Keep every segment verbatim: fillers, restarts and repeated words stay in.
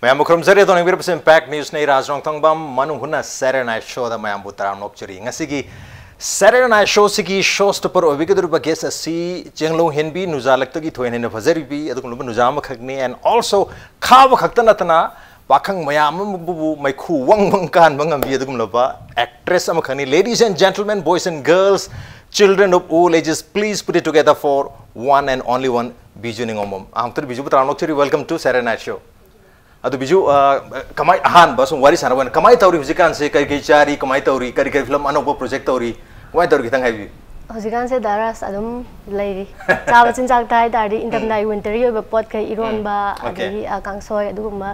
ꯃꯌꯥꯝꯕꯨ ꯈꯨꯔꯨꯝꯖꯔꯤ꯫ ꯑꯗꯣꯝꯅ ꯌꯦꯡꯕꯤꯔꯤꯕꯁꯤ Impact News ꯅꯤ꯫ ꯔꯥꯖ ꯔꯣꯡꯊꯣꯡꯕꯝ ꯃꯅꯨꯡ ꯍꯨꯠꯅ Saturday Night Show ꯗ ꯃꯌꯥꯝꯕꯨ ꯇꯔꯥꯝꯅ ꯑꯣꯛꯆꯔꯤ꯫ ꯉꯁꯤꯒꯤ Saturday Night Show ꯁꯤꯒꯤ show stopper ꯑꯣꯏꯕꯤꯒꯗꯧꯔꯤꯕ guest ꯑꯁꯤ ꯆꯦꯡꯂꯣꯡ ꯍꯦꯟꯕꯤ, ꯅꯨꯖꯥꯂꯛꯇꯒꯤ ꯊꯣꯏꯅ ꯍꯦꯟꯅ ꯐꯖꯔꯤꯕꯤ ꯑꯗꯨꯒꯨꯝꯂꯕ ꯅꯨꯖꯥ ꯑꯃꯈꯛꯅꯤ꯫ And also ꯈꯥꯕ ꯈꯛꯇ ꯅꯠꯇꯅ ꯄꯥꯈꯪ ꯃꯌꯥꯝ ꯑꯃꯕꯨ ꯃꯩꯈꯨ ꯋꯪ ꯋꯪ ꯀꯥꯍꯟꯕ ꯉꯝꯕꯤ ꯑꯗꯨꯒꯨꯝꯂꯕ actress ꯑꯃꯈꯛꯅꯤ꯫ Ladies and gentlemen, boys and girls, children of all ages, please put it together for one and only one, Biju ꯅꯤꯉꯣꯝꯕꯝ꯫ ꯑꯃꯨꯛꯇꯗ ꯕꯤꯖꯨꯕꯨ ꯇꯔꯥꯝꯅ ꯑꯣꯛꯆꯔꯤ꯫ Welcome to Saturday Night Show꯫ ꯑꯗꯨ ꯕꯤꯖꯨ, ꯑ, ꯀꯃꯥꯏ, ꯑꯍꯥꯟꯕ ꯁꯨꯝ ꯋꯥꯔꯤ ꯁꯥꯟꯅꯕ ꯑꯣꯏꯅ ꯀꯃꯥꯏ ꯇꯧꯔꯤ ꯍꯧꯖꯤꯛꯀꯥꯟꯁꯦ? ꯀꯔꯤ ꯀꯔꯤ ꯆꯥꯔꯤ? ꯀꯃꯥꯏ ꯇꯧꯔꯤ? ꯀꯔꯤ ꯀꯔꯤ film ꯑꯅꯧꯕ project ꯇꯧꯔꯤ? ꯀꯃꯥꯏ ꯇꯧꯔꯤ? ꯈꯤꯇꯪ ꯍꯥꯏꯕꯤꯌꯨ꯫ ꯍꯧꯖꯤꯛꯀꯥꯟꯁꯦ ꯗꯥ ꯔꯥꯖ ꯑꯗꯨꯝ ꯂꯩꯔꯤ꯫ ꯆꯥꯕ ꯆꯤꯟꯖꯥꯛꯇ ꯍꯥꯏ ꯇꯥꯔꯗꯤ ꯎꯝ꯫ ꯏꯪꯊꯝꯊꯥꯒꯤ winter ꯒꯤ ꯑꯣꯏꯕ ꯄꯣꯠ ꯀꯩ, ꯏꯔꯣꯟꯕ, ꯎꯝ꯫ Okay꯫ ꯑꯗꯒꯤ, ꯑ, ꯀꯥꯡꯁꯣꯏ ꯑꯗꯨꯒꯨꯝꯕ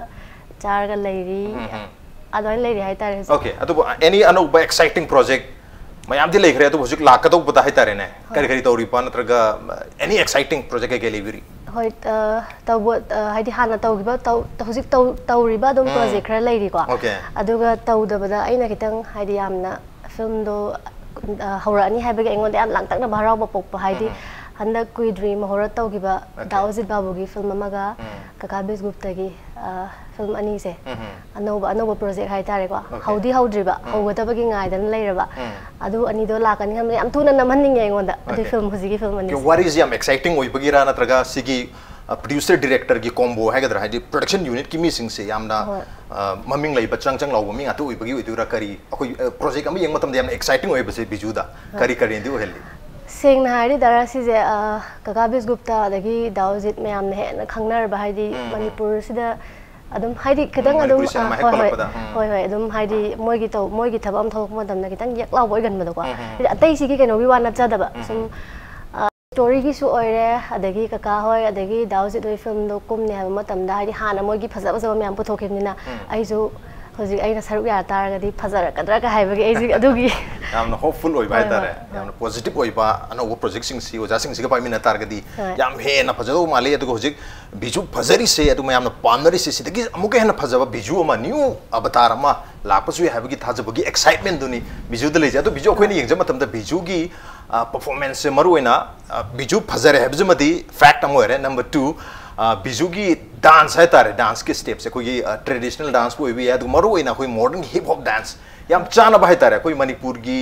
ꯆꯥꯔꯒ ꯂꯩꯔꯤ꯫ ꯎꯝ, ꯎꯝ꯫ ꯑꯗꯨꯃꯥꯏꯅ ꯂꯩꯔꯤ ꯍꯥꯏꯇꯥꯔꯦ ꯍꯧꯖꯤꯛ꯫ Okay, ꯑꯗꯨꯕꯨ any ꯑꯅꯧꯕ exciting project ꯃꯌꯥꯝꯗꯤ ꯂꯩꯈ꯭ꯔꯦ, ꯑꯗꯨꯕꯨ ꯍꯧꯖꯤꯛ ꯂꯥꯛꯀꯗꯧꯕꯗ ꯍꯥꯏꯇꯥꯔꯦꯅꯦ, ꯍꯣꯏ꯫ ꯀꯔꯤ ꯀꯔꯤ ꯇꯧꯔꯤꯕ, ꯅꯠꯇ꯭ꯔꯒ any exciting project ꯀꯩ ꯀꯩ ꯂꯩꯕꯤꯔꯤ? ꯍꯣꯏ, ꯑ, ꯇꯧꯕ, ꯑ, ꯍꯥꯏꯗꯤ ꯍꯥꯟꯅ ꯇꯧꯈꯤꯕ, ꯇꯧ-, ꯍꯧꯖꯤꯛ ꯇꯧ-, ꯇꯧꯔꯤꯕ ꯑꯗꯨꯝ ꯎꯝ꯫ Project ꯈꯔ ꯂꯩꯔꯤꯀꯣ꯫ Okay꯫ ꯑꯗꯨꯒ ꯇꯧꯗꯕꯗ ꯑꯩꯅ ꯈꯤꯇꯪ ꯍꯥꯏꯗꯤ ꯌꯥꯝꯅ film ꯗꯣ, ꯑ, ꯍꯧꯔꯛꯑꯅꯤ ꯍꯥꯏꯕꯒꯤ ꯑꯩꯉꯣꯟꯗ ꯌꯥꯝ ꯂꯥꯡꯇꯛꯅꯕ ꯍꯔꯥꯎꯕ ꯄꯣꯛꯄ ꯍꯥꯏꯗꯤ ꯎꯝ꯫ ꯍꯟꯗꯛ ꯀꯨꯏꯗ꯭ꯔꯤ ꯃꯍꯧꯔꯠ ꯇꯧꯈꯤꯕ Okay꯫ ꯗꯥ ꯑꯣꯖꯤꯠ ꯕꯥꯕꯨꯒꯤ film ꯑꯃꯒ ꯎꯝ꯫ ꯀꯀꯥ ꯕꯤꯁꯒꯨꯞꯇꯒꯤ, ꯑ, film ꯑꯅꯤꯁꯦ꯫ ꯎꯝ꯫ ꯑꯅꯧꯕ, ꯑꯅꯧꯕ project ꯍꯥꯏꯇꯥꯔꯦꯀꯣ꯫ Okay꯫ ꯍꯧꯗꯤ ꯍꯧꯗ꯭ꯔꯤꯕ, ꯎꯝ꯫ ꯍꯧꯒꯗꯕꯒꯤ ꯉꯥꯏꯗꯅ ꯂꯩꯔꯕ꯫ ꯎꯝ꯫ ꯑꯗꯨ ꯑꯅꯤꯗꯣ ꯂꯥꯛꯀꯅꯤ ꯈꯟꯕꯗ ꯌꯥꯝ ꯊꯨꯅ ꯅꯝꯍꯟꯅꯤꯡꯉꯦ ꯑꯩꯉꯣꯟꯗ꯫ ꯑꯗꯨ Okay꯫ Film ꯍꯧꯖꯤꯛꯀꯤ film ꯑꯅꯤꯁꯦ꯫ ꯋꯥꯔꯤꯁꯦ ꯌꯥꯝ exciting ꯑꯣꯏꯕꯒꯤꯔꯥ, ꯅꯠꯇ꯭ꯔꯒ ꯁꯤꯒꯤ, ꯑ, producer director ꯒꯤ combo ꯍꯥꯏꯒꯗ꯭ꯔꯥ, ꯍꯥꯏꯗꯤ production unit ꯀꯤ ꯃꯤꯁꯤꯡꯁꯦ ꯌꯥꯝꯅ, ꯍꯣꯏ꯫ ꯑ, ꯃꯃꯤꯡ ꯂꯩꯕ ꯆꯪ ꯆꯪ ꯂꯥꯎꯕ ꯃꯤ ꯉꯥꯛꯇ ꯑꯣꯏꯕꯒꯤ ꯑꯣꯏꯗꯣꯏꯔꯥ? ꯀꯔꯤ ꯑꯩꯈꯣꯏ, ꯑ, project ꯑꯃ ꯌꯦꯡꯕ ꯃꯇꯝꯗ ꯌꯥꯝꯅ exciting ꯑꯣꯏꯕꯁꯦ ꯕꯤꯖꯨꯗ ꯍꯣꯏ꯫ ꯀꯔꯤ ꯀꯔꯤꯅꯗꯤ ꯑꯣꯏꯍꯜꯂꯤ? ꯁꯦꯡꯅ ꯍꯥꯏꯔꯗꯤ ꯗꯥ ꯔꯥꯖ ꯁꯤꯁꯦ, ꯑ, ꯀꯀꯥ ꯕꯤꯁꯒꯨꯞꯇ ꯑꯗꯒꯤ ꯗꯥ ꯑꯣꯖꯤꯠ ꯃꯌꯥꯝꯅ ꯍꯦꯟꯅ ꯈꯪꯅꯔꯕ, ꯍꯥꯏꯗꯤ ꯎꯝ, ꯎꯝ꯫ ꯃꯅꯤꯄꯨꯔꯁꯤꯗ ꯑꯗꯨꯝ ꯍꯥꯏꯗꯤ ꯈꯤꯇꯪ ꯎꯝ, ꯑꯗꯨꯝ, ꯃꯅꯤꯄꯨꯔꯤ ꯁꯤꯅꯦꯃꯥ ꯑ, ꯍꯦꯛ ꯍꯣꯏ, ꯍꯣꯏ꯫ ꯄꯜꯂꯛꯄꯗ, ꯎꯝ꯫ ꯍꯣꯏ, ꯍꯣꯏ, ꯑꯗꯨꯝ ꯍꯥꯏꯗꯤ ꯃꯣꯏꯒꯤ ꯇꯧ-, ꯃꯣꯏꯒꯤ ꯊꯕꯛ ꯑꯃ ꯊꯣꯛꯂꯛꯄ ꯃꯇꯝꯗ ꯈꯤꯇꯪ ꯌꯦꯛ ꯂꯥꯎꯕ ꯑꯣꯏꯒꯟꯕꯗꯣꯀꯣ꯫ ꯎꯝ, ꯎꯝ꯫ ꯍꯥꯏꯗꯤ ꯑꯇꯩꯁꯤꯒꯤ ꯀꯩꯅꯣꯒꯤ ꯋꯥ ꯅꯠꯆꯗꯕ꯫ ꯎꯝ, ꯁꯨꯝ, ꯎꯝ꯫ ꯑ, story ꯒꯤꯁꯨ ꯑꯣꯏꯔꯦ, ꯑꯗꯒꯤ ꯀꯀꯥ ꯍꯣꯏ, ꯑꯗꯒꯤ ꯗꯥ ꯑꯣꯖꯤꯠ ꯍꯣꯏ film ꯗꯣ ꯀꯨꯝꯅꯤ ꯍꯥꯏꯕ ꯃꯇꯝꯗ ꯍꯥꯏꯗꯤ ꯍꯥꯟꯅ ꯃꯣꯏꯒꯤ ꯐꯖ ꯐꯖꯕ ꯃꯌꯥꯝ ꯄꯨꯊꯣꯛꯈꯤꯕꯅꯤꯅ ꯎꯝ꯫ ꯑꯩꯁꯨ ꯍꯧꯖꯤꯛ ꯑꯩꯅ ꯁꯔꯨꯛ ꯌꯥ ꯇꯥꯔꯒꯗꯤ ꯐꯖꯔꯛꯀꯗ꯭ꯔꯥꯒ ꯍꯥꯏꯕꯒꯤ ꯑꯩꯁꯦ ꯑꯗꯨꯒꯤ ꯌꯥꯝꯅ hopeful ꯑꯣꯏꯕ ꯍꯣꯏ, ꯍꯥꯏꯇꯥꯔꯦ, ꯍꯣꯏ, ꯍꯣꯏ꯫ ꯌꯥꯝꯅ positive ꯑꯣꯏꯕ ꯑꯅꯧꯕ project ꯁꯤꯡꯁꯤ ꯑꯣꯖꯥꯁꯤꯡꯁꯤꯒ ꯄꯥꯏꯃꯤꯟꯅ ꯇꯥꯔꯒꯗꯤ ꯍꯣꯏ꯫ ꯌꯥꯝ ꯍꯦꯟꯅ ꯐꯖꯗꯧꯕ ꯃꯥꯜꯂꯤ꯫ ꯑꯗꯨꯒ ꯍꯧꯖꯤꯛ ꯕꯤꯖꯨ ꯐꯖꯔꯤꯁꯦ, ꯑꯗꯨ ꯃꯌꯥꯝꯅ ꯄꯥꯝꯅꯔꯤꯁꯦ, ꯁꯤꯗꯒꯤ ꯑꯃꯨꯛꯀ ꯍꯦꯟꯅ ꯐꯖꯕ ꯕꯤꯖꯨ ꯑꯃ, new avatar ꯑꯃ ꯂꯥꯛꯄꯁꯨ ꯌꯥꯏ ꯍꯥꯏꯕꯒꯤ ꯊꯥꯖꯕꯒꯤ excitement ꯗꯨꯅꯤ ꯕꯤꯖꯨꯗ ꯂꯩꯖꯩ꯫ ꯑꯗꯣ ꯕꯤꯖꯨ, ꯑꯩꯈꯣꯏꯅ ꯌꯦꯡꯖꯕ ꯃꯇꯝꯗ ꯕꯤꯖꯨꯒꯤ, ꯄꯔꯐꯣꯔꯃꯦꯟꯁꯁꯦ ꯃꯔꯨ ꯑꯣꯏꯅ ꯕꯤꯖꯨ ꯐꯖꯔꯦ ꯍꯥꯏꯕꯁꯤꯃꯗꯤ ꯐꯦꯛ ꯑꯃ ꯑꯣꯏꯔꯦ꯫ ꯅꯝꯕꯔ ꯇꯨ, ꯕꯤꯖꯨꯒꯤ ꯗꯥꯟꯁ ꯍꯥꯏꯇꯥꯔꯦ, ꯗꯥꯟꯁꯀꯤ ꯁ꯭ꯇꯦꯞꯁꯦ ꯑꯩꯈꯣꯏꯒꯤ ꯇ꯭ꯔꯦꯗꯤꯁꯅꯦꯜ ꯗꯥꯟꯁꯄꯨ ꯑꯣꯏꯕ ꯌꯥꯏ, ꯑꯗꯨꯒ ꯃꯔꯨ ꯑꯣꯏꯅ ꯑꯩꯈꯣꯏ ꯃꯣꯗꯔꯟ ꯍꯤꯞ ꯍꯣꯞ ꯗꯥꯟꯁ ꯌꯥꯝ ꯆꯥꯟꯅꯕ ꯍꯥꯏꯇꯥꯔꯦ꯫ ꯑꯩꯈꯣꯏ ꯃꯅꯤꯄꯨꯔꯒꯤ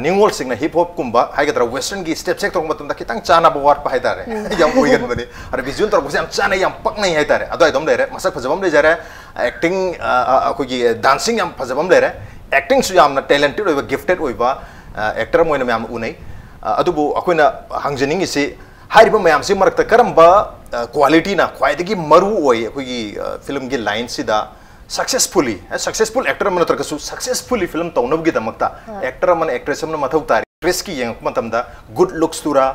ꯅꯤꯉꯣꯜꯁꯤꯡꯅ ꯍꯤꯞ ꯍꯣꯞꯀꯨꯝꯕ ꯍꯥꯏꯒꯗ꯭ꯔꯥ, ꯋꯦꯁꯇꯔꯟꯒꯤ ꯁ꯭ꯇꯦꯞꯁꯦ ꯍꯦꯛ ꯇꯧꯔꯛꯄ ꯃꯇꯝꯗ ꯈꯤꯇꯪ ꯆꯥꯟꯅꯕ ꯋꯥꯠꯄ ꯍꯥꯏꯇꯥꯔꯦ, ꯌꯥꯝ ꯑꯣꯏꯒꯟꯕꯅꯤ꯫ ꯑꯗ ꯕꯤꯖꯨꯅ ꯇꯧꯔꯛꯄꯁꯦ ꯌꯥꯝ ꯆꯥꯟꯅꯩ, ꯌꯥꯝ ꯄꯛꯅꯩ ꯍꯥꯏꯇꯥꯔꯦ꯫ ꯑꯗꯨꯋꯥꯏꯗꯣꯝ ꯂꯩꯔꯦ, ꯃꯁꯛ ꯐꯖꯕ ꯑꯃ ꯂꯩꯖꯔꯦ, ꯑꯦꯛꯇꯤꯡ, ꯑꯩꯈꯣꯏꯒꯤ ꯗꯥꯟꯁꯤꯡ ꯌꯥꯝ ꯐꯖꯕ ꯑꯃ ꯂꯩꯔꯦ, ꯑꯦꯛꯇꯤꯡꯁꯨ ꯌꯥꯝꯅ ꯇꯦꯂꯦꯟꯇꯦꯠ ꯑꯣꯏꯕ, ꯒꯤꯐꯇꯦꯠ ꯑꯣꯏꯕ ꯑꯦꯛꯇꯔ ꯑꯃ ꯑꯣꯏꯅ ꯃꯌꯥꯝꯅ ꯎꯅꯩ꯫ ꯑꯗꯨꯕꯨ ꯑꯩꯈꯣꯏꯅ ꯍꯪꯖꯅꯤꯡꯉꯤꯁꯤ, ꯍꯥꯏꯔꯤꯕ ꯃꯌꯥꯝꯁꯤ ꯃꯔꯛꯇ ꯀꯔꯝꯕ ꯀ꯭ꯋꯥꯂꯤꯇꯤꯅ ꯈ꯭ꯋꯥꯏꯗꯒꯤ ꯃꯔꯨ ꯑꯣꯏ ꯑꯩꯈꯣꯏꯒꯤ ꯐꯤꯂꯝꯒꯤ ꯂꯥꯏꯟꯁꯤꯗ? ꯁꯛꯁꯦꯁꯐꯨꯜꯂꯤ, ꯁꯛꯁꯦꯁꯐꯨꯜ ꯑꯦꯛꯇꯔ ꯑꯃ ꯅꯠꯇ꯭ꯔꯒꯁꯨ ꯁꯛꯁꯦꯁꯐꯨꯜꯂꯤ ꯐꯤꯂꯝ ꯇꯧꯅꯕꯒꯤꯗꯃꯛꯇ ꯑꯦꯛꯇꯔ ꯑꯃꯅ, ꯑꯦꯛꯇ꯭ꯔꯦꯁ ꯑꯃꯅ ꯃꯊꯧ ꯇꯥꯔꯤ꯫ ꯑꯦꯛꯇ꯭ꯔꯦꯁꯀꯤ ꯌꯦꯡꯉꯛꯄ ꯃꯇꯝꯗ ꯒꯨꯗ ꯂꯨꯛꯁꯇꯨꯔꯥ,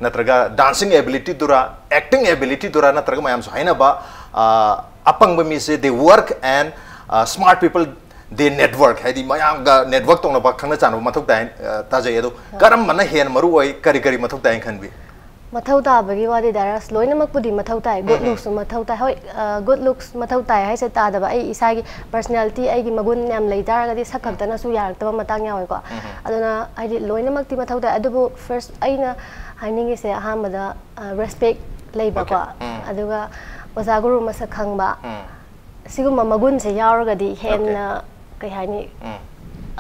ꯅꯠꯇ꯭ꯔꯒ ꯗꯥꯟꯁꯤꯡ ꯑꯦꯕꯤꯂꯤꯇꯤꯗꯨꯔꯥ, ꯑꯦꯛꯇꯤꯡ ꯑꯦꯕꯤꯂꯤꯇꯤꯗꯨꯔꯥ, ꯅꯠꯇ꯭ꯔꯒ ꯃꯌꯥꯝꯁꯨ ꯍꯥꯏꯅꯕ, ꯑꯄꯪꯕ ꯃꯤꯁꯦ they work and smart people they network, ꯍꯥꯏꯗꯤ ꯃꯌꯥꯝꯒ ꯅꯦꯠꯋꯔꯛ ꯇꯧꯅꯕ, ꯈꯪꯅ ꯆꯥꯟꯅꯕ ꯃꯊꯧ ꯇꯥꯏ ꯇꯥꯖꯩ꯫ ꯑꯗꯣ ꯀꯔꯝꯕꯅ ꯍꯦꯟꯅ ꯃꯔꯨ ꯑꯣꯏ, ꯀꯔꯤ ꯀꯔꯤ ꯃꯊꯧ ꯇꯥꯏꯅ ꯈꯟꯕꯤ? ꯃꯊꯧ ꯇꯥꯕꯒꯤ ꯋꯥꯗꯤ ꯗꯥꯏꯔꯁ ꯂꯣꯏꯅꯃꯛꯄꯨꯗꯤ ꯃꯊꯧ ꯇꯥꯏ꯫ ꯒꯨꯗ ꯂꯨꯛꯁꯁꯨ ꯃꯊꯧ ꯇꯥꯏ꯫ ꯍꯣꯏ, ꯒꯨꯗ ꯂꯨꯛꯁ ꯃꯊꯧ ꯇꯥꯏ ꯍꯥꯏꯁꯦ ꯇꯥꯗꯕ, ꯑꯩ ꯏꯁꯥꯒꯤ ꯄꯔꯁꯅꯦꯂꯤꯇꯤ, ꯑꯩꯒꯤ ꯃꯒꯨꯟ ꯌꯥꯝ ꯂꯩ ꯇꯥꯔꯒꯗꯤ ꯁꯛ ꯈꯛꯇꯅꯁꯨ ꯌꯥꯔꯛꯇꯕ ꯃꯇꯥꯡ ꯌꯥꯎꯋꯦꯀꯣ꯫ ꯑꯗꯨꯅ ꯍꯥꯏꯗꯤ ꯂꯣꯏꯅꯃꯛꯇꯤ ꯃꯊꯧ ꯇꯥꯏ꯫ ꯑꯗꯨꯕꯨ ꯐꯥꯔꯁ ꯑꯩꯅ ꯍꯥꯏꯅꯤꯡꯉꯤꯁꯦ ꯑꯍꯥꯟꯕꯗ ꯔꯦꯁꯄꯦꯛ ꯂꯩꯕꯀꯣ꯫ ꯑꯗꯨꯒ ꯑꯣꯖꯥ ꯒꯨꯔꯨ ꯃꯁꯛ ꯈꯪꯕ, ꯁꯤꯒꯨꯝꯕ ꯃꯒꯨꯟꯁꯦ ꯌꯥꯎꯔꯒꯗꯤ ꯍꯦꯟꯅ ꯀꯩ ꯍꯥꯏꯅꯤ,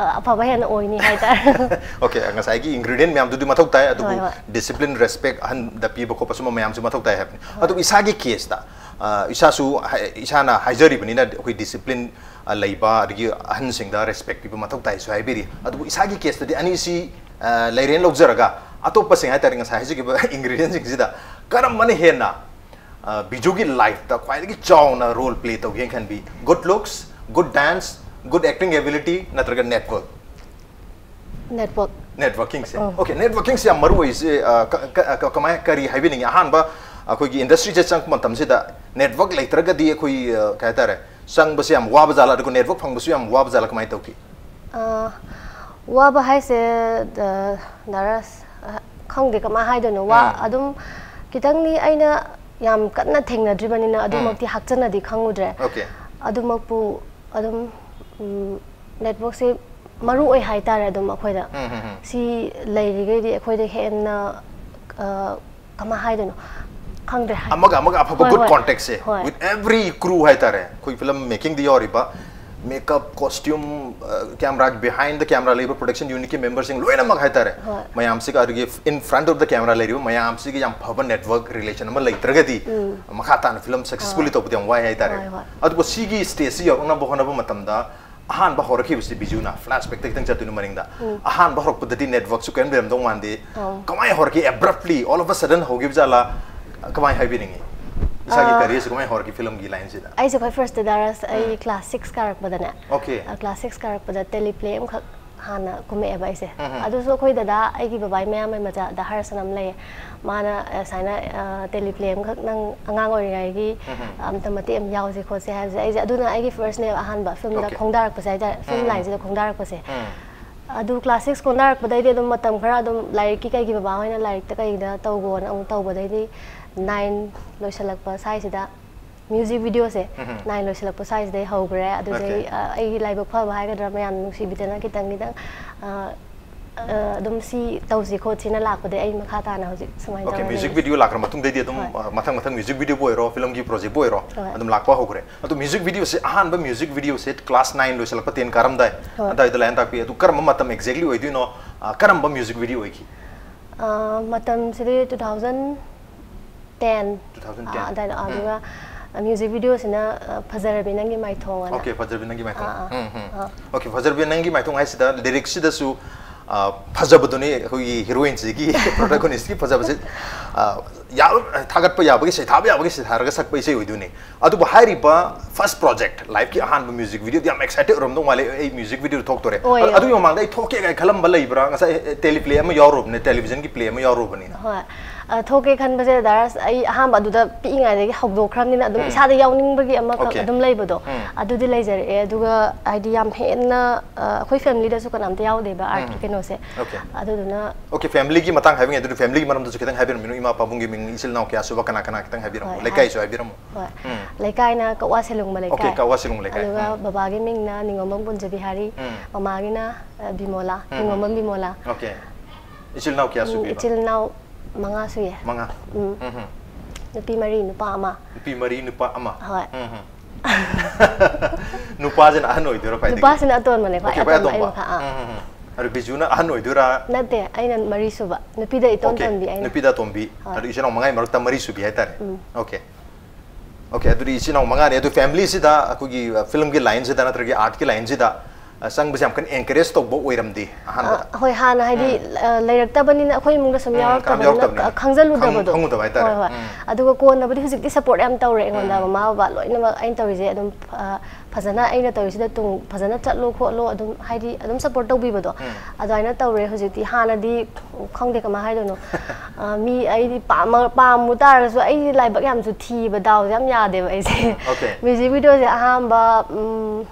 ꯑꯐꯕ ꯍꯦꯟꯅ ꯑꯣꯏꯅꯤ ꯍꯥꯏꯇꯥꯔꯦ꯫ ꯑꯣꯀꯦ, ꯉꯁꯥꯏꯒꯤ ꯏꯟꯒ꯭ꯔꯤꯗꯤꯌꯦꯟ ꯃꯌꯥꯝꯗꯨꯗꯤ ꯃꯊꯧ ꯇꯥꯏ, ꯑꯗꯨꯕꯨ ꯗꯤꯁꯤꯄ꯭ꯂꯤꯟ, ꯔꯦꯁꯄꯦꯛ, ꯑꯍꯟꯗ ꯄꯤꯕ ꯈꯣꯠꯄ, ꯁꯨꯝꯕ ꯃꯌꯥꯝꯁꯨ ꯃꯊꯧ ꯇꯥꯏ ꯍꯥꯏꯕꯅꯤ꯫ ꯑꯗꯨꯕꯨ ꯏꯁꯥꯒꯤ ꯀꯦꯁꯇ, ꯏꯁꯥꯁꯨ, ꯏꯁꯥꯅ ꯍꯥꯏꯖꯔꯤꯕꯅꯤꯅ, ꯑꯩꯈꯣꯏ ꯗꯤꯁꯤꯄ꯭ꯂꯤꯟ ꯂꯩꯕ, ꯑꯗꯒꯤ ꯑꯍꯟꯁꯤꯡꯗ ꯔꯦꯁꯄꯦꯛ ꯄꯤꯕ ꯃꯊꯧ ꯇꯥꯏꯁꯨ ꯍꯥꯏꯕꯤꯔꯤ꯫ ꯑꯗꯨꯕꯨ ꯏꯁꯥꯒꯤ ꯀꯦꯁꯇꯗꯤ ꯑꯅꯤꯁꯤ ꯂꯩꯔꯦꯅ ꯂꯧꯖꯔꯒ, ꯑꯇꯣꯞꯄꯁꯤꯡ ꯍꯥꯏꯇꯥꯔꯦ, ꯉꯁꯥꯏ ꯍꯥꯏꯖꯈꯤꯕ ꯏꯟꯒ꯭ꯔꯤꯗꯤꯌꯦꯟꯁꯤꯡꯁꯤꯗ ꯀꯔꯝꯕꯅ ꯍꯦꯟꯅ ꯕꯤꯖꯨꯒꯤ ꯂꯥꯏꯐꯇ ꯈ꯭ꯋꯥꯏꯗꯒꯤ ꯆꯥꯎꯅ ꯔꯣꯜ ꯄ꯭ꯂꯦ ꯇꯧꯒꯦꯅ ꯈꯟꯕꯤ? Good looks, good dance, good acting ability, ꯅꯠꯇ꯭ꯔꯒ ꯅꯦꯠꯋꯔꯛ? ꯅꯦꯠꯋꯔꯛ꯫ ꯅꯦꯠꯋꯔꯀꯤꯡꯁꯦ꯫ ꯑꯣꯀꯦ, ꯅꯦꯠꯋꯔꯀꯤꯡꯁꯦ ꯌꯥꯝ ꯃꯔꯨ ꯑꯣꯏꯁꯦ, ꯀꯃꯥꯏ, ꯀꯔꯤ ꯍꯥꯏꯕꯤꯅꯤꯡꯉꯤ? ꯑꯍꯥꯟꯕ ꯑꯩꯈꯣꯏꯒꯤ ꯏꯟꯗꯁꯇ꯭ꯔꯤꯁꯦ ꯆꯪꯉꯛꯄ ꯃꯇꯝꯁꯤꯗ ꯅꯦꯠꯋꯔꯛ ꯂꯩꯇ꯭ꯔꯒꯗꯤ ꯑꯩꯈꯣꯏ, ꯀꯩ ꯍꯥꯏꯇꯥꯔꯦ, ꯆꯪꯕꯁꯦ ꯌꯥꯝ ꯋꯥꯕ ꯖꯥꯠꯂꯥ, ꯑꯗꯨꯒ ꯅꯦꯠꯋꯔꯛ ꯐꯪꯕꯁꯨ ꯌꯥꯝ ꯋꯥꯕ ꯖꯥꯠꯂꯥ, ꯀꯃꯥꯏꯅ ꯇꯧꯈꯤ? ꯋꯥꯕ ꯍꯥꯏꯁꯦ, ꯗꯥꯔꯁ, ꯈꯪꯗꯦ ꯀꯃꯥꯏꯅ ꯍꯥꯏꯗꯣꯏꯅꯣ꯫ ꯋꯥ ꯑꯗꯨꯝ ꯈꯤꯇꯪꯗꯤ ꯑꯩꯅ ꯌꯥꯝ ꯀꯟꯅ ꯊꯦꯡꯅꯗ꯭ꯔꯤꯕꯅꯤꯅ ꯑꯗꯨꯃꯛꯇꯤ ꯍꯛꯆꯟꯅꯗꯤ ꯈꯪꯉꯨꯗ꯭ꯔꯦ꯫ ꯑꯣꯀꯦ꯫ ꯑꯗꯨꯃꯛꯄꯨ ꯑꯗꯨꯝ ꯅꯦꯠꯋꯔꯛꯁꯦ ꯃꯔꯨ ꯑꯣꯏ ꯍꯥꯏꯇꯥꯔꯦ ꯑꯗꯨꯝ ꯑꯩꯈꯣꯏꯗ꯫ ꯁꯤ ꯂꯩꯔꯤꯈꯩꯗꯤ ꯑꯩꯈꯣꯏꯗ ꯍꯦꯟꯅ, ꯑ, ꯀꯃꯥꯏ ꯍꯥꯏꯗꯣꯏꯅꯣ? ꯈꯪꯗ꯭ꯔꯦ꯫ ꯑꯃꯒ ꯑꯃꯒ ꯑꯐꯕ good contact say with every crew ꯍꯥꯏꯇꯥꯔꯦ, ꯑꯩꯈꯣꯏ film making ꯗ ꯌꯥꯎꯔꯤꯕ makeup, costume, camera, behind the camera ꯂꯩꯕ production unit ꯀꯤ member ꯁꯤꯡ ꯂꯣꯏꯅꯃꯛ ꯍꯥꯏꯇꯥꯔꯦ꯫ ꯃꯌꯥꯝꯁꯤꯒ ꯑꯗꯨꯒꯤ in front of the camera ꯂꯩꯔꯤꯕ ꯃꯌꯥꯝꯁꯤꯒ ꯌꯥꯝ ꯐꯕ network relation ꯑꯃ ꯂꯩꯇ꯭ꯔꯒꯗꯤ ꯃꯈꯥ ꯇꯥꯅ film successfully ꯇꯧꯕꯗꯤ ꯌꯥꯝ ꯋꯥꯏ ꯍꯥꯏꯇꯥꯔꯦ꯫ ꯑꯗꯨꯕꯨ ꯁꯤꯒꯤ stage ꯁꯤ ꯌꯧꯔꯛꯅꯕ ꯍꯣꯠꯅꯕ ꯃꯇꯝꯗ ꯑꯍꯥꯟꯕ ꯍꯧꯔꯛꯈꯤꯕꯁꯤ ꯕꯤꯖꯨꯅ, flashback ꯇ ꯈꯤꯇꯪ ꯆꯠꯇꯣꯏꯅꯤ ꯃꯅꯤꯡꯗ꯫ ꯑꯍꯥꯟꯕ ꯍꯧꯔꯛꯄꯗꯗꯤ network ꯁꯨ ꯀꯔꯤꯝ ꯂꯩꯔꯝꯗꯧ ꯃꯥꯟꯗꯦ꯫ ꯀꯃꯥꯏꯅ ꯍꯧꯔꯛꯈꯤ? Abruptly, all of a sudden ꯍꯧꯈꯤꯕ ꯖꯥꯠꯂꯥ? ꯀꯃꯥꯏꯅ ꯍꯥꯏꯕꯤꯅꯤꯡꯉꯤ? ꯏꯁꯥꯒꯤ career ꯁꯤ ꯀꯃꯥꯏꯅ ꯍꯧꯔꯛꯈꯤ film ꯒꯤ line ꯁꯤꯗ? ꯑꯩꯁꯦ ꯈ꯭ꯋꯥꯏ first ꯇ ꯗꯥꯔꯁ, ꯑꯩ class six ꯀꯥꯔꯛꯄꯗꯅꯦ꯫ Okay꯫ ꯑ, class six ꯀꯥꯔꯛꯄꯗ tele play ꯑꯃꯈꯛ ꯍꯥꯟꯅ ꯀꯨꯝꯃꯛꯑꯦꯕ ꯑꯩꯁꯦ꯫ ꯑꯗꯨꯁꯨ ꯑꯩꯈꯣꯏ ꯗꯗꯥ, ꯑꯩꯒꯤ ꯕꯕꯥꯒꯤ ꯃꯌꯥꯝꯕꯩ ꯃꯆꯥ ꯗꯥ ꯍꯔꯁ ꯑꯅ ꯑꯃ ꯂꯩꯌꯦ꯫ ꯃꯥꯅ, ꯑ, ꯁꯨꯃꯥꯏꯅ, ꯑ, tele play ꯑꯃꯈꯛ ꯅꯪ ꯑꯉꯥꯡ ꯑꯣꯏꯔꯤꯉꯩꯒꯤ ꯑꯝꯇ ꯃꯇꯦꯛ ꯑꯃ ꯌꯥꯎꯁꯦ ꯈꯣꯠꯁꯦ ꯍꯥꯏꯕꯁꯦ, ꯑꯩꯁꯦ ꯑꯗꯨꯅ ꯑꯩꯒꯤ first ꯅꯦꯕ ꯑꯍꯥꯟꯕ film ꯗ Okay. ꯈꯣꯡꯗꯥꯔꯛꯄꯁꯦ ꯍꯥꯏꯇꯥꯔꯦ, film ꯎꯝ꯫ line ꯁꯤꯗ ꯈꯣꯡꯗꯥꯔꯛꯄꯁꯦ꯫ ꯎꯝ꯫ ꯑꯗꯨ class six ꯈꯣꯡꯗꯥꯔꯛꯄꯗꯩꯗꯤ ꯑꯗꯨꯝ ꯃꯇꯝ ꯈꯔ ꯑꯗꯨꯝ ꯂꯥꯏꯔꯤꯛꯀꯤ ꯀꯩꯒꯤ ꯕꯕꯥ ꯍꯣꯏꯅ ꯂꯥꯏꯔꯤꯛꯇ ꯀꯩꯗ ꯇꯧꯈꯣꯅ ꯑꯃꯨꯛ ꯇꯧꯕꯗꯩꯗꯤ nine ꯂꯣꯏꯁꯤꯜꯂꯛꯄ ꯁ꯭ꯋꯥꯏꯁꯤꯗ music video ꯁꯦ, ꯎꯝ꯫ nine ꯂꯣꯏꯁꯤꯜꯂꯛꯄ ꯁ꯭ꯋꯥꯏꯁꯤꯗꯩ ꯍꯧꯈ꯭ꯔꯦ꯫ ꯑꯗꯨꯗꯩ, Okay. ꯑ, ꯑꯩꯒꯤ ꯂꯥꯏꯕꯛ ꯐꯕ ꯍꯥꯏꯒꯗ꯭ꯔꯥ, ꯃꯌꯥꯝꯅ ꯅꯨꯡꯁꯤꯕꯤꯗꯅ ꯈꯤꯇꯪ ꯈꯤꯇꯪ, ꯑ, ꯑ, ꯑꯗꯨꯝ ꯁꯤ ꯇꯧꯁꯤ ꯈꯣꯠꯁꯤꯅ ꯂꯥꯛꯄꯗꯩ ꯑꯩ ꯃꯈꯥ ꯇꯥꯅ ꯍꯧꯖꯤꯛ ꯁꯨꯃꯥꯏꯅ Okay, ꯇꯧꯔ music ꯂꯩꯔꯦ꯫ video ꯂꯥꯛꯈ꯭ꯔ ꯃꯇꯨꯡꯗꯩꯗꯤ ꯑꯗꯨꯝ, ꯍꯣꯏ꯫ ꯑ, ꯃꯊꯪ ꯃꯊꯪ music video ꯕꯨ ꯑꯣꯏꯔꯣ, film ꯒꯤ project ꯄꯨ ꯑꯣꯏꯔꯣ, ꯍꯣꯏ꯫ ꯑꯗꯨꯝ ꯂꯥꯛꯄ ꯍꯧꯈ꯭ꯔꯦ꯫ ꯑꯗꯣ music video ꯁꯦ, ꯑꯍꯥꯟꯕ music video ꯁꯦ class nine ꯂꯣꯏꯁꯤꯜꯂꯛꯄ, ten ꯀꯥꯔꯝꯗꯥꯏ ꯍꯣꯏ꯫ ꯑꯗꯥꯏꯗ ꯂꯥꯏꯌꯥꯟ ꯇꯥꯛꯄꯤ꯫ ꯑꯗꯨ ꯀꯔꯝꯕ ꯃꯇꯝ exactly ꯑꯣꯏꯗꯣꯏꯅꯣ? ꯑ, ꯀꯔꯝꯕ music video ꯑꯣꯏꯈꯤ? ꯑ, ꯃꯇꯝꯁꯤꯗꯤ two thousand ten꯫ Two thousand ten꯫ ꯑ, ꯑꯗꯥꯏꯗ, ꯎꯝ꯫ ꯑꯗꯨꯒ music video ꯁꯤꯅ, ꯑ, ꯐꯖꯔꯕꯤ ꯅꯪꯒꯤ ꯃꯥꯏꯊꯣꯡ ꯑꯅ꯫ Okay, ꯐꯖꯔꯕꯤ ꯅꯪꯒꯤ ꯃꯥꯏꯊꯣꯡ꯫ ꯑꯥ, ꯑꯥ꯫ ꯎꯝ, ꯎꯝ꯫ ꯑꯥ꯫ Okay, ꯐꯖꯔꯕꯤ ꯅꯪꯒꯤ ꯃꯥꯏꯊꯣꯡ ꯍꯥꯏꯁꯤꯗ lyrics ꯁꯤꯗꯁꯨ, ꯑ, ꯐꯖꯕꯗꯨꯅꯤ ꯑꯩꯈꯣꯏꯒꯤ heroine ꯁꯤꯒꯤ protagonist ꯀꯤ ꯐꯖꯕꯁꯦ, ꯑ, ꯌꯥꯕ, ꯊꯥꯒꯠꯄ ꯌꯥꯕꯒꯤ, ꯁꯩꯊꯥꯕ ꯌꯥꯕꯒꯤ ꯁꯩꯊꯥꯔꯒ ꯁꯛꯄ ꯏꯁꯩ ꯑꯣꯏꯗꯣꯏꯅꯤ꯫ ꯑꯗꯨꯕꯨ ꯍꯥꯏꯔꯤꯕ first project, life ꯀꯤ ꯑꯍꯥꯟꯕ music video ꯗꯤ ꯌꯥꯝ excited ꯑꯣꯏꯔꯝꯗꯧ ꯃꯥꯜꯂꯦ, "ꯑꯩ music video ꯊꯣꯛꯇꯣꯔꯦ"꯫ ꯑꯣꯏ, ꯑꯗꯨ, ꯑꯣꯏ꯫ ꯑꯗꯨꯒꯤ ꯃꯃꯥꯡꯗ ꯑꯩ ꯊꯣꯛꯀꯦ ꯀꯥꯏꯅ ꯈꯜꯂꯝꯕ ꯂꯩꯕ꯭ꯔꯥ? ꯉꯁꯥꯏ, ꯑꯦ, tele play ꯑꯃ ꯌꯥꯎꯔꯨꯕꯅꯦ, television ꯒꯤ play ꯑꯃ ꯌꯥꯎꯔꯨꯕꯅꯤꯅ꯫ ꯍꯣꯏ꯫ ꯑ, ꯊꯣꯛꯀꯦ ꯈꯟꯕꯁꯦ ꯗꯥꯔꯁ, ꯑꯩ ꯑꯍꯥꯟꯕ ꯑꯗꯨꯗ ꯄꯤꯛꯏꯉꯩꯗꯒꯤ ꯍꯧꯗꯣꯛꯈ꯭ꯔꯕꯅꯤꯅ ꯑꯗꯨꯝ ꯎꯝ꯫ ꯏꯁꯥꯗ ꯌꯥꯎꯅꯤꯡꯕꯒꯤ ꯑꯃꯈꯛ Okay. ꯑꯗꯨꯝ ꯂꯩꯕꯗꯣ, ꯎꯝ꯫ ꯑꯗꯨꯗꯤ ꯂꯩꯖꯔꯛꯑꯦ꯫ ꯑꯗꯨꯒ ꯍꯥꯏꯗꯤ ꯌꯥꯝ ꯍꯦꯟꯅ, ꯑ, ꯑꯩꯈꯣꯏ family ꯗꯁꯨ ꯀꯅꯥꯝꯇ ꯌꯥꯎꯗꯦꯕ art ꯀꯤ ꯎꯝ꯫ ꯀꯩꯅꯣꯁꯦ꯫ Okay. ꯑꯗꯨꯗꯨꯅ Okay, family ꯒꯤ ꯃꯇꯥꯡ ꯍꯥꯏꯕ ꯑꯗꯨꯗꯤ family ꯒꯤ ꯃꯔꯝꯗꯁꯨ ꯈꯤꯇꯪ ꯍꯥꯏꯕꯤꯔꯝꯃꯤꯅꯣ, ꯏꯃꯥ ꯄꯥꯕꯨꯡꯒꯤ ꯃꯤꯡ, ꯏꯆꯤꯜ ꯏꯅꯥꯎ ꯀꯌꯥ ꯁꯨꯕ, ꯀꯅꯥ ꯀꯅꯥ, ꯈꯤꯇꯪ ꯍꯥꯏꯕꯤꯔꯝꯃꯣ, ꯍꯣꯏ, ꯂꯩꯀꯥꯏꯁꯨ ꯍꯥꯏ-, ꯍꯥꯏꯕꯤꯔꯝꯃꯣ꯫ ꯍꯣꯏ꯫ ꯎꯝ꯫ ꯂꯩꯀꯥꯏꯅ ꯀꯛꯋꯥ ꯁꯦꯂꯨꯡꯕ Okay, ꯂꯩꯀꯥꯏ꯫ ꯀꯛꯋꯥ ꯁꯦꯂꯨꯡ ꯂꯩꯀꯥꯏ꯫ ꯑꯗꯨꯒ ꯎꯝ꯫ ꯕꯕꯥꯒꯤ ꯃꯤꯡꯅ ꯅꯤꯉꯣꯝꯕꯝ ꯀꯨꯟꯖ ꯕꯤꯍꯥꯔꯤ, ꯎꯝ꯫ ꯃꯃꯥꯒꯤꯅ, ꯑ, ꯕꯤꯃꯣꯂꯥ, ꯎꯝ꯫ ꯅꯤꯉꯣꯝꯕꯝ ꯕꯤꯃꯣꯂꯥ꯫ Okay. ꯏꯆꯤꯜ ꯏꯅꯥꯎ ꯀꯌꯥ ꯎꯝ, ꯁꯨꯕꯤꯕ? ꯏꯆꯤꯜ ꯏꯅꯥꯎ ꯃꯉꯥ ꯁꯨꯏꯌꯦ꯫ ꯃꯉꯥ? ꯎꯝ꯫ ꯎꯝ, ꯎꯝ꯫ ꯅꯨꯄꯤ ꯃꯔꯤ, ꯅꯨꯄꯥ ꯑꯃ꯫ ꯅꯨꯄꯤ ꯃꯔꯤ, ꯅꯨꯄꯥ ꯑꯃ? ꯍꯣꯏ꯫ ꯎꯝ, ꯎꯝ꯫ ꯅꯨꯄꯥꯁꯤꯅ ꯑꯍꯟ ꯑꯣꯏꯗꯣꯏꯔꯣ ꯈ꯭ꯋꯥꯏꯗꯒꯤ? ꯅꯨꯄꯥꯁꯤꯅ ꯑꯇꯣꯟꯕꯅꯦ, ꯈ꯭ꯋꯥꯏ Okay, ꯈ꯭ꯋꯥꯏ ꯑꯇꯣꯟꯕ, ꯑꯩ ꯑꯇꯣꯟꯕ꯫ ꯃꯈꯥ, ꯑꯥ꯫ ꯎꯝ, ꯎꯝ, ꯎꯝ꯫ ꯑꯗꯨ ꯕꯤꯖꯨꯅ ꯑꯍꯟ ꯑꯣꯏꯗꯣꯏꯔꯥ? ꯅꯠꯇꯦ, ꯑꯩꯅ ꯃꯔꯤ ꯁꯨꯕ꯫ ꯅꯨꯄꯤꯗ ꯏꯇꯣꯟ Okay, ꯇꯣꯟꯕꯤ ꯑꯩꯅ꯫ ꯅꯨꯄꯤꯗ ꯑꯇꯣꯝꯕꯤ꯫ ꯍꯣꯏ꯫ ꯑꯗꯨ ꯏꯆꯤꯜ ꯏꯅꯥꯎ ꯃꯉꯥꯒꯤ ꯃꯔꯛꯇ ꯃꯔꯤ ꯁꯨꯕꯤ ꯍꯥꯏꯇꯥꯔꯦ꯫ ꯎꯝ꯫ Okay꯫ Okay, ꯑꯗꯨꯗꯤ ꯏꯆꯤꯜ ꯏꯅꯥꯎ ꯃꯉꯥꯅꯤ꯫ ꯑꯗꯨ family ꯁꯤꯗ ꯑꯩꯈꯣꯏꯒꯤ, ꯑ, film ꯒꯤ line ꯁꯤꯗ ꯅꯠꯇ꯭ꯔꯒ art ꯀꯤ line ꯁꯤꯗ, ꯑ, ꯆꯪꯕꯁꯦ ꯌꯥꯝ ꯀꯟꯅ encourage ꯇꯧꯕ ꯑꯣꯏꯔꯝꯗꯦ ꯑꯍꯥꯟꯕꯗ? ꯑ, ꯍꯣꯏ, ꯍꯥꯟꯅ ꯍꯥꯏꯗꯤ, ꯎꯝ꯫ ꯑ, ꯂꯩꯔꯛꯇꯕꯅꯤꯅ, ꯑꯩꯈꯣꯏ ꯏꯃꯨꯡꯗ ꯁꯨꯝ ꯎꯝ, ꯀꯅꯥꯝ ꯌꯥꯎꯔꯛꯇꯕꯅꯤꯅ, ꯌꯥꯎꯔꯛꯇꯕꯅꯤꯅ꯫ ꯑ, ꯈꯪꯖꯜꯂꯨꯗꯕꯗꯣ꯫ ꯈꯪ-, ꯈꯪꯉꯨꯗꯕ ꯍꯥꯏꯇꯥꯔꯦ꯫ ꯍꯣꯏ, ꯍꯣꯏ꯫ ꯎꯝ꯫ ꯑꯗꯨꯒ ꯀꯣꯟꯅꯕꯨꯗꯤ ꯍꯧꯖꯤꯛꯇꯤ support ꯌꯥꯝ ꯇꯧꯔꯦ ꯑꯩꯉꯣꯟꯗ꯫ ꯎꯝ꯫ ꯃꯃꯥ ꯕꯕꯥ ꯂꯣꯏꯅꯃꯛ ꯑꯩꯅ ꯇꯧꯔꯤꯁꯦ ꯑꯗꯨꯝ, ꯑ, ꯐꯖꯅ ꯑꯩꯅ ꯇꯧꯔꯤꯁꯤꯗ ꯇꯨꯡ ꯐꯖꯅ ꯆꯠꯂꯣ ꯈꯣꯠꯂꯣ ꯑꯗꯨꯝ ꯍꯥꯏꯗꯤ ꯑꯗꯨꯝ support ꯇꯧꯕꯤꯕꯗꯣ ꯎꯝ꯫ ꯑꯗꯨꯃꯥꯏꯅ ꯇꯧꯔꯦ꯫ ꯍꯧꯖꯤꯛꯇꯤ ꯍꯥꯟꯅꯗꯤ ꯈꯪꯗꯦ ꯀꯃꯥꯏꯅ ꯍꯥꯏꯗꯣꯏꯅꯣ꯫ ꯑ, ꯃꯤ ꯑꯩꯗꯤ ꯄꯥꯝꯃ-, ꯄꯥꯝꯃꯨ ꯇꯥꯔꯒꯁꯨ ꯑꯩꯗꯤ ꯂꯥꯏꯕꯛ ꯌꯥꯝꯁꯨ ꯊꯤꯕ, ꯗꯥꯎꯁꯦ ꯌꯥꯝ ꯌꯥꯗꯦꯕ ꯑꯩꯁꯦ꯫ Okay꯫ Music video ꯁꯦ ꯑꯍꯥꯟꯕ, ꯎꯝ,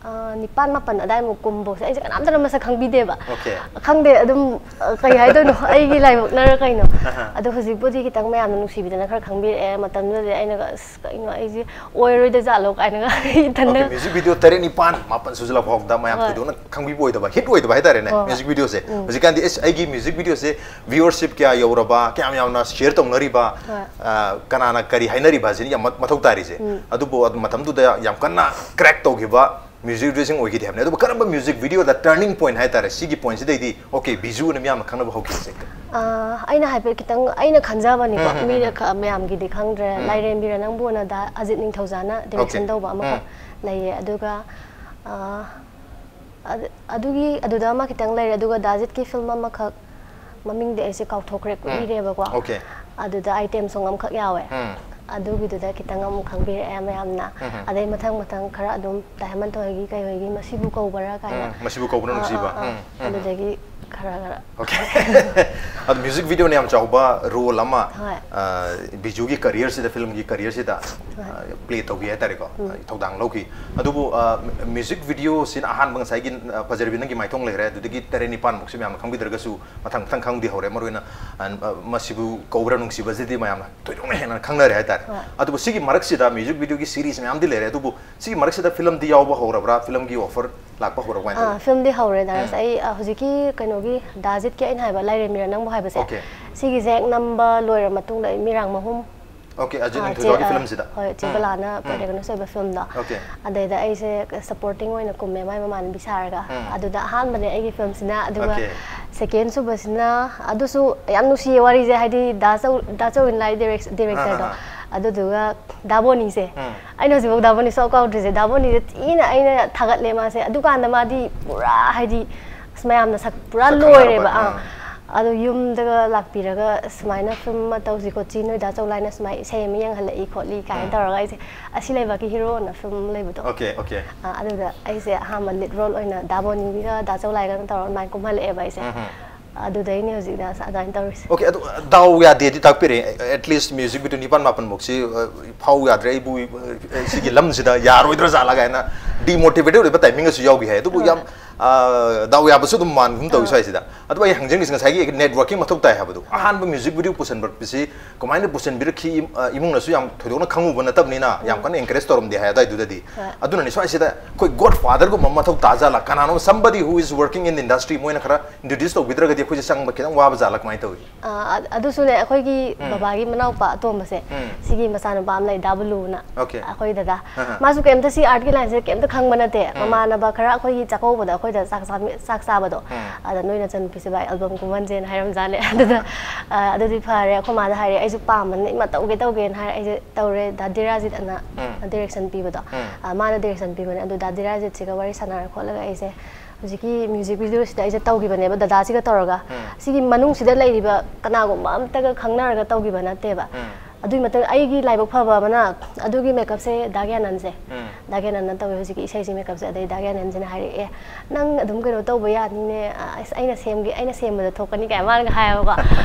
ꯑ, ꯅꯤꯄꯥꯟ ꯃꯥꯄꯟ ꯑꯗꯥꯏꯃꯨꯛ ꯀꯨꯝꯕꯁꯦ ꯑꯩꯁꯦ ꯀꯅꯥꯝꯇꯅ ꯃꯁꯛ ꯈꯪꯕꯤꯗꯦꯕ꯫ Okay꯫ ꯈꯪꯗꯦ ꯑꯗꯨꯝ, ꯑ, ꯀꯩ ꯍꯥꯏꯗꯣꯏꯅꯣ ꯑꯩꯒꯤ ꯂꯥꯏꯕꯛꯅꯔ ꯀꯩꯅꯣ꯫ ꯑꯍꯥ꯫ ꯑꯗꯣ ꯍꯧꯖꯤꯛꯄꯨꯗꯤ ꯈꯤꯇꯪ ꯃꯌꯥꯝꯅ ꯅꯨꯡꯁꯤꯕꯤꯗꯅ ꯈꯔ ꯈꯪꯕꯤꯔꯛꯑꯦ꯫ ꯃꯇꯝꯗꯨꯗꯗꯤ ꯑꯩꯅꯒ ꯑꯁ ꯀꯩꯅꯣ ꯑꯩꯁꯦ ꯑꯣꯏꯔꯣꯏꯗ ꯖꯥꯠꯂꯣ ꯀꯥꯏꯅꯒ ꯏꯊꯟꯗ Okay, music video ꯇꯔꯦꯠ ꯅꯤꯄꯥꯟ ꯃꯥꯄꯟ ꯁꯨꯖꯜꯂꯛ ꯐꯥꯎꯕꯗ ꯃꯌꯥꯝ ꯍꯣꯏ꯫ ꯊꯣꯏꯗꯣꯛꯅ ꯈꯪꯕꯤꯕ ꯑꯣꯏꯗꯕ, hit ꯑꯣꯏꯗꯕ ꯍꯥꯏꯇꯥꯔꯦꯅꯦ, ꯍꯣꯏ, ꯍꯣꯏ꯫ Music video ꯁꯦ꯫ ꯎꯝ꯫ ꯍꯧꯖꯤꯛꯀꯥꯟꯗꯤ ꯑꯁ ꯑꯩꯒꯤ music video ꯁꯦ viewership ꯀꯌꯥ ꯌꯧꯔꯕ, ꯀꯌꯥꯝ ꯌꯥꯝꯅ share ꯇꯧꯅꯔꯤꯕ, ꯍꯣꯏ꯫ ꯑ, ꯀꯅꯥꯅ ꯀꯔꯤ ꯍꯥꯏꯅꯔꯤꯕ ꯁꯤꯅꯤ ꯌꯥꯝ ꯃ-, ꯃꯊꯧ ꯇꯥꯔꯤꯁꯦ꯫ ꯎꯝ꯫ ꯑꯗꯨꯕꯨ ꯑꯗꯨ ꯃꯇꯝꯗꯨꯗ ꯌꯥꯝ ꯀꯟꯅ crack ꯇꯧꯈꯤꯕ music video ꯁꯤꯡ ꯑꯣꯏꯈꯤꯗꯦ ꯍꯥꯏꯕꯅꯤ꯫ ꯑꯗꯨꯕꯨ ꯀꯔꯝꯕ music video ꯗ turning point ꯍꯥꯏꯇꯥꯔꯦ, ꯁꯤꯒꯤ point ꯁꯤꯗꯩꯗꯤ okay ꯕꯤꯖꯨ ꯑꯅ ꯃꯤꯌꯥꯝꯅ ꯈꯪꯅꯕ ꯍꯧꯈꯤꯕꯁꯦ? ꯑ, ꯑꯩꯅ ꯍꯥꯏꯐꯦꯠ ꯈꯤꯇꯪ ꯑꯩꯅ ꯈꯟꯖꯕꯅꯤꯀꯣ, ꯎꯝ, ꯎꯝ, ꯎꯝ, ꯃꯤꯅ ꯎꯝ꯫ ꯈ-, ꯃꯌꯥꯝꯒꯤꯗꯤ ꯈꯪꯗ꯭ꯔꯦ꯫ ꯎꯝ꯫ ꯂꯥꯏꯔꯦꯝꯕꯤꯔ ꯅꯪꯕꯨꯅ ꯗꯥ ꯑꯖꯤꯠ ꯅꯤꯡꯊꯧꯖꯥꯅ direction Okay꯫ ꯇꯧꯕ ꯑꯃꯈꯛ ꯎꯝ꯫ ꯂꯩꯌꯦ꯫ ꯑꯗꯨꯒ, ꯑ, ꯑꯗ-, ꯑꯗꯨꯒꯤ, ꯑꯗꯨꯗ ꯑꯃ ꯈꯤꯇꯪ ꯂꯩꯔꯦ꯫ ꯑꯗꯨꯒ ꯗꯥ ꯑꯖꯤꯠꯀꯤ film ꯑꯃꯈꯛ, ꯃꯃꯤꯡꯗꯤ ꯑꯩꯁꯦ ꯀꯥꯎꯊꯣꯛꯈ꯭ꯔꯦ, ꯎꯝ꯫ ꯀꯨꯏꯔꯦꯕꯀꯣ꯫ Okay꯫ ꯑꯗꯨꯗ item song ꯑꯃꯈꯛ ꯌꯥꯎꯋꯦ꯫ ꯎꯝ꯫ ꯑꯗꯨꯒꯤꯗꯨꯗ ꯈꯤꯇꯪ ꯑꯃꯨꯛ ꯈꯪꯕꯤꯔꯛꯑꯦ ꯃꯌꯥꯝꯅ꯫ ꯎꯝ, ꯎꯝ꯫ ꯑꯗꯩ ꯃꯊꯪ ꯃꯊꯪ ꯈꯔ ꯑꯗꯨꯝ ꯗꯥꯏꯃꯟ ꯍꯣꯏꯒꯤ ꯀꯩ ꯍꯣꯏꯒꯤ "ꯃꯁꯤꯕꯨ ꯀꯧꯕꯔꯥ?" ꯀꯥꯏꯅ꯫ ꯎꯝ, "ꯃꯁꯤꯕꯨ ꯀꯧꯕ꯭ꯔꯥ ꯑꯥ, ꯅꯨꯡꯁꯤꯕ"꯫ ꯑꯥ, ꯑꯥ꯫ ꯎꯝ, ꯎꯝ꯫ ꯑꯗꯨꯗꯒꯤ ꯈꯔ ꯈꯔ꯫ Okay. ꯑꯗꯣ ꯃ꯭ꯌꯨꯖꯤꯛ ꯚꯤꯗꯤꯑꯣꯅ ꯌꯥꯝ ꯆꯥꯎꯕ ꯔꯣꯜ ꯑꯃ, ꯍꯣꯏ꯫ ꯑ, ꯕꯤꯖꯨꯒꯤ ꯀꯔꯤꯌꯔꯁꯤꯗ, ꯐꯤꯂꯝꯒꯤ ꯀꯔꯤꯌꯔꯁꯤꯗ, ꯍꯣꯏ꯫ ꯑ, ꯄ꯭ꯂꯦ ꯇꯧꯈꯤ ꯍꯥꯏꯇꯥꯔꯦꯀꯣ꯫ ꯎꯝ꯫ ꯑ, ꯊꯧꯗꯥꯡ ꯂꯧꯈꯤ꯫ ꯑꯗꯨꯕꯨ, ꯑ, ꯃ꯭ꯌꯨꯖꯤꯛ ꯚꯤꯗꯤꯑꯣꯁꯤꯅ ꯑꯍꯥꯟꯕ ꯉꯁꯥꯏꯒꯤ, ꯑ, ꯐꯖꯔꯕꯤ ꯅꯪꯒꯤ ꯃꯥꯏꯊꯣꯡ ꯂꯩꯈ꯭ꯔꯦ, ꯑꯗꯨꯗꯒꯤ ꯇꯔꯦꯠ ꯅꯤꯄꯥꯟꯃꯨꯛꯁꯤ ꯃꯌꯥꯝꯅ ꯈꯪꯕꯤꯗ꯭ꯔꯒꯁꯨ ꯃꯊꯪ ꯃꯊꯪ ꯈꯪꯕꯗꯤ ꯍꯧꯔꯦ꯫ ꯃꯔꯨꯑꯣꯏꯅ, ꯑ, ꯃꯁꯤꯕꯨ ꯀꯧꯕ꯭ꯔꯥ ꯅꯨꯡꯁꯤꯕꯁꯤꯗꯤ ꯃꯌꯥꯝꯅ ꯊꯣꯏꯗꯣꯛꯅ ꯍꯦꯟꯅ ꯈꯪꯅꯔꯦ ꯍꯥꯏꯇꯥꯔꯦ꯫ ꯍꯣꯏ꯫ ꯑꯗꯨꯕꯨ ꯁꯤꯒꯤ ꯃꯔꯛꯁꯤꯗ ꯃ꯭ꯌꯨꯖꯤꯛ ꯚꯤꯗꯤꯑꯣꯒꯤ ꯁꯤꯔꯤꯁ ꯃꯌꯥꯝꯗꯤ ꯂꯩꯔꯦ, ꯑꯗꯨꯕꯨ ꯁꯤꯒꯤ ꯃꯔꯛꯁꯤꯗ ꯐꯤꯂꯝꯗꯤ ꯌꯥꯎꯕ ꯍꯧꯔꯕ꯭ꯔꯥ? ꯐꯤꯂꯝꯒꯤ ꯑꯣꯐꯔ ꯂꯥꯛꯄ ꯍꯧꯔꯕ ꯀꯃꯥꯏꯅ ꯑꯥ, ꯇꯧꯏ? ꯐꯤꯂꯝꯗꯤ ꯍꯧꯔꯦ, ꯗꯥꯟꯁ꯫ ꯎꯝ꯫ ꯑꯩ, ꯑ, ꯍꯧꯖꯤꯛꯀꯤ ꯀꯩꯅꯣꯒꯤ ꯗꯥꯖꯤꯠꯀꯤ ꯑꯩꯅ ꯍꯥꯏꯕ ꯂꯥꯏꯔꯦꯝꯕꯤꯔ ꯅꯪꯕꯨ ꯍꯥꯏꯕꯁꯦ, Okay꯫ ꯁꯤꯒꯤꯁꯦ ꯍꯦꯛ ꯅꯝꯕ ꯂꯣꯏꯔ ꯃꯇꯨꯡꯗ ꯑꯩ ꯃꯤꯔꯥꯡ ꯃꯍꯨꯝ, Okay, ꯑꯖꯤꯠ ꯑꯥ, ꯅꯤꯡꯊꯧꯖꯥꯎꯒꯤ ꯆꯦ-, ꯑ, ꯐꯤꯂꯝꯁꯤꯗ? ꯍꯣꯏ, ꯆꯦ ꯎꯝ꯫ ꯕꯂꯥꯅ ꯎꯝ꯫ ꯄ꯭ꯔꯣꯇꯦꯒꯣꯅꯤꯁ ꯑꯣꯏꯕ ꯐꯤꯂꯝꯗꯣ꯫ Okay꯫ ꯑꯗꯩꯗ ꯑꯩꯁꯦ ꯁꯄꯣꯔꯇꯤꯡ ꯑꯣꯏꯅ ꯀꯨꯝꯃꯦ, ꯃꯥꯏ ꯃꯃꯥꯟꯅꯕꯤ ꯁꯥꯔꯒ꯫ ꯎꯝ꯫ ꯑꯗꯨꯗ ꯑꯍꯥꯟꯕꯅꯦ ꯑꯩꯒꯤ ꯐꯤꯂꯝꯁꯤꯅ, ꯑꯗꯨꯒ Okay꯫ ꯁꯦꯀꯦꯟ ꯁꯨꯕꯁꯤꯅ, ꯑꯗꯨꯁꯨ ꯌꯥꯝ ꯅꯨꯡꯁꯤꯌꯦ ꯋꯥꯔꯤꯁꯦ, ꯍꯥꯏꯗꯤ ꯗꯥ ꯆꯧ-, ꯗꯥ ꯆꯧꯋꯤꯟꯂꯥꯏ ꯗꯤꯔꯦꯛ-, ꯗꯤꯔꯦꯛꯇꯔꯗꯣ꯫ ꯑꯥ, ꯑꯥ, ꯑꯥ꯫ ꯑꯗꯨꯗꯨꯒ ꯗꯥꯕꯣꯅꯤꯁꯦ꯫ ꯎꯝ꯫ ꯑꯩꯅ ꯍꯧꯖꯤꯛꯐꯥꯎ ꯗꯥꯕꯣꯅꯤ ꯁꯨꯡꯀꯥꯎ ꯀꯥꯎꯗ꯭ꯔꯤꯁꯦ꯫ ꯗꯥꯕꯣꯅꯤꯁꯦ ꯊꯤꯅ ꯑꯩꯅ ꯊꯥꯒꯠꯂꯦ ꯃꯥꯁꯦ꯫ ꯑꯗꯨꯀꯥꯟꯗ ꯃꯥꯗꯤ ꯄꯨꯔꯥ ꯍꯥꯏꯗꯤ, ꯑꯁ, ꯃꯌꯥꯝꯅ ꯁꯛ ꯄꯨꯔꯥ ꯁꯛ ꯈꯪꯅꯔꯕ, ꯂꯣꯏꯔꯦꯕ꯫ ꯑꯥ꯫ ꯑꯥ꯫ ꯑꯗꯣ ꯌꯨꯝꯗꯒ ꯂꯥꯛꯄꯤꯔꯒ ꯁꯨꯃꯥꯏꯅ ꯐꯤꯂꯝ ꯑꯃ ꯇꯧꯁꯤ ꯈꯣꯠꯁꯤ, ꯅꯣꯏ ꯗꯥ ꯆꯧꯂꯥꯏꯅ ꯁꯨꯃꯥꯏꯅ ꯏꯁꯩ ꯑꯃ ꯌꯦꯡꯍꯜꯂꯛꯏ ꯈꯣꯠꯂꯤ ꯀꯥꯏꯅ ꯎꯝ꯫ ꯇꯧꯔꯒ ꯑꯩꯁꯦ ꯑꯁꯤ ꯂꯩꯕꯥꯛꯀꯤ ꯍꯤꯔꯣꯅ ꯐꯤꯂꯝ ꯑꯃ ꯂꯩꯕꯗꯣ꯫ Okay, okay꯫ ꯑꯥ, ꯑꯗꯨꯗ ꯑꯩꯁꯦ ꯑꯍꯥꯟꯕ ꯂꯤꯗ ꯔꯣꯜ ꯑꯣꯏꯅ ꯗꯥꯕꯣꯅꯤꯒ ꯗꯥ ꯆꯧꯂꯥꯏꯒ ꯇꯧꯔꯒ ꯑꯗꯨꯃꯥꯏꯅ ꯀꯨꯝꯍꯜꯂꯛꯑꯦꯕ ꯑꯩꯁꯦ꯫ ꯎꯝ ꯍꯝ꯫ ꯑꯗꯨꯗꯩꯅꯦ ꯍꯧꯖꯤꯛꯅ ꯑꯗꯨꯃꯥꯏꯅ ꯇꯧꯔꯤꯁꯦ꯫ Okay, ꯑꯗꯨ ꯗꯥꯎ ꯌꯥꯗꯦꯗꯤ ꯇꯥꯛꯄꯤꯔꯦ꯫ At least ꯃ꯭ꯌꯨꯖꯤꯛ ꯚꯤꯗꯤꯑꯣ ꯅꯤꯄꯥꯟ ꯃꯥꯄꯟꯃꯨꯛꯁꯤ, ꯑ, ꯐꯥꯎ ꯌꯥꯗ꯭ꯔꯦ, ꯑꯩꯕꯨ, ꯑ, ꯁꯤꯒꯤ ꯂꯝꯁꯤꯗ ꯌꯥꯔꯣꯏꯗ꯭ꯔꯥ ꯖꯥꯠꯂꯥ ꯀꯥꯏꯅ demotivated ꯑꯣꯏꯕ ꯇꯥꯏꯃꯤꯡꯒꯁꯨ ꯌꯥꯎꯈꯤ ꯍꯥꯏ꯫ ꯑꯗꯨꯕꯨ ꯍꯣꯏ꯫ ꯌꯥꯝ, ꯑ, ꯗꯥꯎ ꯌꯥꯕꯁꯨ ꯑꯗꯨꯝ ꯃꯥꯟꯒꯨꯝ ꯇꯧꯏ ꯑꯥ꯫ ꯁ꯭ꯋꯥꯏꯁꯤꯗ꯫ ꯑꯗꯨꯕꯨ ꯑꯩ ꯍꯪꯖꯅꯤꯡꯉꯤꯁꯦ, ꯉꯁꯥꯏꯒꯤ networking ꯃꯊꯧ ꯇꯥꯏ ꯍꯥꯏꯕꯗꯣ, ꯍꯣꯏ꯫ ꯑꯍꯥꯟꯕ ꯃ꯭ꯌꯨꯖꯤꯛ ꯚꯤꯗꯤꯑꯣ ꯄꯨꯁꯟꯕꯁꯤ ꯀꯃꯥꯏꯅ ꯄꯨꯁꯟꯕꯤꯔꯛꯈꯤ? ꯏꯝ-, ꯑ, ꯏꯃꯨꯡꯅꯁꯨ ꯌꯥꯝ ꯊꯣꯏꯗꯣꯛꯅ ꯈꯪꯉꯨꯕ ꯅꯠꯇꯕꯅꯤꯅ ꯌꯥꯝ ꯎꯝ꯫ ꯀꯟꯅ encourage ꯇꯧꯔꯝꯗꯦ ꯍꯥꯏ ꯑꯗꯨꯋꯥꯏꯗꯨꯗꯗꯤ꯫ ꯍꯣꯏ꯫ ꯑꯗꯨꯅꯅꯤ ꯁ꯭ꯋꯥꯏꯁꯤꯗ ꯑꯩꯈꯣꯏ God Fatherꯒꯨꯝꯕ ꯑꯃ ꯃꯊꯧ ꯇꯥꯖꯥꯠꯂꯥ? ꯀꯅꯥꯅꯣꯝ, somebody who is working in industry, ꯃꯣꯏꯅ ꯈꯔ introduce ꯇꯧꯕꯤꯗ꯭ꯔꯒꯗꯤ ꯑꯩꯈꯣꯏꯁꯦ ꯆꯪꯕ ꯈꯤꯇꯪ ꯋꯥꯕ ꯖꯥꯠꯂꯥ? ꯀꯃꯥꯏꯅ ꯇꯧꯏ? ꯑ, ꯑ-, ꯑꯗꯨꯁꯨꯅꯦ, ꯑꯩꯈꯣꯏꯒꯤ ꯎꯝ꯫ ꯕꯕꯥꯒꯤ ꯃꯅꯥꯎꯄꯥ ꯑꯇꯣꯝꯕꯁꯦ, ꯎꯝ꯫ ꯁꯤꯒꯤ ꯃꯆꯥꯅꯨꯄꯥ ꯑꯃ ꯂꯩ, ꯗꯥ ꯕꯂꯨꯅ꯫ Okay꯫ ꯑꯩꯈꯣꯏ ꯗꯗꯥ꯫ ꯑꯍ꯫ ꯃꯥꯁꯨ ꯀꯩꯝꯇ ꯁꯤ ꯑꯥꯔꯠꯀꯤ ꯂꯥꯏꯟꯁꯦ ꯀꯩꯝꯇ ꯈꯪꯕ ꯅꯠꯇꯦ꯫ ꯎꯝ꯫ ꯃꯃꯥꯟꯅꯕ ꯈꯔ ꯑꯩꯈꯣꯏꯒꯤ ꯆꯥꯛꯀꯧꯕꯗ ꯑꯩꯈꯣꯏꯗ ꯆꯥꯛ ꯆꯥꯃꯤ-, ꯆꯥꯛ ꯆꯥꯕꯗꯣ, ꯎꯝ꯫ ꯑꯗ ꯅꯣꯏ ꯅꯆꯟꯅꯨꯄꯤꯁꯦ ꯚꯥꯏ ꯑꯦꯜꯕꯝ ꯀꯨꯝꯍꯟꯁꯦꯅ ꯍꯥꯏꯔꯝꯖꯥꯠꯅꯦ꯫ ꯑꯗꯨꯗ, ꯑ, ꯑꯗꯨꯗꯤ ꯐꯔꯦ, ꯑꯩꯈꯣꯏ ꯃꯥꯗ ꯍꯥꯏꯔꯦ, ꯑꯩꯁꯨ ꯄꯥꯝꯕꯅꯤꯅ ꯏꯃꯥ ꯇꯧꯒꯦ ꯇꯧꯒꯦꯅ ꯍꯥꯏꯔꯦ꯫ ꯑꯩꯁꯦ ꯇꯧꯔꯦ, ꯗꯥ ꯗꯤꯔꯥꯖꯤꯠ ꯑꯅ ꯎꯝ꯫ ꯗꯤꯔꯦꯛꯁꯟ ꯄꯤꯕꯗꯣ꯫ ꯎꯝ꯫ ꯑ, ꯃꯥꯅ ꯗꯤꯔꯦꯛꯁꯟ ꯄꯤꯕꯅꯦ꯫ ꯑꯗꯨ ꯗꯥ ꯗꯤꯔꯥꯖꯤꯠꯁꯤꯒ ꯋꯥꯔꯤ ꯁꯥꯟꯅꯔ ꯈꯣꯠꯂꯒ ꯑꯩꯁꯦ ꯍꯧꯖꯤꯛꯀꯤ ꯃ꯭ꯌꯨꯖꯤꯛ ꯚꯤꯗꯤꯑꯣꯁꯤꯗ ꯑꯩꯁꯦ ꯇꯧꯈꯤꯕꯅꯦꯕ, ꯗꯗꯥꯁꯤꯒ ꯇꯧꯔꯒ꯫ ꯎꯝ꯫ ꯁꯤꯒꯤ ꯃꯅꯨꯡꯁꯤꯗ ꯂꯩꯔꯤꯕ ꯀꯅꯥꯒꯨꯝꯕ ꯑꯝꯇꯒ ꯈꯪꯅꯔꯒ ꯇꯧꯈꯤꯕ ꯅꯠꯇꯦꯕ꯫ ꯎꯝ꯫ ꯑꯗꯨꯒꯤ ꯃꯇꯨꯡ ꯑꯩꯒꯤ ꯂꯥꯏꯕꯛ ꯐꯕ ꯑꯃꯅ ꯑꯗꯨꯒꯤ ꯃꯦꯀꯞꯁꯦ ꯗꯥ ꯒ꯭ꯌꯥꯅꯟꯁꯦ, ꯎꯝ꯫ ꯗꯥ ꯒ꯭ꯌꯥꯅꯟꯅ ꯇꯧꯋꯦ ꯍꯧꯖꯤꯛꯀꯤ ꯏꯁꯩꯁꯤ ꯃꯦꯀꯞꯁꯦ꯫ ꯑꯗꯩ ꯗꯥ ꯒ꯭ꯌꯥꯅꯟꯁꯤꯅ ꯍꯥꯏꯔꯛꯑꯦ, "ꯅꯪ ꯑꯗꯨꯝ ꯀꯩꯅꯣ ꯇꯧꯕ ꯌꯥꯅꯤꯅꯦ, ꯑ, ꯑꯁ, ꯑꯩꯅ ꯁꯦꯝꯒꯦ, ꯑꯩꯅ ꯁꯦꯝꯕꯗ ꯊꯣꯛꯀꯅꯤ" ꯀꯥꯏ ꯃꯥꯅꯒ ꯍꯥꯏꯌꯦꯕꯀꯣ꯫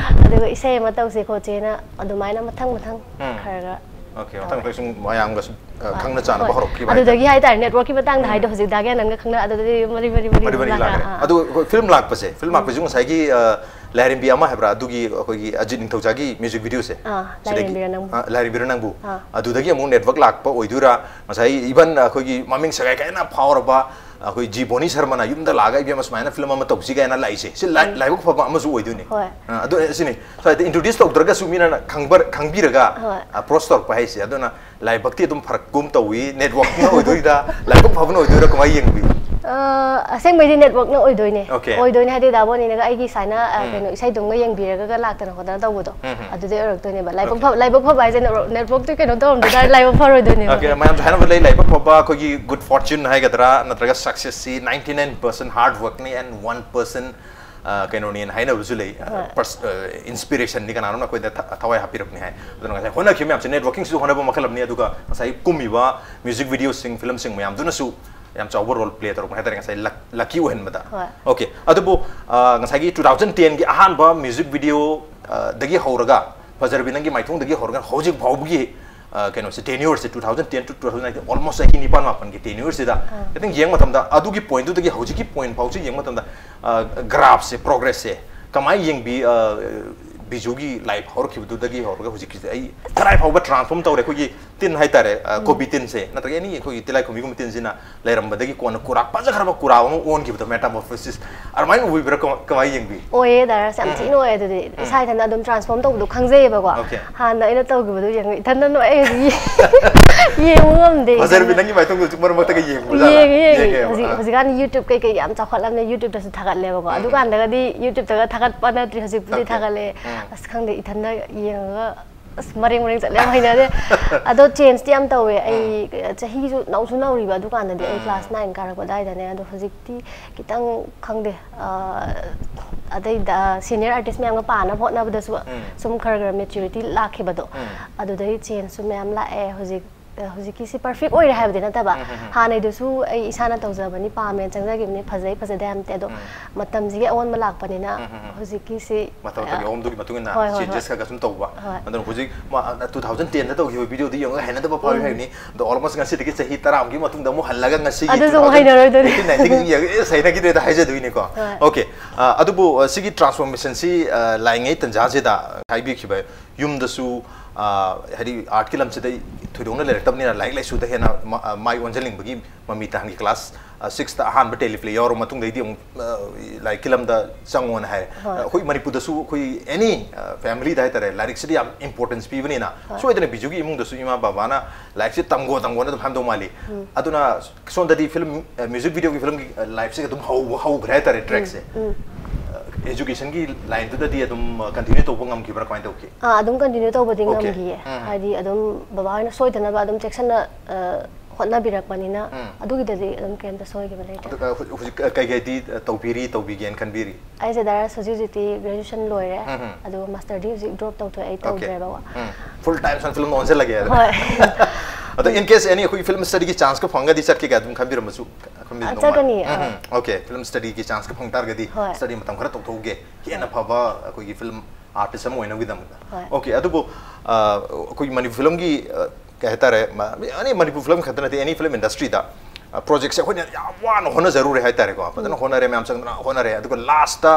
ꯑꯗꯨꯒ ꯏꯁꯩ ꯑꯃ ꯇꯧꯁꯦ ꯈꯣꯠꯁꯦꯅ ꯑꯗꯨꯃꯥꯏꯅ ꯃꯊꯪ ꯃꯊꯪ ꯎꯝ꯫ ꯈꯔ ꯈꯔ ꯑꯣꯀꯦ, ꯃꯊꯪ ꯇꯧꯔꯦ꯫ ꯃꯊꯪ ꯁꯨꯝ ꯃꯌꯥꯝꯒ ꯁꯨꯝ, ꯑ, ꯑ, ꯈꯪꯅ ꯆꯥꯟꯅꯕ ꯍꯣꯏ꯫ ꯍꯧꯔꯛꯈꯤꯕ ꯑꯗꯨꯗꯒꯤ ꯍꯥꯏꯇꯥꯔꯦ꯫ ꯍꯥꯏꯇꯥꯔꯦ, ꯅꯦꯠꯋꯥꯔꯛꯀꯤ ꯃꯇꯥꯡꯗ ꯎꯝ꯫ ꯍꯥꯏꯗꯣ ꯍꯧꯖꯤꯛ ꯗꯥ ꯒ꯭ꯌꯥꯅꯟꯒ ꯈꯪꯅ ꯑꯗꯨꯗꯒꯤ ꯃꯔꯤ ꯃꯔꯤ ꯃꯔꯤ ꯃꯔꯤ ꯃꯔꯤ ꯂꯥꯛꯈ꯭ꯔꯦ꯫ ꯂꯥꯛꯈ꯭ꯔꯦ꯫ ꯑꯥ, ꯑꯥ꯫ ꯑꯗꯨ ꯑꯩꯈꯣꯏ ꯐꯤꯂꯝ ꯂꯥꯛꯄꯁꯦ, ꯐꯤꯂꯝ ꯎꯝ꯫ ꯂꯥꯛꯄꯁꯤꯁꯨ ꯉꯁꯥꯏꯒꯤ, ꯑ, ꯂꯥꯏꯔꯦꯝꯕꯤ ꯑꯃ ꯍꯥꯏꯕ꯭ꯔꯥ, ꯑꯗꯨꯒꯤ ꯑꯩꯈꯣꯏꯒꯤ ꯑꯖꯤꯠ ꯅꯤꯡꯊꯧꯖꯥꯒꯤ ꯃ꯭ꯌꯨꯖꯤꯛ ꯚꯤꯗꯤꯑꯣꯁꯦ, ꯑꯥ, ꯁꯤꯗꯒꯤ, ꯂꯥꯏꯔꯦꯝꯕꯤꯔ ꯅꯪꯕꯨ꯫ ꯑ, ꯂꯥꯏꯔꯦꯝꯕꯤꯔ ꯅꯪꯕꯨ꯫ ꯑꯥ꯫ ꯑꯗꯨꯗꯒꯤ ꯑꯃꯨꯛ ꯅꯦꯠꯋꯥꯔꯛ ꯂꯥꯛꯄ ꯑꯣꯏꯗꯣꯏꯔꯥ? ꯉꯁꯥꯏ ꯏꯚꯟ ꯑꯩꯈꯣꯏꯒꯤ ꯃꯃꯤꯡ ꯁꯒꯥꯏ ꯀꯥꯏꯅ ꯐꯥꯎꯔꯕ ꯑꯩꯈꯣꯏ ꯖꯤ ꯕꯣꯅꯤ ꯁꯔꯃꯅ ꯌꯨꯝꯗ ꯂꯥꯛꯑꯒ "ꯏꯕꯦꯝꯃ, ꯁꯨꯃꯥꯏꯅ ꯐꯤꯂꯝ ꯑꯃ ꯇꯧꯁꯤ" ꯀꯥꯏꯅ ꯂꯥꯛꯏꯁꯦ, ꯁꯤ ꯂꯥꯏ-, ꯎꯝ꯫ ꯂꯥꯏꯕꯛ ꯐꯕ ꯑꯃꯁꯨ ꯑꯣꯏꯗꯣꯏꯅꯤ꯫ ꯍꯣꯏ꯫ ꯑ, ꯑꯗꯨ, ꯑ, ꯁꯤꯅꯤ꯫ ꯁ꯭ꯋꯥꯏꯗ introduce ꯇꯧꯗ꯭ꯔꯒꯁꯨ ꯃꯤꯅ ꯈꯪꯕ-, ꯈꯪꯕꯤꯔꯒ ꯍꯣꯏ꯫ Approach ꯇꯧꯔꯛꯄ ꯍꯥꯏꯁꯦ꯫ ꯑꯗꯨꯅ ꯂꯥꯏꯕꯛꯇꯤ ꯑꯗꯨꯝ ꯐꯔꯛꯀꯨꯝ ꯇꯧꯏ, ꯅꯦꯠꯋꯥꯔꯛꯅ ꯑꯣꯏꯗꯣꯏꯔꯥ, ꯂꯥꯏꯕꯛ ꯐꯕꯅ ꯑꯣꯏꯗꯣꯏꯔꯥ, ꯀꯃꯥꯏꯅ ꯌꯦꯡꯕꯤ? ꯑ, ꯑꯁꯦꯡꯕꯩꯗꯤ ꯅꯦꯠꯋꯥꯔꯛꯅ ꯑꯣꯏꯗꯣꯏꯅꯦ꯫ ꯑꯣꯀꯦ꯫ ꯑꯣꯏꯗꯣꯏꯅꯦ ꯍꯥꯏꯗꯤ ꯗꯥ ꯕꯣꯅꯤꯅꯒ ꯑꯩꯒꯤ ꯁꯨꯃꯥꯏꯅ, ꯑ, ꯎꯝ꯫ ꯀꯩꯅꯣ, ꯏꯁꯩꯗꯨꯝꯒ ꯌꯦꯡꯕꯤꯔꯒ ꯂꯥꯛꯇꯅ ꯈꯣꯠꯇꯅ ꯇꯧꯕꯗꯣ, ꯎꯝ, ꯎꯝ꯫ ꯑꯗꯨꯗꯩ ꯑꯣꯏꯔꯛꯇꯣꯏꯅꯦꯕ꯫ ꯂꯥꯏꯕꯛ ꯑꯣꯀꯦ꯫ ꯐꯕ, ꯂꯥꯏꯕꯛ ꯐꯕ ꯍꯥꯏꯁꯦ ꯅꯦꯠꯋꯥꯔꯛ, ꯅꯦꯠꯋꯥꯔꯛꯇꯨ ꯀꯩꯅꯣ ꯇꯧꯔꯝꯗ ꯇꯥꯔꯗꯤ ꯂꯥꯏꯕꯛ ꯐꯔꯣꯏꯗꯣꯏꯅꯦꯕ꯫ ꯑꯣꯀꯦ, ꯃꯌꯥꯝꯁꯨ ꯍꯥꯏꯅꯕ ꯂꯩ, ꯂꯥꯏꯕꯛ ꯐꯕ, ꯑꯩꯈꯣꯏꯒꯤ good fortune ꯍꯥꯏꯒꯗ꯭ꯔꯥ, ꯅꯠꯇ꯭ꯔꯒ success ꯁꯤ ninety nine percent hard work ꯅꯤ and one percent, ꯑ, ꯀꯩꯅꯣꯅꯦꯅ ꯍꯥꯏꯅꯕꯁꯨ ꯂꯩ꯫ ꯑ, ꯍꯣꯏ꯫ Pers-, ꯑ, inspiration ꯅꯤ, ꯀꯅꯥꯅꯣꯝꯅ ꯑꯩꯈꯣꯏꯗ ꯊ-, ꯊꯋꯥꯏ ꯍꯥꯞꯄꯤꯔꯛꯄꯅꯤ ꯍꯥꯏ꯫ ꯑꯗꯨꯅ ꯉꯁꯥꯏ ꯍꯣꯠꯅꯈꯤꯕ ꯃꯌꯥꯝꯁꯦ, ꯅꯦꯠꯋꯥꯔꯀꯤꯡꯁꯤꯁꯨ ꯍꯣꯠꯅꯕ ꯃꯈꯜ ꯑꯃꯅꯤ, ꯑꯗꯨꯒ ꯉꯁꯥꯏ ꯀꯨꯝꯃꯤꯕ ꯃ꯭ꯌꯨꯖꯤꯛ ꯚꯤꯗꯤꯑꯣꯁꯤꯡ, ꯐꯤꯂꯝꯁꯤꯡ ꯃꯌꯥꯝꯗꯨꯅꯁꯨ ꯌꯥꯝ ꯆꯥꯎꯕ ꯔꯣꯜ ꯄ꯭ꯂꯦ ꯇꯧꯔꯛꯄ ꯍꯥꯏꯇꯥꯔꯦ, ꯉꯁꯥꯏ ꯂꯛ-, ꯂꯛꯀꯤ ꯑꯣꯏꯍꯟꯕꯗ꯫ ꯍꯣꯏ꯫ ꯑꯣꯀꯦ, ꯑꯗꯨꯕꯨ, ꯑ, ꯉꯁꯥꯏꯒꯤ two thousand ten ꯒꯤ ꯑꯍꯥꯟꯕ ꯃ꯭ꯌꯨꯖꯤꯛ ꯚꯤꯗꯤꯑꯣ, ꯑ, ꯗꯒꯤ ꯍꯧꯔꯒ, ꯐꯖꯔꯕꯤ ꯅꯪꯒꯤ ꯃꯥꯏꯊꯣꯡꯗꯒꯤ ꯍꯧꯔꯒ ꯍꯧꯖꯤꯛ ꯐꯥꯎꯕꯒꯤ, ꯑ, ꯀꯩꯅꯣꯁꯦ, tenure say, two thousand ten to two thousand nineteen, almost ꯆꯍꯤ ꯅꯤꯄꯥꯟ ꯃꯥꯄꯟꯒꯤ tenure ꯁꯤꯗ ꯑꯥ꯫ ꯈꯤꯇꯪ ꯌꯦꯡꯕ ꯃꯇꯝꯗ, ꯑꯗꯨꯒꯤ point ꯇꯨꯗꯒꯤ ꯍꯧꯖꯤꯛꯀꯤ point ꯐꯥꯎꯁꯤ ꯌꯦꯡꯕ ꯃꯇꯝꯗ, ꯑ, graph ꯁꯦ, progress ꯁꯦ ꯀꯃꯥꯏꯅ ꯌꯦꯡꯕꯤ? ꯑ, ꯕꯤꯖꯨꯒꯤ life ꯍꯧꯔꯛꯈꯤꯕꯗꯨꯗꯒꯤ ꯍꯧꯔꯒ ꯍꯧꯖꯤꯛꯀꯤꯁꯦ ꯑꯩ ꯀꯗꯥꯏ ꯐꯥꯎꯕ transform ꯇꯧꯔꯦ? ꯑꯩꯈꯣꯏꯒꯤ ꯇꯤꯟ ꯍꯥꯏꯇꯥꯔꯦ, ꯑ, ꯎꯝ꯫ ꯀꯣꯕꯤ ꯇꯤꯟꯁꯦ, ꯅꯠꯇ꯭ꯔꯒ any ꯑꯩꯈꯣꯏꯒꯤ ꯇꯤꯜꯂꯥꯏꯈꯨꯝꯕꯤꯒꯨꯝꯕ ꯇꯤꯟꯁꯤꯅ ꯂꯩꯔꯝꯕꯗꯒꯤ ꯀꯣꯟꯅ ꯀꯨꯔꯥꯛ, ꯐꯖꯈ꯭ꯔꯕ ꯀꯨꯔꯥꯛ ꯑꯃ ꯑꯣꯟꯈꯤꯕꯗꯣ, metamorphosis, ꯑꯗꯨꯃꯥꯏꯅ ꯑꯣꯏꯕ꯭ꯔꯥ? ꯀꯃ-, ꯀꯃꯥꯏꯅ ꯌꯦꯡꯕꯤ? ꯑꯣꯏꯌꯦ ꯗꯥ ꯔꯥꯖ, ꯌꯥꯝ ꯎꯝ, ꯊꯤꯅ ꯎꯝ꯫ ꯑꯣꯏꯌꯦ꯫ ꯑꯗꯨꯗꯤ ꯎꯝ꯫ ꯏꯁꯥ ꯏꯊꯟꯇ ꯑꯗꯨꯝ transform ꯇꯧꯕꯗꯣ ꯈꯪꯖꯩꯌꯦꯕꯀꯣ꯫ ꯑꯣꯀꯦ꯫ ꯍꯥꯟꯅ ꯑꯩꯅ ꯇꯧꯈꯤꯕꯗꯣ ꯌꯦꯡꯉ ꯏꯊꯟꯇ ꯅꯣꯛꯑꯦ꯫ ꯌꯦꯡꯕ ꯉꯝꯗꯦ ꯐꯖꯔꯕꯤ ꯏꯊꯟꯇ꯫ ꯅꯪꯒꯤ ꯃꯥꯏꯊꯣꯡꯗꯣ ꯍꯧꯖꯤꯛ ꯃꯔꯛ ꯃꯔꯛꯇꯒ ꯌꯦꯡꯕ ꯖꯥꯠꯂꯥ? ꯌꯦꯡꯉꯦ, ꯌꯦꯡꯉꯦ꯫ ꯌꯦꯡꯉꯦꯕ, ꯍꯧꯖꯤꯛ, ꯑꯥ꯫ ꯍꯧꯖꯤꯛꯀꯥꯟ YouTube ꯀꯩꯀꯩ ꯌꯥꯝ ꯆꯥꯎꯈꯠꯂꯕꯅꯦ, YouTube ꯇꯁꯨ ꯊꯥꯒꯠꯂꯦꯕꯀꯣ꯫ ꯎꯝ, ꯎꯝ꯫ ꯑꯗꯨꯀꯥꯟꯗꯒꯗꯤ YouTube ꯇꯒ ꯊꯥꯒꯠꯄ ꯅꯠꯇ꯭ꯔꯤ, ꯍꯧꯖꯤꯛꯄꯨꯗꯤ ꯑꯣꯀꯦ꯫ ꯊꯥꯒꯠꯂꯦ꯫ ꯎꯝ꯫ ꯑꯁ, ꯈꯪꯗꯦ, ꯏꯊꯟꯇ ꯌꯦꯡꯉꯒ ꯑꯁ, ꯃꯔꯦꯡ ꯃꯔꯦꯡ ꯆꯠꯂꯦ, ꯌꯥꯝ ꯍꯩꯅꯗꯦ꯫ ꯑꯗꯣ ꯆꯦꯟꯖꯇꯤ ꯌꯥꯝ ꯇꯧꯋꯦ꯫ ꯑꯩ ꯆꯍꯤꯁꯨ ꯅꯧꯁꯨ ꯅꯧꯔꯤꯕ ꯑꯗꯨꯀꯥꯟꯗꯗꯤ, ꯑꯩ ꯀ꯭ꯂꯥꯁ ꯅꯥꯏꯟ ꯀꯥꯔꯛꯄ ꯑꯗꯨꯋꯥꯏꯗꯅꯦ꯫ ꯑꯗꯣ ꯍꯧꯖꯤꯛꯇꯤ ꯈꯤꯇꯪ, ꯈꯪꯗꯦ, ꯑ, ꯑꯇꯩꯗ ꯁꯤꯅꯤꯌꯔ ꯑꯥꯔꯇꯤꯁ ꯃꯌꯥꯝꯒ ꯄꯥꯅꯕ ꯍꯣꯠꯅꯕꯗꯁꯨ ꯁꯨꯝ ꯈꯔ ꯈꯔ ꯃꯦꯆꯨꯔꯤꯇꯤ ꯂꯥꯛꯈꯤꯕꯗꯣ, ꯑꯗꯨꯗꯩ ꯆꯦꯟꯖꯁꯨ ꯃꯌꯥꯝ ꯂꯥꯛꯑꯦ꯫ ꯍꯧꯖꯤꯛ, ꯑ, ꯍꯧꯖꯤꯛꯀꯤꯁꯤ ꯄꯔꯐꯦꯛ ꯑꯣꯏꯔꯦ ꯍꯥꯏꯕꯗꯤ ꯅꯠꯇꯕ, ꯍꯥꯟꯅꯩꯗꯨꯁꯨ ꯑꯩ ꯏꯁꯥꯅ ꯇꯧꯖꯕꯅꯤ, ꯄꯥꯝꯃꯦꯅ ꯆꯪꯖꯈꯤꯕꯅꯤ, ꯐꯖꯩ ꯐꯖꯗꯦ ꯍꯥꯏꯕ ꯅꯠꯇꯦ꯫ ꯑꯗꯣ ꯃꯇꯝꯁꯤꯒꯤ ꯑꯑꯣꯟꯕ ꯂꯥꯛꯄꯅꯤꯅ ꯍꯧꯖꯤꯛꯀꯤꯁꯤ, ꯃꯇꯝ ꯃꯇꯝꯒꯤ ꯑ, ꯑꯍꯣꯡꯕꯗꯨꯒꯤ ꯃꯇꯨꯡ ꯏꯟꯅ ꯍꯣꯏ, ꯍꯣꯏ, ꯍꯣꯏ꯫ ꯆꯦꯟꯖꯦꯁ ꯈꯔ ꯈꯔ ꯁꯨꯝ ꯇꯧꯕ꯫ ꯍꯣꯏ꯫ ꯑꯗꯨꯅ ꯍꯧꯖꯤꯛ ꯃꯥ, ꯑ, two thousand ten ꯗ ꯇꯧꯈꯤꯕ ꯚꯤꯗꯤꯑꯣꯗꯤ ꯌꯦꯡꯉꯒ ꯍꯩꯅꯗꯕ ꯐꯥꯎꯏ ꯎꯝ꯫ ꯍꯥꯏꯕꯅꯤ꯫ ꯑꯗꯣ almost ꯉꯁꯤꯗꯒꯤ ꯆꯍꯤ ꯇꯔꯥꯃꯨꯛꯀꯤ ꯃꯇꯨꯡꯗ ꯑꯃꯨꯛ ꯍꯜꯂꯒ ꯉꯁꯤꯒꯤ ꯑꯗꯨꯁꯨ ꯑꯃꯨꯛ two thousand eighteen nineteen ꯌꯦꯡꯉꯒ, "ꯑꯦꯁ, ꯍꯩꯅꯈꯤꯗ꯭ꯔꯦꯗ" ꯍꯥꯏꯖꯗꯣꯏꯅꯤꯀꯣ꯫ ꯍꯣꯏ꯫ Okay꯫ ꯑ, ꯑꯗꯨꯕꯨ, ꯑ, ꯁꯤꯒꯤ ꯇ꯭ꯔꯥꯟꯁꯐꯣꯔꯃꯦꯁꯟꯁꯤ, ꯑ, ꯂꯥꯛꯏꯉꯩ ꯇꯟꯖꯥꯁꯤꯗ ꯍꯥꯏꯕꯤꯈꯤꯕ ꯌꯨꯝꯗꯁꯨ, ꯑ, ꯍꯥꯏꯗꯤ ꯑꯥꯔꯠꯀꯤ ꯂꯝꯁꯤꯗ ꯊꯣꯏꯗꯣꯛꯅ ꯂꯩꯔꯛꯇꯕꯅꯤꯅ ꯂꯥꯏꯔꯤꯛ ꯂꯥꯏꯁꯨꯗ ꯍꯦꯟꯅ ꯃ-, ꯑ, ꯃꯥꯏ ꯑꯣꯟꯁꯤꯟꯅꯤꯡꯕꯒꯤ ꯃꯃꯤ ꯇꯥꯍꯟꯒꯤ꯫ ꯀ꯭ꯂꯥꯁ, ꯑ, ꯁꯤꯛꯁꯇ ꯑꯍꯥꯟꯕ ꯇꯦꯂꯤꯄ꯭ꯂꯦ ꯌꯥꯎꯔꯕ ꯃꯇꯨꯡꯗꯩꯗꯤ ꯑꯃꯨꯛ, ꯑ, ꯂꯥꯏꯔꯤꯛꯀꯤ ꯂꯝꯗ ꯆꯪꯉꯣꯅ ꯍꯥꯏꯔꯦ꯫ ꯍꯣꯏ꯫ ꯑ, ꯑꯩꯈꯣꯏ ꯃꯅꯤꯄꯨꯔꯗꯁꯨ ꯑꯩꯈꯣꯏ ꯑꯦꯅꯤ, ꯑ, ꯐꯦꯃꯤꯂꯤꯗ ꯍꯥꯏꯇꯥꯔꯦ, ꯂꯥꯏꯔꯤꯛꯁꯤꯗꯤ ꯌꯥꯝ ꯏꯝꯄꯣꯔꯇꯦꯟꯁ ꯄꯤꯕꯅꯤꯅ ꯍꯣꯏ꯫ ꯁꯣꯏꯗꯅ ꯕꯤꯖꯨꯒꯤ ꯏꯃꯨꯡꯗꯁꯨ ꯏꯃꯥ ꯕꯕꯥꯅ ꯂꯥꯏꯔꯤꯛꯁꯤ ꯇꯝꯒꯣ ꯇꯝꯒꯣꯅ ꯑꯗꯨꯝ ꯍꯥꯏꯔꯝꯗꯧ ꯃꯥꯜꯂꯤ꯫ ꯎꯝ꯫ ꯑꯗꯨꯅ ꯁꯣꯝꯗꯗꯤ ꯐꯤꯂꯝ, ꯑ, ꯃ꯭ꯌꯨꯖꯤꯛ ꯚꯤꯗꯤꯑꯣꯒꯤ ꯐꯤꯂꯝꯒꯤ, ꯑ, ꯂꯥꯏꯐꯁꯦ ꯑꯗꯨꯝ ꯍꯧꯕ ꯍꯧꯈ꯭ꯔꯦ ꯍꯥꯏꯇꯥꯔꯦ, ꯎꯝ, ꯇ꯭ꯔꯦꯛꯁꯦ꯫ ꯎꯝ꯫ ꯑ, ꯑꯦꯖꯨꯀꯦꯁꯟꯒꯤ ꯂꯥꯏꯟꯗꯨꯗꯗꯤ ꯑꯗꯨꯝ, ꯑ, ꯀꯟꯇꯤꯅ꯭ꯌꯨ ꯇꯧꯕ ꯉꯝꯈꯤꯕ꯭ꯔꯥ, ꯀꯃꯥꯏꯅ ꯇꯧꯈꯤ? ꯑꯥ, ꯑꯗꯨꯝ ꯀꯟꯇꯤꯅ꯭ꯌꯨ ꯇꯧꯕꯗꯤ Okay꯫ ꯉꯝꯈꯤꯌꯦ꯫ ꯎꯝ꯫ ꯍꯥꯏꯗꯤ ꯑꯗꯨꯝ ꯕꯕꯥ ꯍꯣꯏꯅ ꯁꯣꯏꯗꯅꯕ ꯑꯗꯨꯝ ꯆꯦꯛꯁꯤꯟꯅ, ꯑ, ꯍꯣꯠꯅꯕꯤꯔꯛꯄꯅꯤꯅ ꯎꯝ꯫ ꯑꯗꯨꯒꯤꯗꯗꯤ ꯑꯗꯨꯝ ꯀꯩꯝꯇ ꯁꯣꯏꯈꯤꯕ ꯂꯩꯇ꯭ꯔꯦ꯫ ꯑꯗꯨꯒ ꯍꯧ-, ꯍꯧꯖꯤꯛ, ꯑ, ꯀꯩꯀꯩꯗꯤ, ꯑ, ꯇꯧꯕꯤꯔꯤ, ꯇꯧꯕꯤꯒꯦꯅ ꯈꯟꯕꯤꯔꯤ? ꯑꯩꯁꯦ ꯗꯥꯏꯔꯦꯛ ꯍꯧꯖꯤꯛ ꯍꯧꯖꯤꯛꯇꯤ ꯒ꯭ꯔꯦꯖꯨꯑꯦꯁꯟ ꯂꯣꯏꯔꯦ, ꯎꯝ, ꯎꯝ꯫ ꯑꯗꯨꯒ ꯃꯥꯁꯇꯔꯗꯤ ꯍꯧꯖꯤꯛ ꯗ꯭ꯔꯣꯞ ꯇꯧꯊꯣꯛꯑꯦ, ꯑꯩ Okay꯫ ꯇꯧꯗ꯭ꯔꯦꯕꯀꯣ꯫ ꯎꯝ꯫ Full time ꯁꯨꯃꯥꯏꯅ ꯐꯤꯂꯝ ꯑꯣꯟꯁꯤꯜꯂꯒꯦ꯫ ꯍꯣꯏ꯫ ꯑꯗꯣ in case any ꯑꯩꯈꯣꯏ ꯐꯤꯂꯝ ꯁ꯭ꯇꯗꯤꯒꯤ ꯆꯥꯟꯁꯀ ꯐꯪꯉꯒꯗꯤ ꯆꯠꯀꯦ ꯀꯥꯏ ꯑꯗꯨꯝ ꯈꯟꯕꯤꯔꯝꯕꯁꯨ, ꯈꯟꯕꯤꯔꯝꯗꯧ ꯑ, ꯆꯠꯀꯅꯤ, ꯃꯥꯜꯂꯦ꯫ ꯎꯝ, ꯑ꯫ ꯎꯝ꯫ Okay, ꯐꯤꯂꯝ ꯁ꯭ꯇꯗꯤꯒꯤ ꯆꯥꯟꯁꯀ ꯐꯪ ꯇꯥꯔꯒꯗꯤ ꯍꯣꯏ꯫ ꯁ꯭ꯇꯗꯤ ꯃꯇꯝ ꯈꯔ ꯇꯧꯊꯣꯛꯎꯒꯦ, ꯍꯦꯟꯅ ꯍꯣꯏ꯫ ꯐꯕ ꯑꯩꯈꯣꯏꯒꯤ ꯐꯤꯂꯝ ꯑꯥꯔꯇꯤꯁ ꯑꯃ ꯑꯣꯏꯅꯕꯒꯤꯗꯃꯛꯇ꯫ ꯍꯣꯏ꯫ Okay, ꯑꯗꯨꯕꯨ, ꯑ, ꯑꯩꯈꯣꯏ ꯃꯅꯤꯄꯨꯔ ꯐꯤꯂꯝꯒꯤ, ꯑ, ꯀꯩ ꯍꯥꯏꯇꯥꯔꯦ, ꯃ-, any ꯃꯅꯤꯄꯨꯔ ꯐꯤꯂꯝ ꯈꯛꯇ ꯅꯠꯇꯦ, any film industry ꯗ, ꯑ, ꯄ꯭ꯔꯣꯖꯦꯛꯁꯦ ꯑꯩꯈꯣꯏꯅ ꯌꯥꯝ ꯋꯥꯅ ꯍꯣꯠꯅꯖꯔꯨꯔꯦ ꯍꯥꯏꯇꯥꯔꯦꯀꯣ꯫ ꯐꯖꯅ ꯎꯝ꯫ ꯍꯣꯠꯅꯔꯦ, ꯃꯌꯥꯝ ꯆꯪꯗꯅ ꯍꯣꯠꯅꯔꯦ꯫ ꯑꯗꯨꯒ ꯂꯥꯁꯇ,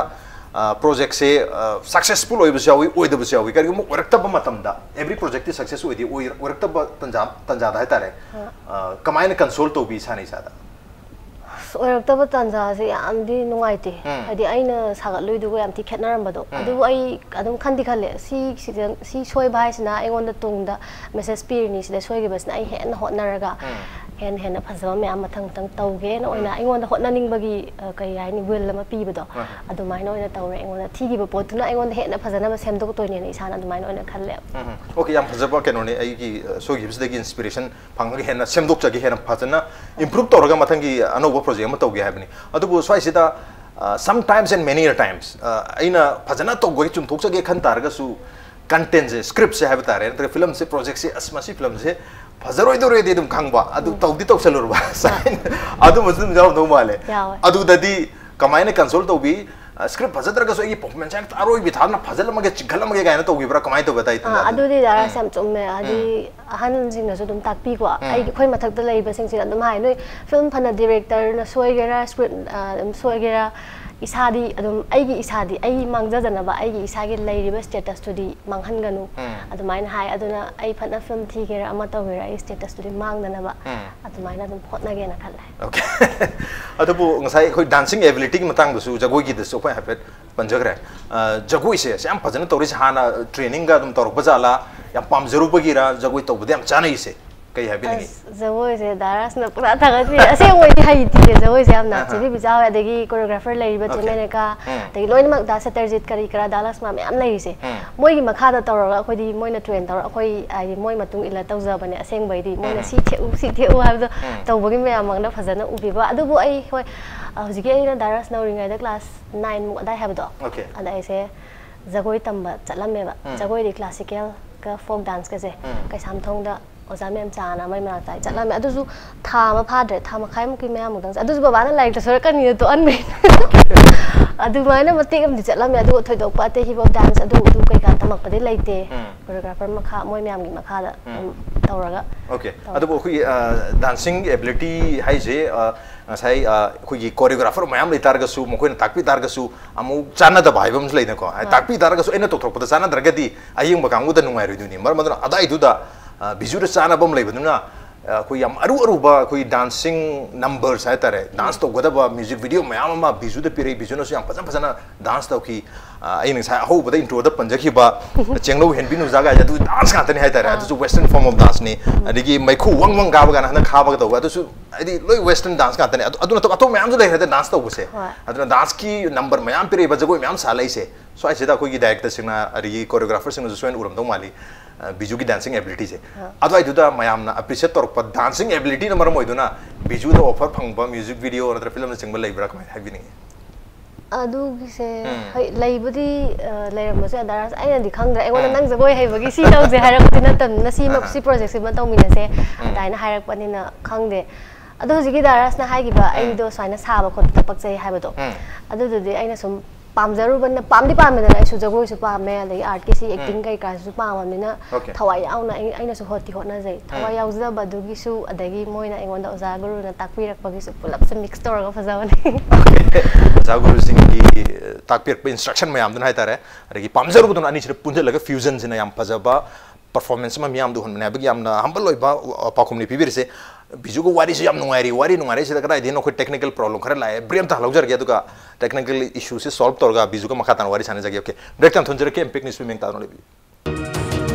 ꯑ, ꯄ꯭ꯔꯣꯖꯦꯛꯁꯦ, ꯑ, ꯁꯛꯁꯦꯁꯐꯨꯜ ꯑꯣꯏꯕꯁꯨ ꯌꯥꯎꯏ, ꯑꯣꯏꯗꯕꯁꯨ ꯌꯥꯎꯏ꯫ ꯀꯔꯤꯒꯨꯝꯕ ꯑꯣꯏꯔꯛꯇꯕ ꯃꯇꯝꯗ, every ꯄ꯭ꯔꯣꯖꯦꯛꯇꯤ ꯁꯛꯁꯦꯁ ꯑꯣꯏꯗꯦ, ꯑꯣꯏ-, ꯑꯣꯏꯔꯛꯇꯕ ꯇꯟꯖꯥ, ꯇꯟꯖꯥꯗ ꯍꯥꯏꯇꯥꯔꯦ꯫ ꯍꯣꯏ꯫ ꯑ, ꯀꯃꯥꯏꯅ ꯀꯟꯁꯣꯜ ꯇꯧꯕꯤ ꯏꯁꯥꯅ ꯏꯁꯥꯗ? ꯑꯣꯏꯔꯛꯇꯕ ꯇꯥꯟꯖꯥꯁꯦ ꯌꯥꯝꯗꯤ ꯅꯨꯡꯉꯥꯏꯇꯦ꯫ ꯎꯝ꯫ ꯍꯥꯏꯗꯤ ꯑꯩꯅ ꯁꯥꯒꯠꯂꯨꯏꯗꯨꯒ ꯌꯥꯝ ꯊꯤ ꯈꯦꯠꯅꯔꯝꯕꯗꯣ꯫ ꯎꯝ꯫ ꯑꯗꯨꯕꯨ ꯑꯩ ꯑꯗꯨꯝ ꯈꯟꯗꯤ ꯈꯜꯂꯦ, ꯁꯤ, ꯁꯤꯗ, ꯁꯤ ꯁꯣꯏꯕ ꯍꯥꯏꯁꯤꯅ ꯑꯩꯉꯣꯟꯗ ꯇꯨꯡꯗ message ꯄꯤꯔꯤꯅꯤ, ꯁꯤꯗ ꯁꯣꯏꯈꯤꯕꯁꯤꯅ ꯑꯩ ꯍꯦꯟꯅ ꯍꯣꯠꯅꯔꯒ ꯎꯝ꯫ ꯍꯦꯟꯅ ꯍꯦꯟꯅ ꯐꯖꯕ ꯃꯌꯥꯝ ꯃꯊꯪ ꯃꯊꯪ ꯇꯧꯒꯦꯅ ꯑꯣꯏꯅ ꯎꯝ꯫ ꯑꯩꯉꯣꯟꯗ ꯍꯣꯠꯅꯅꯤꯡꯕꯒꯤ, ꯑ, ꯀꯩ ꯍꯥꯏꯅꯤ, will ꯑꯃ ꯄꯤꯕꯗꯣ꯫ ꯍꯣꯏ, ꯍꯣꯏ꯫ ꯑꯗꯨꯃꯥꯏꯅ ꯑꯣꯏꯅ ꯇꯧꯔꯦ꯫ ꯑꯩꯉꯣꯟꯗ ꯊꯤꯈꯤꯕ ꯄꯣꯠꯇꯨꯅ ꯑꯩꯉꯣꯟꯗ ꯍꯦꯟꯅ ꯐꯖꯅꯕ ꯁꯦꯝꯗꯣꯛꯇꯣꯏꯅꯦꯅ ꯏꯁꯥꯅ ꯑꯗꯨꯃꯥꯏꯅ ꯑꯣꯏꯅ ꯈꯜꯂꯦ꯫ ꯎꯝ, ꯎꯝ꯫ Okay, ꯌꯥꯝ ꯐꯖꯕ ꯀꯩꯅꯣꯅꯦ꯫ ꯑꯩꯒꯤ, ꯑ, ꯁꯣꯏꯈꯤꯕꯁꯤꯗꯒꯤ inspiration ꯐꯪꯉꯒ ꯍꯦꯟꯅ ꯁꯦꯝꯗꯣꯛꯆꯒꯦ, ꯍꯦꯟꯅ ꯐꯖꯅ improve ꯇꯧꯔꯒ ꯃꯊꯪꯒꯤ ꯑꯅꯧꯕ project ꯑꯃ ꯇꯧꯒꯦ ꯍꯥꯏꯕꯅꯤ꯫ ꯑꯗꯨꯕꯨ ꯁ꯭ꯋꯥꯏꯁꯤꯗ, ꯑ, sometimes and many a times, ꯑ, ꯑꯩꯅ ꯐꯖꯅ ꯇꯧꯕꯒꯤ ꯆꯨꯝꯊꯣꯛꯆꯒꯦ ꯈꯟ ꯇꯥꯔꯒꯁꯨ, contentꯁꯦ, scriptꯁꯦ ꯍꯥꯏꯕ ꯇꯥꯔꯦ, ꯅꯠꯇ꯭ꯔꯒ filmꯁꯦ, projectꯁꯦ, "ꯑꯁ, ꯃꯁꯤ filmꯁꯦ ꯐꯖꯔꯣꯏꯗꯧꯔꯦꯗꯤ" ꯑꯗꯨꯝ ꯈꯪꯕ, ꯑꯗꯨ ꯎꯝ꯫ ꯇꯧꯗꯤ ꯇꯧꯁꯜꯂꯨꯔꯕ꯫ ꯍꯣꯏ꯫ ꯑꯗꯨꯝꯕꯁꯨ ꯑꯗꯨꯝ ꯌꯥꯎꯔꯝꯗꯧ ꯃꯥꯜꯂꯦ꯫ ꯌꯥꯎꯋꯦ꯫ ꯑꯗꯨꯗꯗꯤ ꯀꯃꯥꯏꯅ console ꯇꯧꯕꯤ? ꯑ, script ꯐꯖꯗ꯭ꯔꯒꯁꯨ ꯑꯩꯒꯤ performance ꯍꯦꯛꯇ ꯑꯔꯣꯏꯕꯤ ꯊꯥꯗꯅ ꯐꯖꯜꯂꯝꯃꯒꯦ, ꯆꯤꯡꯈꯠꯂꯝꯃꯒꯦ ꯀꯥꯏꯅ ꯇꯧꯕꯤꯕ꯭ꯔꯥ? ꯀꯃꯥꯏꯅ ꯇꯧꯕ ꯑꯗꯥꯏ ꯑꯥ, ꯇꯥꯟꯖꯥꯗꯤ? ꯑꯗꯨꯗꯤ ꯗꯥ ꯔꯥꯖ ꯎꯝ꯫ ꯌꯥꯝ ꯆꯨꯝꯃꯦ꯫ ꯍꯥꯏꯗꯤ ꯎꯝ꯫ ꯑꯍꯟꯁꯤꯡꯅꯁꯨ ꯑꯗꯨꯝ ꯇꯥꯛꯄꯤꯀꯣ꯫ ꯎꯝ꯫ ꯑꯩꯒꯤ, ꯑꯩꯈꯣꯏ ꯃꯊꯛꯇ ꯂꯩꯕꯁꯤꯡꯁꯤꯅ ꯑꯗꯨꯝ ꯍꯥꯏ, "ꯅꯣꯏ film ꯐꯅ directorꯅ ꯁꯣꯏꯒꯦꯔꯥ, script, ꯑ, ꯑꯗꯨꯝ ꯁꯣꯏꯒꯦꯔꯥ, ꯏꯁꯥꯗꯤ ꯑꯗꯨꯝ, ꯑꯩꯒꯤ ꯏꯁꯥꯗꯤ, ꯑꯩ ꯃꯥꯡꯖꯗꯅꯕ ꯑꯩꯒꯤ ꯏꯁꯥꯒꯤ ꯂꯩꯔꯤꯕ statusꯇꯨꯗꯤ ꯃꯥꯡꯍꯟꯒꯅꯨ"꯫ ꯎꯝ꯫ ꯑꯗꯨꯃꯥꯏꯅ ꯍꯥꯏ꯫ ꯑꯗꯨꯅ ꯑꯩ ꯐꯅ film ꯊꯤꯒꯦꯔꯥ ꯑꯃ ꯇꯧꯒꯦꯔꯥ, ꯑꯩ statusꯇꯨꯗꯤ ꯃꯥꯡꯗꯅꯕ ꯎꯝ꯫ ꯑꯗꯨꯃꯥꯏꯅ ꯑꯗꯨꯝ ꯍꯣꯠꯅꯒꯦꯅ ꯈꯜꯂꯦ꯫ Okay꯫ ꯑꯗꯨꯕꯨ ꯉꯁꯥꯏ ꯑꯩꯈꯣꯏ dancing abilityꯒꯤ ꯃꯇꯥꯡꯗꯁꯨ, ꯖꯒꯣꯏꯒꯤꯗꯁꯨ ꯑꯩꯈꯣꯏ ꯍꯥꯏꯐꯦꯠ ꯄꯟꯖꯈ꯭ꯔꯦ꯫ ꯑ, ꯖꯒꯣꯏꯁꯦ ꯑꯁ ꯌꯥꯝ ꯐꯖꯅ ꯇꯧꯔꯤꯁꯦ ꯍꯥꯟꯅ trainingꯒ ꯑꯗꯨꯝ ꯇꯧꯔꯛꯄ ꯖꯥꯠꯂꯥ? ꯌꯥꯝ ꯄꯥꯝꯖꯔꯨꯕꯒꯤꯔ ꯖꯒꯣꯏ ꯇꯧꯕꯗ ꯌꯥꯝ ꯆꯥꯅꯩꯁꯦ? ꯀꯩ ꯍꯥꯏꯕꯤꯅꯤꯡꯉꯤ? ꯑꯁ, ꯖꯒꯣꯏꯁꯦ ꯗꯥ ꯔꯥꯖꯅ ꯄꯨꯔꯥ ꯊꯥꯒꯠꯄꯤꯔꯦ꯫ ꯑꯁꯦꯡꯕꯩꯗꯤ ꯍꯩꯇꯤꯌꯦ ꯖꯒꯣꯏꯁꯦ ꯌꯥꯝꯅ꯫ ꯑꯍꯥ꯫ ꯆꯦ ꯕꯤꯕꯤꯆꯥ ꯍꯣꯏ, ꯑꯗꯒꯤ choreographer ꯂꯩꯔꯤꯕ ꯆꯦ Okay꯫ ꯃꯦꯅꯦꯀꯥ, ꯎꯝ꯫ ꯑꯗꯒꯤ ꯂꯣꯏꯅꯃꯛ ꯗꯥ ꯁꯇꯔꯖꯤꯠ ꯀꯔꯤ ꯀꯔꯥ, ꯗꯥ ꯂꯛꯁꯃꯥ ꯃꯌꯥꯝ ꯂꯩꯔꯤꯁꯦ꯫ ꯎꯝ꯫ ꯃꯣꯏꯒꯤ ꯃꯈꯥꯗ ꯇꯧꯔꯒ ꯑꯩꯈꯣꯏꯗꯤ ꯃꯣꯏꯅ train ꯇꯧꯔ ꯑꯩꯈꯣꯏ ꯍꯥꯏꯗꯤ ꯃꯣꯏ ꯃꯇꯨꯡ ꯏꯜꯂ ꯇꯧꯖꯕꯅꯦ꯫ ꯑꯁꯦꯡꯕꯩꯗꯤ ꯃꯣꯏꯅ ꯎꯝ꯫ ꯁꯤ ꯊꯦꯛꯎ, ꯁꯤ ꯊꯦꯛꯎ ꯍꯥꯏꯕꯗꯣ ꯎꯝ꯫ ꯇꯧꯕꯒꯤ ꯃꯌꯥꯝ ꯃꯥꯡꯗ ꯐꯖꯅ ꯎꯕꯤꯕ꯫ ꯑꯗꯨꯕꯨ ꯑꯩ ꯍꯣꯏ, ꯑ, ꯍꯧꯖꯤꯛꯀꯤ ꯑꯩꯅ ꯗꯥ ꯔꯥꯖ ꯅꯧꯔꯤꯉꯩꯗ class nine ꯃꯨꯛ ꯑꯗꯥꯏ ꯍꯥꯏꯕꯗꯣ, Okay꯫ ꯑꯗ ꯑꯩꯁꯦ ꯖꯒꯣꯏ ꯇꯝꯕ ꯆꯠꯂꯝꯃꯦꯕ꯫ ꯎꯝ꯫ ꯖꯒꯣꯏꯗꯤ classicalꯒ folk danceꯀꯁꯦ ꯎꯝ꯫ ꯀꯩꯁꯥꯝꯊꯣꯡꯗ ꯑꯣꯖꯥ ꯃꯦꯝꯆꯥꯅ ꯃꯩ ꯃꯅꯥꯛꯇ ꯑꯩ ꯆꯠꯂꯝꯃꯦ꯫ ꯑꯗꯨꯁꯨ ꯊꯥ ꯑꯃ ꯐꯥꯗ꯭ꯔꯦ, ꯊꯥ ꯃꯈꯥꯏꯃꯨꯛꯀꯤ ꯃꯌꯥꯃꯨꯛꯇꯪ ꯆꯠ-, ꯑꯗꯨꯁꯨ ꯕꯕꯥꯅ ꯂꯥꯏꯔꯤꯛꯇ ꯁꯣꯏꯔꯛꯀꯅꯤꯅ ꯇꯣꯛꯍꯟꯕꯩ꯫ ꯑꯗꯨꯃꯥꯏꯅ ꯃꯇꯦꯛ ꯑꯃꯗꯤ ꯆꯠꯂꯝꯃꯦ, ꯑꯗꯨꯒ ꯊꯣꯏꯗꯣꯛꯄ ꯑꯇꯩ hip hop dance ꯑꯗꯨ ꯑꯗꯨ ꯀꯩꯀꯥ ꯇꯝꯃꯛꯄꯗꯤ ꯂꯩꯇꯦ꯫ ꯎꯝ꯫ Choreographer ꯃꯈꯥ, ꯃꯣꯏ ꯃꯌꯥꯝꯒꯤ ꯃꯈꯥꯗ ꯎꯝ꯫ ꯑꯗꯨꯝ ꯇꯧꯔꯒ Okay꯫ ꯇꯧꯔꯦ꯫ ꯑꯗꯨꯕꯨ ꯑꯩꯈꯣꯏꯒꯤ, ꯑ, dancing ability ꯍꯥꯏꯁꯦ, ꯑ, ꯉꯁꯥꯏ, ꯑ, ꯑꯩꯈꯣꯏꯒꯤ choreographer ꯃꯌꯥꯝ ꯂꯩ ꯇꯥꯔꯒꯁꯨ, ꯃꯈꯣꯏꯅ ꯇꯥꯛꯄꯤ ꯇꯥꯔꯒꯁꯨ, ꯑꯃꯨꯛ ꯆꯥꯟꯅꯗꯕ ꯍꯥꯏꯕ ꯑꯃꯁꯨ ꯂꯩꯗꯅꯀꯣ꯫ ꯍꯥꯏ-, ꯍꯣꯏ꯫ ꯇꯥꯛꯄꯤ ꯇꯥꯔꯒꯁꯨ ꯑꯩꯅ ꯇꯧꯊꯣꯔꯛꯄꯗ ꯆꯥꯟꯅꯗ꯭ꯔꯒꯗꯤ ꯑꯌꯦꯡꯕ ꯀꯥꯡꯕꯨꯗ ꯅꯨꯡꯉꯥꯏꯔꯣꯏꯗꯣꯏꯅꯤ꯫ ꯃꯔꯝ ꯑꯗꯨꯅ ꯑꯗꯥꯏꯗꯨꯗ, ꯑ, ꯕꯤꯖꯨꯗ ꯆꯥꯟꯅꯕ ꯑꯃ ꯂꯩꯕꯗꯨꯅ ꯑꯩꯈꯣꯏ ꯌꯥꯝ ꯑꯔꯨ ꯑꯔꯨꯕ ꯑꯩꯈꯣꯏ dancing numbers ꯍꯥꯏꯇꯥꯔꯦ, ꯗꯥꯟꯁ ꯇꯧꯒꯗꯕ ꯃ꯭ꯌꯨꯖꯤꯛ ꯚꯤꯗꯤꯑꯣ ꯃꯌꯥꯝ ꯑꯃ ꯕꯤꯖꯨꯗ ꯄꯤꯔꯛꯏ꯫ ꯕꯤꯖꯨꯅꯁꯨ ꯌꯥꯝ ꯐꯖ ꯐꯖꯅ ꯗꯥꯟꯁ ꯇꯧꯈꯤ꯫ ꯑ, ꯑꯩꯅ ꯉꯁꯥꯏ ꯑꯍꯧꯕꯗ ꯏꯟꯇ꯭ꯔꯣꯗ ꯄꯟꯖꯈꯤꯕ ꯆꯦꯡꯂꯧ ꯍꯦꯟꯕꯤ ꯅꯨꯖꯥ ꯀꯥꯏꯁꯦ ꯑꯗꯨ ꯗꯥꯟꯁ ꯉꯥꯛꯇꯅꯤ ꯍꯥꯏꯇꯥꯔꯦ꯫ ꯑꯥ꯫ ꯑꯗꯨꯁꯨ western form of danceꯅꯤ꯫ ꯑꯗꯒꯤ ꯃꯩꯈꯨ ꯋꯪ ꯋꯪ ꯀꯥꯕ ꯀꯥꯏꯅ ꯍꯟꯗꯛ ꯈꯥꯕꯒ ꯇꯧꯕ, ꯑꯗꯨꯁꯨ ꯍꯥꯏꯗꯤ ꯂꯣꯏ western dance ꯉꯥꯛꯇꯅꯦ꯫ ꯑꯗꯨ, ꯑꯗꯨ ꯅꯠꯇꯕ ꯑꯇꯣꯞꯄ ꯃꯌꯥꯝꯁꯨ ꯂꯩꯈ꯭ꯔꯦ ꯗꯥꯟꯁ ꯇꯧꯕꯁꯦ꯫ ꯍꯣꯏ꯫ ꯑꯗꯨꯅ ꯗꯥꯟꯁꯀꯤ ꯅꯝꯕꯔ ꯃꯌꯥꯝ ꯄꯤꯔꯛꯏꯕ, ꯖꯒꯣꯏ ꯃꯌꯥꯝ ꯁꯥ ꯂꯩꯁꯦ꯫ ꯁ꯭ꯋꯥꯏꯁꯤꯗ ꯑꯩꯈꯣꯏꯒꯤ ꯗꯥꯏꯔꯦꯛꯇꯔꯁꯤꯡꯅ ꯑꯗꯒꯤ ꯀꯣꯔꯤꯌꯣꯒ꯭ꯔꯥꯐꯔꯁꯤꯡꯅꯁꯨ ꯁꯣꯏꯅ ꯎꯔꯝꯗꯧ ꯃꯥꯜꯂꯤ꯫ ꯑ, ꯕꯤꯖꯨꯒꯤ dancing abilityꯁꯦ꯫ ꯑꯥ꯫ ꯑꯗꯨꯋꯥꯏꯗꯨꯗ ꯃꯌꯥꯝꯅ appreciate ꯇꯧꯔꯛꯄ dancing abilityꯅ ꯃꯔꯝ ꯑꯣꯏꯗꯨꯅ ꯕꯤꯖꯨꯗ offer ꯐꯪꯕ ꯃ꯭ꯌꯨꯖꯤꯛ ꯚꯤꯗꯤꯑꯣ ꯅꯠꯇ꯭ꯔꯒ ꯐꯤꯂꯝꯅꯆꯤꯡꯕ ꯂꯩꯕ꯭ꯔꯥ, ꯀꯃꯥꯏꯅ ꯍꯥꯏꯕꯤꯅꯤꯡꯉꯤ? ꯑꯗꯨꯒꯤꯁꯦ, ꯎꯝ꯫ ꯍꯣꯏ, ꯂꯩꯕꯨꯗꯤ, ꯑ, ꯂꯩꯔꯝꯕꯁꯨ ꯌꯥꯏ, ꯗꯥꯔꯥꯁ꯫ ꯑꯩꯅꯗꯤ ꯈꯪꯗ꯭ꯔꯦ꯫ ꯑꯩꯉꯣꯟꯗ ꯎꯝ꯫ "ꯅꯪ ꯖꯒꯣꯏ ꯍꯩꯕꯒꯤ ꯁꯤ ꯇꯧꯁꯦ" ꯍꯥꯏꯔꯛꯄꯗꯤ ꯅꯠꯇꯕꯅꯤꯅ, "ꯁꯤ ꯃ-, ꯑꯍꯥ꯫ ꯁꯤ ꯄ꯭ꯔꯣꯖꯦꯛꯁꯤꯃ ꯇꯧꯃꯤꯟꯅꯁꯦ" ꯎꯝ꯫ ꯑꯗꯨꯃꯥꯏꯅ ꯍꯥꯏꯔꯛꯄꯅꯤꯅ ꯈꯪꯗꯦ꯫ ꯑꯗꯣ ꯍꯧꯖꯤꯛꯀꯤ ꯗꯥꯔꯥꯁꯅ ꯍꯥꯏꯈꯤꯕ, ꯎꯝ꯫ ꯑꯩꯗꯣ ꯁꯨꯃꯥꯏꯅ ꯁꯥꯕ ꯈꯣꯠꯄꯗ ꯄꯛꯆꯩ ꯍꯥꯏꯕꯗꯣ, ꯎꯝ꯫ ꯑꯗꯨꯗꯨꯗꯤ ꯑꯩꯅ ꯁꯨꯝ ꯄꯥꯝꯖꯔꯨꯕꯅ, ꯄꯥꯝꯗꯤ ꯄꯥꯝꯃꯦꯗꯅ, ꯑꯩꯁꯨ ꯖꯒꯣꯏꯁꯨ ꯄꯥꯝꯃꯦ, ꯑꯗꯒꯤ ꯑꯥꯔꯠꯀꯤꯁꯤ ꯎꯝ꯫ ꯑꯦꯛꯇꯤꯡ ꯀꯩꯀꯥꯁꯨ ꯄꯥꯝꯃꯕꯅꯤꯅ, ꯑꯣꯀꯦ꯫ ꯊꯋꯥꯏ ꯌꯥꯎꯅ ꯑꯩ, ꯑꯩꯅꯁꯨ ꯍꯣꯠꯇꯤ ꯍꯣꯠꯅꯖꯩ꯫ ꯊꯋꯥꯏ ꯎꯝ꯫ ꯌꯥꯎꯖꯕꯗꯨꯒꯤꯁꯨ, ꯑꯗꯒꯤ ꯃꯣꯏꯅ ꯑꯩꯉꯣꯟꯗ ꯑꯣꯖꯥ ꯒꯨꯔꯨꯅ ꯇꯥꯛꯄꯤꯔꯛꯄꯒꯤꯁꯨ, ꯄꯨꯂꯞꯁꯦ ꯃꯤꯛꯁ ꯇꯧꯔꯒ ꯐꯖꯕꯅꯦ꯫ ꯑꯣꯖꯥ ꯒꯨꯔꯨꯁꯤꯡꯒꯤ ꯇꯥꯛꯄꯤꯔꯛꯄ instruction ꯃꯌꯥꯝꯗꯨꯅ ꯍꯥꯏꯇꯥꯔꯦ, ꯑꯗꯒꯤ ꯄꯥꯝꯖꯔꯨꯕꯗꯨꯅ ꯑꯅꯤꯁꯤꯗ ꯄꯨꯟꯁꯤꯜꯂꯒ fusionꯁꯤꯅ ꯌꯥꯝ ꯐꯖꯕ performance ꯑꯃ ꯃꯤꯌꯥꯝꯗ ꯎꯍꯟꯕꯅꯦ ꯍꯥꯏꯕꯒꯤ ꯌꯥꯝꯅ humble ꯑꯣꯏꯕ, ꯑ, ꯄꯥꯎꯈꯨꯝꯅꯤ ꯄꯤꯕꯤꯔꯤꯁꯦ꯫ ꯕꯤꯖꯨꯒ ꯋꯥꯔꯤꯁꯨ ꯌꯥꯝ ꯅꯨꯡꯉꯥꯏꯔꯤ, ꯋꯥꯔꯤ ꯅꯨꯡꯉꯥꯏꯔꯤꯁꯤꯗ ꯀꯗꯥꯏꯗꯒꯤꯅꯣ ꯑꯩꯈꯣꯏ technical problem ꯈꯔ ꯂꯥꯛꯑꯦ, break ꯑꯝꯇ ꯍꯜꯍꯧꯖꯔꯒꯦ, ꯑꯗꯨꯒ technical issueꯁꯦ solve ꯇꯧꯔꯒ ꯕꯤꯖꯨꯒ ꯃꯈꯥ ꯇꯥꯅ ꯋꯥꯔꯤ ꯁꯥꯟꯅꯖꯒꯦ꯫ Okay, break ꯇꯥꯟꯊꯣꯛꯖꯔꯛꯀꯦ, Impact News ꯃꯤꯡ ꯇꯥꯗꯨꯅ ꯂꯩꯕꯤꯌꯨ꯫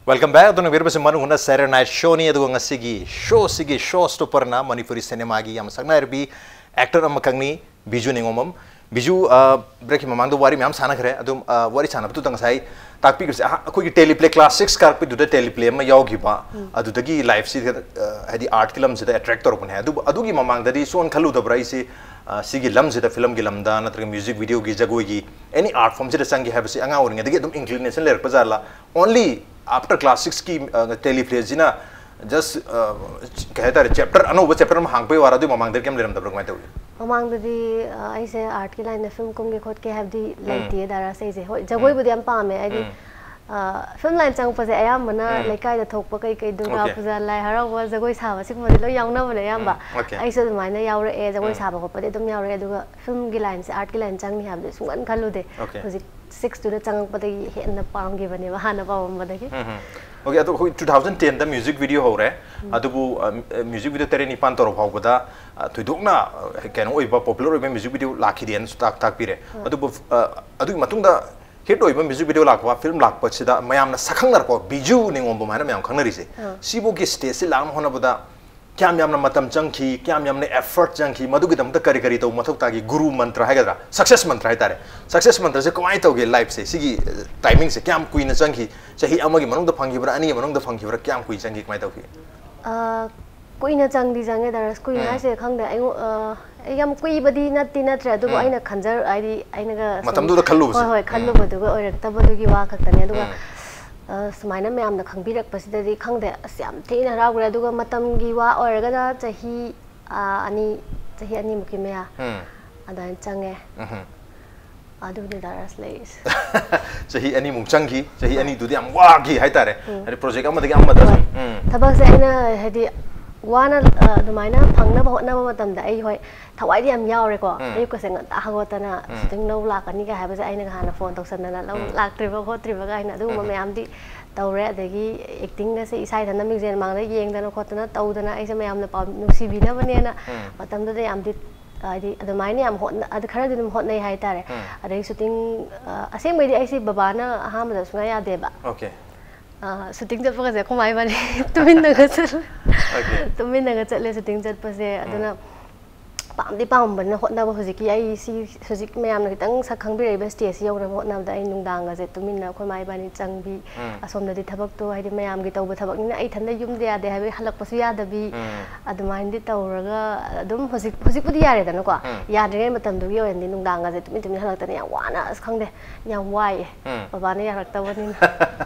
Welcome back. ꯑꯗꯨꯅ ꯌꯦꯡꯕꯤꯔꯤꯕꯁꯤ ꯃꯅꯨꯡ ꯍꯨꯠꯅ Saturday Night Showꯅꯤ, ꯑꯗꯨꯒ ꯉꯁꯤꯒꯤ ꯁꯣꯁꯤꯒꯤ show stopperꯅ ꯃꯅꯤꯄꯨꯔꯤ ꯁꯤꯅꯦꯃꯥꯒꯤ ꯌꯥꯝ ꯁꯛꯅꯥꯏꯔꯕꯤ actor ꯑꯃꯈꯛꯅꯤ, ꯕꯤꯖꯨ ꯅꯤꯉꯣꯝꯕꯝ꯫ ꯕꯤꯖꯨ, ꯑ, breakꯀꯤ ꯃꯃꯥꯡꯗ ꯋꯥꯔꯤ ꯃꯌꯥꯝ ꯁꯥꯟꯅꯈ꯭ꯔꯦ꯫ ꯑꯗꯨꯝ, ꯑ, ꯋꯥꯔꯤ ꯁꯥꯟꯅꯕꯗꯨꯗ ꯉꯁꯥꯏ ꯇꯥꯛꯄꯤꯈ꯭ꯔꯤꯁꯦ, ꯑꯍ-, ꯑꯩꯈꯣꯏꯒꯤ teleplay class six ꯀꯥꯔꯛꯄꯩꯗꯨꯗ teleplay ꯑꯃ ꯌꯥꯎꯈꯤꯕ, ꯎꯝ꯫ ꯑꯗꯨꯗꯒꯤ lifeꯁꯤ, ꯑ, ꯍꯥꯏꯗꯤ artꯀꯤ ꯂꯝꯁꯤꯗ attract ꯇꯧꯔꯛꯄꯅꯦ꯫ ꯑꯗꯨꯕꯨ ꯑꯗꯨꯒꯤ ꯃꯃꯥꯡꯗꯗꯤ ꯁꯨꯡꯈꯟ ꯈꯜꯂꯨꯗꯕ꯭ꯔꯥ ꯑꯩꯁꯤ, ꯑ, ꯁꯤꯒꯤ ꯂꯝꯁꯤꯗ, ꯐꯤꯂꯝꯒꯤ ꯂꯝꯗ ꯅꯠꯇ꯭ꯔꯒ ꯃ꯭ꯌꯨꯖꯤꯛ ꯚꯤꯗꯤꯑꯣꯒꯤ, ꯖꯒꯣꯏꯒꯤ, any art formꯁꯤꯗ ꯆꯪꯒꯦ ꯍꯥꯏꯕꯁꯤ ꯑꯉꯥꯡ ꯑꯣꯏꯔꯤꯉꯩꯗꯒꯤ ꯑꯗꯨꯝ inclination ꯂꯩꯔꯛꯄ ꯖꯥꯠꯂꯥ? Only after class sixꯀꯤ, ꯑ, teleplayꯁꯤꯅ just, ꯑ, ꯀꯩ ꯍꯥꯏꯇꯥꯔꯦ, chapter, ꯑꯅꯧꯕ chapter ꯑꯃ ꯍꯥꯡꯄꯩ ꯋꯥꯔ, ꯑꯗꯨꯒꯤ ꯃꯃꯥꯡꯗ ꯀꯩꯝ ꯂꯩꯔꯝꯗꯕ꯭ꯔꯥ, ꯀꯃꯥꯏꯅ ꯇꯧꯏ? ꯃꯃꯥꯡꯗꯗꯤ, ꯑ, ꯑꯩꯁꯦ artꯀꯤ lineꯗ ꯐꯤꯂꯝ ꯀꯨꯝꯒꯦ ꯈꯣꯠꯀꯦ ꯍꯥꯏꯕꯗꯤ ꯎꯝ꯫ ꯂꯩꯇꯦ, ꯗꯥꯔꯥꯁ꯫ ꯑꯩꯁꯦ, ꯍꯣꯏ, ꯎꯝ꯫ ꯖꯒꯣꯏꯕꯨꯗꯤ ꯌꯥꯝ ꯄꯥꯝꯃꯦ, ꯍꯥꯏꯗꯤ, ꯎꯝ꯫ ꯑ, ꯐꯤꯂꯝ line ꯆꯪꯉꯛꯄꯁꯦ ꯑꯌꯥꯝꯕꯅ ꯎꯝ꯫ ꯂꯩꯀꯥꯏꯗ ꯊꯣꯛꯄ ꯀꯩꯀꯩ, ꯗꯨꯔꯒꯥ Okay꯫ ꯄꯨꯖꯥ, ꯂꯥꯏ ꯍꯔꯥꯎꯕ, ꯖꯒꯣꯏ ꯁꯥꯕ, ꯁꯤꯒꯨꯝꯕꯗꯤ ꯂꯣꯏ ꯌꯥꯎꯅꯕꯅꯦ ꯑꯌꯥꯝꯕ꯫ ꯎꯝ, okay꯫ ꯑꯩꯁꯨ ꯑꯗꯨꯃꯥꯏꯅ ꯌꯥꯎꯔꯛꯑꯦ, ꯖꯒꯣꯏ ꯎꯝ꯫ ꯁꯥꯕ ꯈꯣꯠꯄꯗꯤ ꯑꯗꯨꯝ ꯌꯥꯎꯔꯛꯑꯦ, ꯑꯗꯨꯒ ꯐꯤꯂꯝꯒꯤ lineꯁꯦ, artꯀꯤ line ꯆꯪꯅꯤ ꯍꯥꯏꯕꯗꯤ ꯁꯨꯡꯈꯟ ꯈꯜꯂꯨꯗꯦ꯫ Okay꯫ ꯍꯧꯖꯤꯛ sixꯇꯨꯗ ꯆꯪꯉꯛꯄꯗꯒꯤ ꯍꯦꯟꯅ ꯄꯥꯝꯈꯤꯕꯅꯦꯕ, ꯍꯥꯟꯅ ꯄꯥꯝꯃꯝꯕꯗꯒꯤ꯫ ꯎꯝ, ꯎꯝ꯫ Okay, ꯑꯗꯣ ꯑꯩꯈꯣꯏ two thousand ten ꯗ music video ꯍꯧꯔꯦ꯫ ꯑꯗꯨꯕꯨ, ꯑ, music video ꯇꯔꯦꯠ ꯅꯤꯄꯥꯟ ꯇꯧꯔ ꯐꯥꯎꯕꯗ, ꯑ, ꯊꯣꯏꯗꯣꯛꯅ, ꯑ, ꯀꯩꯅꯣ ꯑꯣꯏꯕ, popular ꯑꯣꯏꯕ music video ꯂꯥꯛꯈꯤꯗꯦꯅꯁꯨ ꯇꯥꯛ-, ꯇꯥꯛꯄꯤꯔꯦ꯫ ꯑꯗꯨꯕꯨ, ꯑ, ꯑꯗꯨꯒꯤ ꯃꯇꯨꯡꯗ hit ꯑꯣꯏꯕ music video ꯂꯥꯛꯄ, film ꯂꯥꯛꯄꯁꯤꯗ ꯃꯌꯥꯝꯅ ꯁꯛꯈꯪꯅꯔꯛꯄ ꯕꯤꯖꯨ ꯅꯤꯉꯣꯝꯕꯝ ꯍꯥꯏꯅ ꯃꯌꯥꯝ ꯈꯪꯅꯔꯤꯁꯦ, ꯁꯤꯐꯧꯒꯤ stage ꯁꯤ ꯂꯥꯛꯅꯕ ꯍꯣꯠꯅꯕꯗ ꯀꯌꯥꯝ ꯌꯥꯝꯅ ꯃꯇꯝ ꯆꯪꯈꯤ, ꯀꯌꯥꯝ ꯌꯥꯝꯅ effort ꯆꯪꯈꯤ, ꯃꯗꯨꯒꯤꯗꯃꯛꯇ ꯀꯔꯤ ꯀꯔꯤ ꯇꯧꯕ ꯃꯊꯧ ꯇꯥꯈꯤ? ꯒꯨꯔꯨ ꯃꯟꯇ꯭ꯔ ꯍꯥꯏꯒꯗ꯭ꯔꯥ, success ꯃꯟꯇ꯭ꯔ ꯍꯥꯏꯇꯥꯔꯦ, success ꯃꯟꯇ꯭ꯔꯁꯦ ꯀꯃꯥꯏꯅ ꯇꯧꯒꯦ? Life ꯁꯦ, ꯁꯤꯒꯤ, ꯑ, timing ꯁꯦ ꯀꯌꯥꯝ ꯀꯨꯏꯅ ꯆꯪꯈꯤ? ꯆꯍꯤ ꯑꯃꯒꯤ ꯃꯅꯨꯡꯗ ꯐꯪꯈꯤꯕ꯭ꯔꯥ, ꯑꯅꯤꯒꯤ ꯃꯅꯨꯡꯗ ꯐꯪꯈꯤꯕ꯭ꯔꯥ, ꯀꯌꯥꯝ ꯀꯨꯏꯅ ꯆꯪꯈꯤ, ꯀꯃꯥꯏꯅ ꯇꯧꯈꯤ? ꯑ, ꯀꯨꯏꯅ ꯆꯪꯗꯤ ꯆꯪꯉꯦ, ꯗꯥꯔꯁ꯫ ꯀꯨꯏꯅ ꯎꯝ꯫ ꯍꯥꯏꯁꯦ ꯈꯪꯗꯦ꯫ ꯑꯩꯉꯣ-, ꯑ, ꯑꯩ ꯌꯥꯝ ꯀꯨꯏꯕꯗꯤ ꯅꯠꯇꯤ ꯅꯠꯇ꯭ꯔꯦ, ꯑꯗꯨꯕꯨ ꯎꯝ꯫ ꯑꯩꯅ ꯈꯟꯖꯔ-, ꯍꯥꯏꯗꯤ ꯑꯩꯅꯒ ꯁꯨꯝ ꯃꯇꯝꯗꯨꯗ ꯈꯜꯂꯨꯕꯁꯦ꯫ ꯍꯣꯏ, ꯍꯣꯏ, ꯎꯝ꯫ ꯈꯜꯂꯨꯕꯗꯨꯒ ꯑꯣꯏꯔꯛꯇꯕꯗꯨꯒꯤ ꯋꯥ ꯈꯛꯇꯅꯦ꯫ ꯑꯗꯨꯒ, ꯎꯝ꯫ ꯑ, ꯁꯨꯃꯥꯏꯅ ꯃꯌꯥꯝꯅ ꯈꯪꯕꯤꯔꯛꯄꯁꯤꯗꯗꯤ ꯈꯪꯗꯦ, ꯑꯁ, ꯌꯥꯝ ꯊꯤꯅ ꯍꯔꯥꯎꯈ꯭ꯔꯦ꯫ ꯑꯗꯨꯒ ꯃꯇꯝꯒꯤ ꯋꯥ ꯑꯣꯏꯔꯒꯅ ꯆꯍꯤ, ꯑ, ꯑꯅꯤ, ꯆꯍꯤ ꯑꯅꯤꯃꯨꯛꯀꯤ ꯃꯌꯥ ꯎꯝ꯫ ꯑꯗꯨꯃꯥꯏꯅ ꯆꯪꯉꯦ꯫ ꯎꯝꯍꯨꯝ꯫ ꯑꯗꯨꯅꯤꯗ ꯔꯁ ꯂꯩꯔꯤꯁꯦ꯫ ꯆꯍꯤ ꯑꯅꯤꯃꯨꯛ ꯆꯪꯈꯤ, ꯆꯍꯤ ꯍꯣꯏ꯫ ꯑꯅꯤꯗꯨꯗꯤ ꯌꯥꯝ ꯋꯥꯈꯤ ꯍꯥꯏꯇꯥꯔꯦ꯫ ꯎꯝ꯫ ꯍꯥꯏꯗꯤ project ꯑꯃꯗꯒꯤ ꯑꯃꯗ ꯍꯣꯏ꯫ ꯁꯨꯝ, ꯎꯝ꯫ ꯊꯕꯛꯁꯦ ꯑꯩꯅ ꯍꯥꯏꯗꯤ ꯋꯥꯅ, ꯑ, ꯑꯗꯨꯃꯥꯏꯅ ꯐꯪꯅꯕ ꯍꯣꯠꯅꯕ ꯃꯇꯝꯗ ꯑꯩ ꯍꯣꯏ ꯊꯋꯥꯏꯗꯤ ꯌꯥꯝ ꯌꯥꯎꯔꯦꯀꯣ꯫ ꯎꯝ꯫ ꯑꯌꯨꯛꯀꯁꯦ ꯉꯟꯇꯥ ꯍꯧꯒꯠꯇꯅ ꯎꯝ꯫ Shooting ꯂꯧ ꯂꯥꯛꯀꯅꯤꯒ ꯍꯥꯏꯕꯁꯦ ꯑꯩꯅꯒ ꯍꯥꯟꯅ phone ꯇꯧꯁꯟꯗꯅ ꯂꯧ ꯎꯝ꯫ ꯂꯥꯛꯇ꯭ꯔꯤꯕ ꯈꯣꯠꯇ꯭ꯔꯤꯕꯒ ꯍꯥꯏꯅ ꯑꯗꯨꯒꯨꯝꯕ ꯎꯝ꯫ ꯃꯌꯥꯝꯗꯤ ꯇꯧꯔꯦ꯫ ꯑꯗꯒꯤ acting ꯒꯁꯦ ꯏꯁꯥ ꯏꯊꯟꯇ ꯃꯤꯡꯖꯦꯜ ꯃꯥꯡꯗ ꯌꯦꯡꯗꯅ ꯈꯣꯠꯇꯅ ꯇꯧꯗꯅ ꯑꯩꯁꯦ ꯃꯌꯥꯝꯅ ꯄꯥꯝ-, ꯅꯨꯡꯁꯤꯕꯤꯅꯕꯅꯦꯅ ꯎꯝ꯫ ꯃꯇꯝꯗꯨꯗ ꯌꯥꯝꯗꯤ ꯍꯥꯏꯗꯤ ꯑꯗꯨꯃꯥꯏꯅ ꯌꯥꯝ ꯍꯣꯠꯅ-, ꯑꯗꯨ ꯈꯔꯗꯤ ꯑꯗꯨꯝ ꯍꯣꯠꯅꯩ ꯍꯥꯏꯇꯥꯔꯦ꯫ ꯎꯝ꯫ ꯑꯗꯩ shooting, ꯑ, ꯑꯁꯦꯡꯕꯩꯗꯤ ꯑꯩꯁꯦ ꯕꯕꯥꯅ ꯑꯍꯥꯟꯕꯗ ꯁꯨꯡꯌꯥ ꯌꯥꯗꯦꯕ꯫ Okay꯫ ꯑ, shooting ꯆꯠꯄꯒꯁꯦ ꯑꯩꯈꯣꯏ ꯃꯥ ꯏꯕꯥꯅꯤ ꯇꯨꯃꯤꯟꯅꯒ ꯆꯠꯂꯦ꯫ Okay꯫ ꯇꯨꯃꯤꯟꯅꯒ ꯆꯠꯂꯦ shooting ꯆꯠꯄꯁꯦ꯫ ꯎꯝ꯫ ꯑꯗꯨꯅ ꯄꯥꯝꯗꯤ ꯄꯥꯝꯕꯅꯤꯅ ꯍꯣꯠꯅꯕ ꯍꯧꯖꯤꯛꯀꯤ ꯑꯩ ꯁꯤ ꯍꯧꯖꯤꯛ ꯃꯌꯥꯝꯅ ꯈꯤꯇꯪ ꯁꯛ ꯈꯪꯕꯤꯔꯛꯏꯕ stage ꯁꯤ ꯌꯧꯅꯕ ꯍꯣꯠꯅꯕꯗ ꯑꯩ ꯅꯨꯡꯗꯥꯡꯒꯁꯦ ꯇꯨꯃꯤꯟꯅ ꯑꯩꯈꯣꯏ ꯃꯥ ꯏꯕꯥꯅꯤ ꯆꯪꯕꯤ, ꯎꯝ꯫ ꯑꯁꯣꯝꯗꯗꯤ ꯊꯕꯛꯇꯣ ꯍꯥꯏꯗꯤ ꯃꯌꯥꯝꯒꯤ ꯇꯧꯕ ꯊꯕꯛꯅꯤꯅ ꯑꯩ ꯏꯊꯟꯗ ꯌꯨꯝꯗ ꯌꯥꯗꯦ ꯍꯥꯏꯕꯒꯤ ꯍꯜꯂꯛꯄꯁꯨ ꯌꯥꯗꯕꯤ, ꯎꯝ꯫ ꯑꯗꯨꯃꯥꯏꯅꯗꯤ ꯇꯧꯔꯒ ꯑꯗꯨꯝ ꯍꯧꯖꯤꯛ, ꯍꯧꯖꯤꯛꯄꯨꯗꯤ ꯌꯥꯔꯦꯗꯅꯀꯣ꯫ ꯎꯝ꯫ ꯌꯥꯗ꯭ꯔꯤꯉꯩ ꯃꯇꯝꯗꯨꯒꯤ ꯑꯣꯏꯅꯗꯤ ꯅꯨꯡꯗꯥꯡꯒꯁꯦ ꯇꯨꯃꯤꯟ ꯇꯨꯃꯤꯟ ꯍꯜꯂꯛꯇꯅ ꯌꯥꯝ ꯋꯥꯅ, ꯑꯁ ꯈꯪꯗꯦ, ꯌꯥꯝ ꯋꯥꯏꯌꯦ꯫ ꯎꯝ꯫ ꯕꯕꯥꯅ ꯌꯥꯔꯛꯇꯕꯅꯤꯅ꯫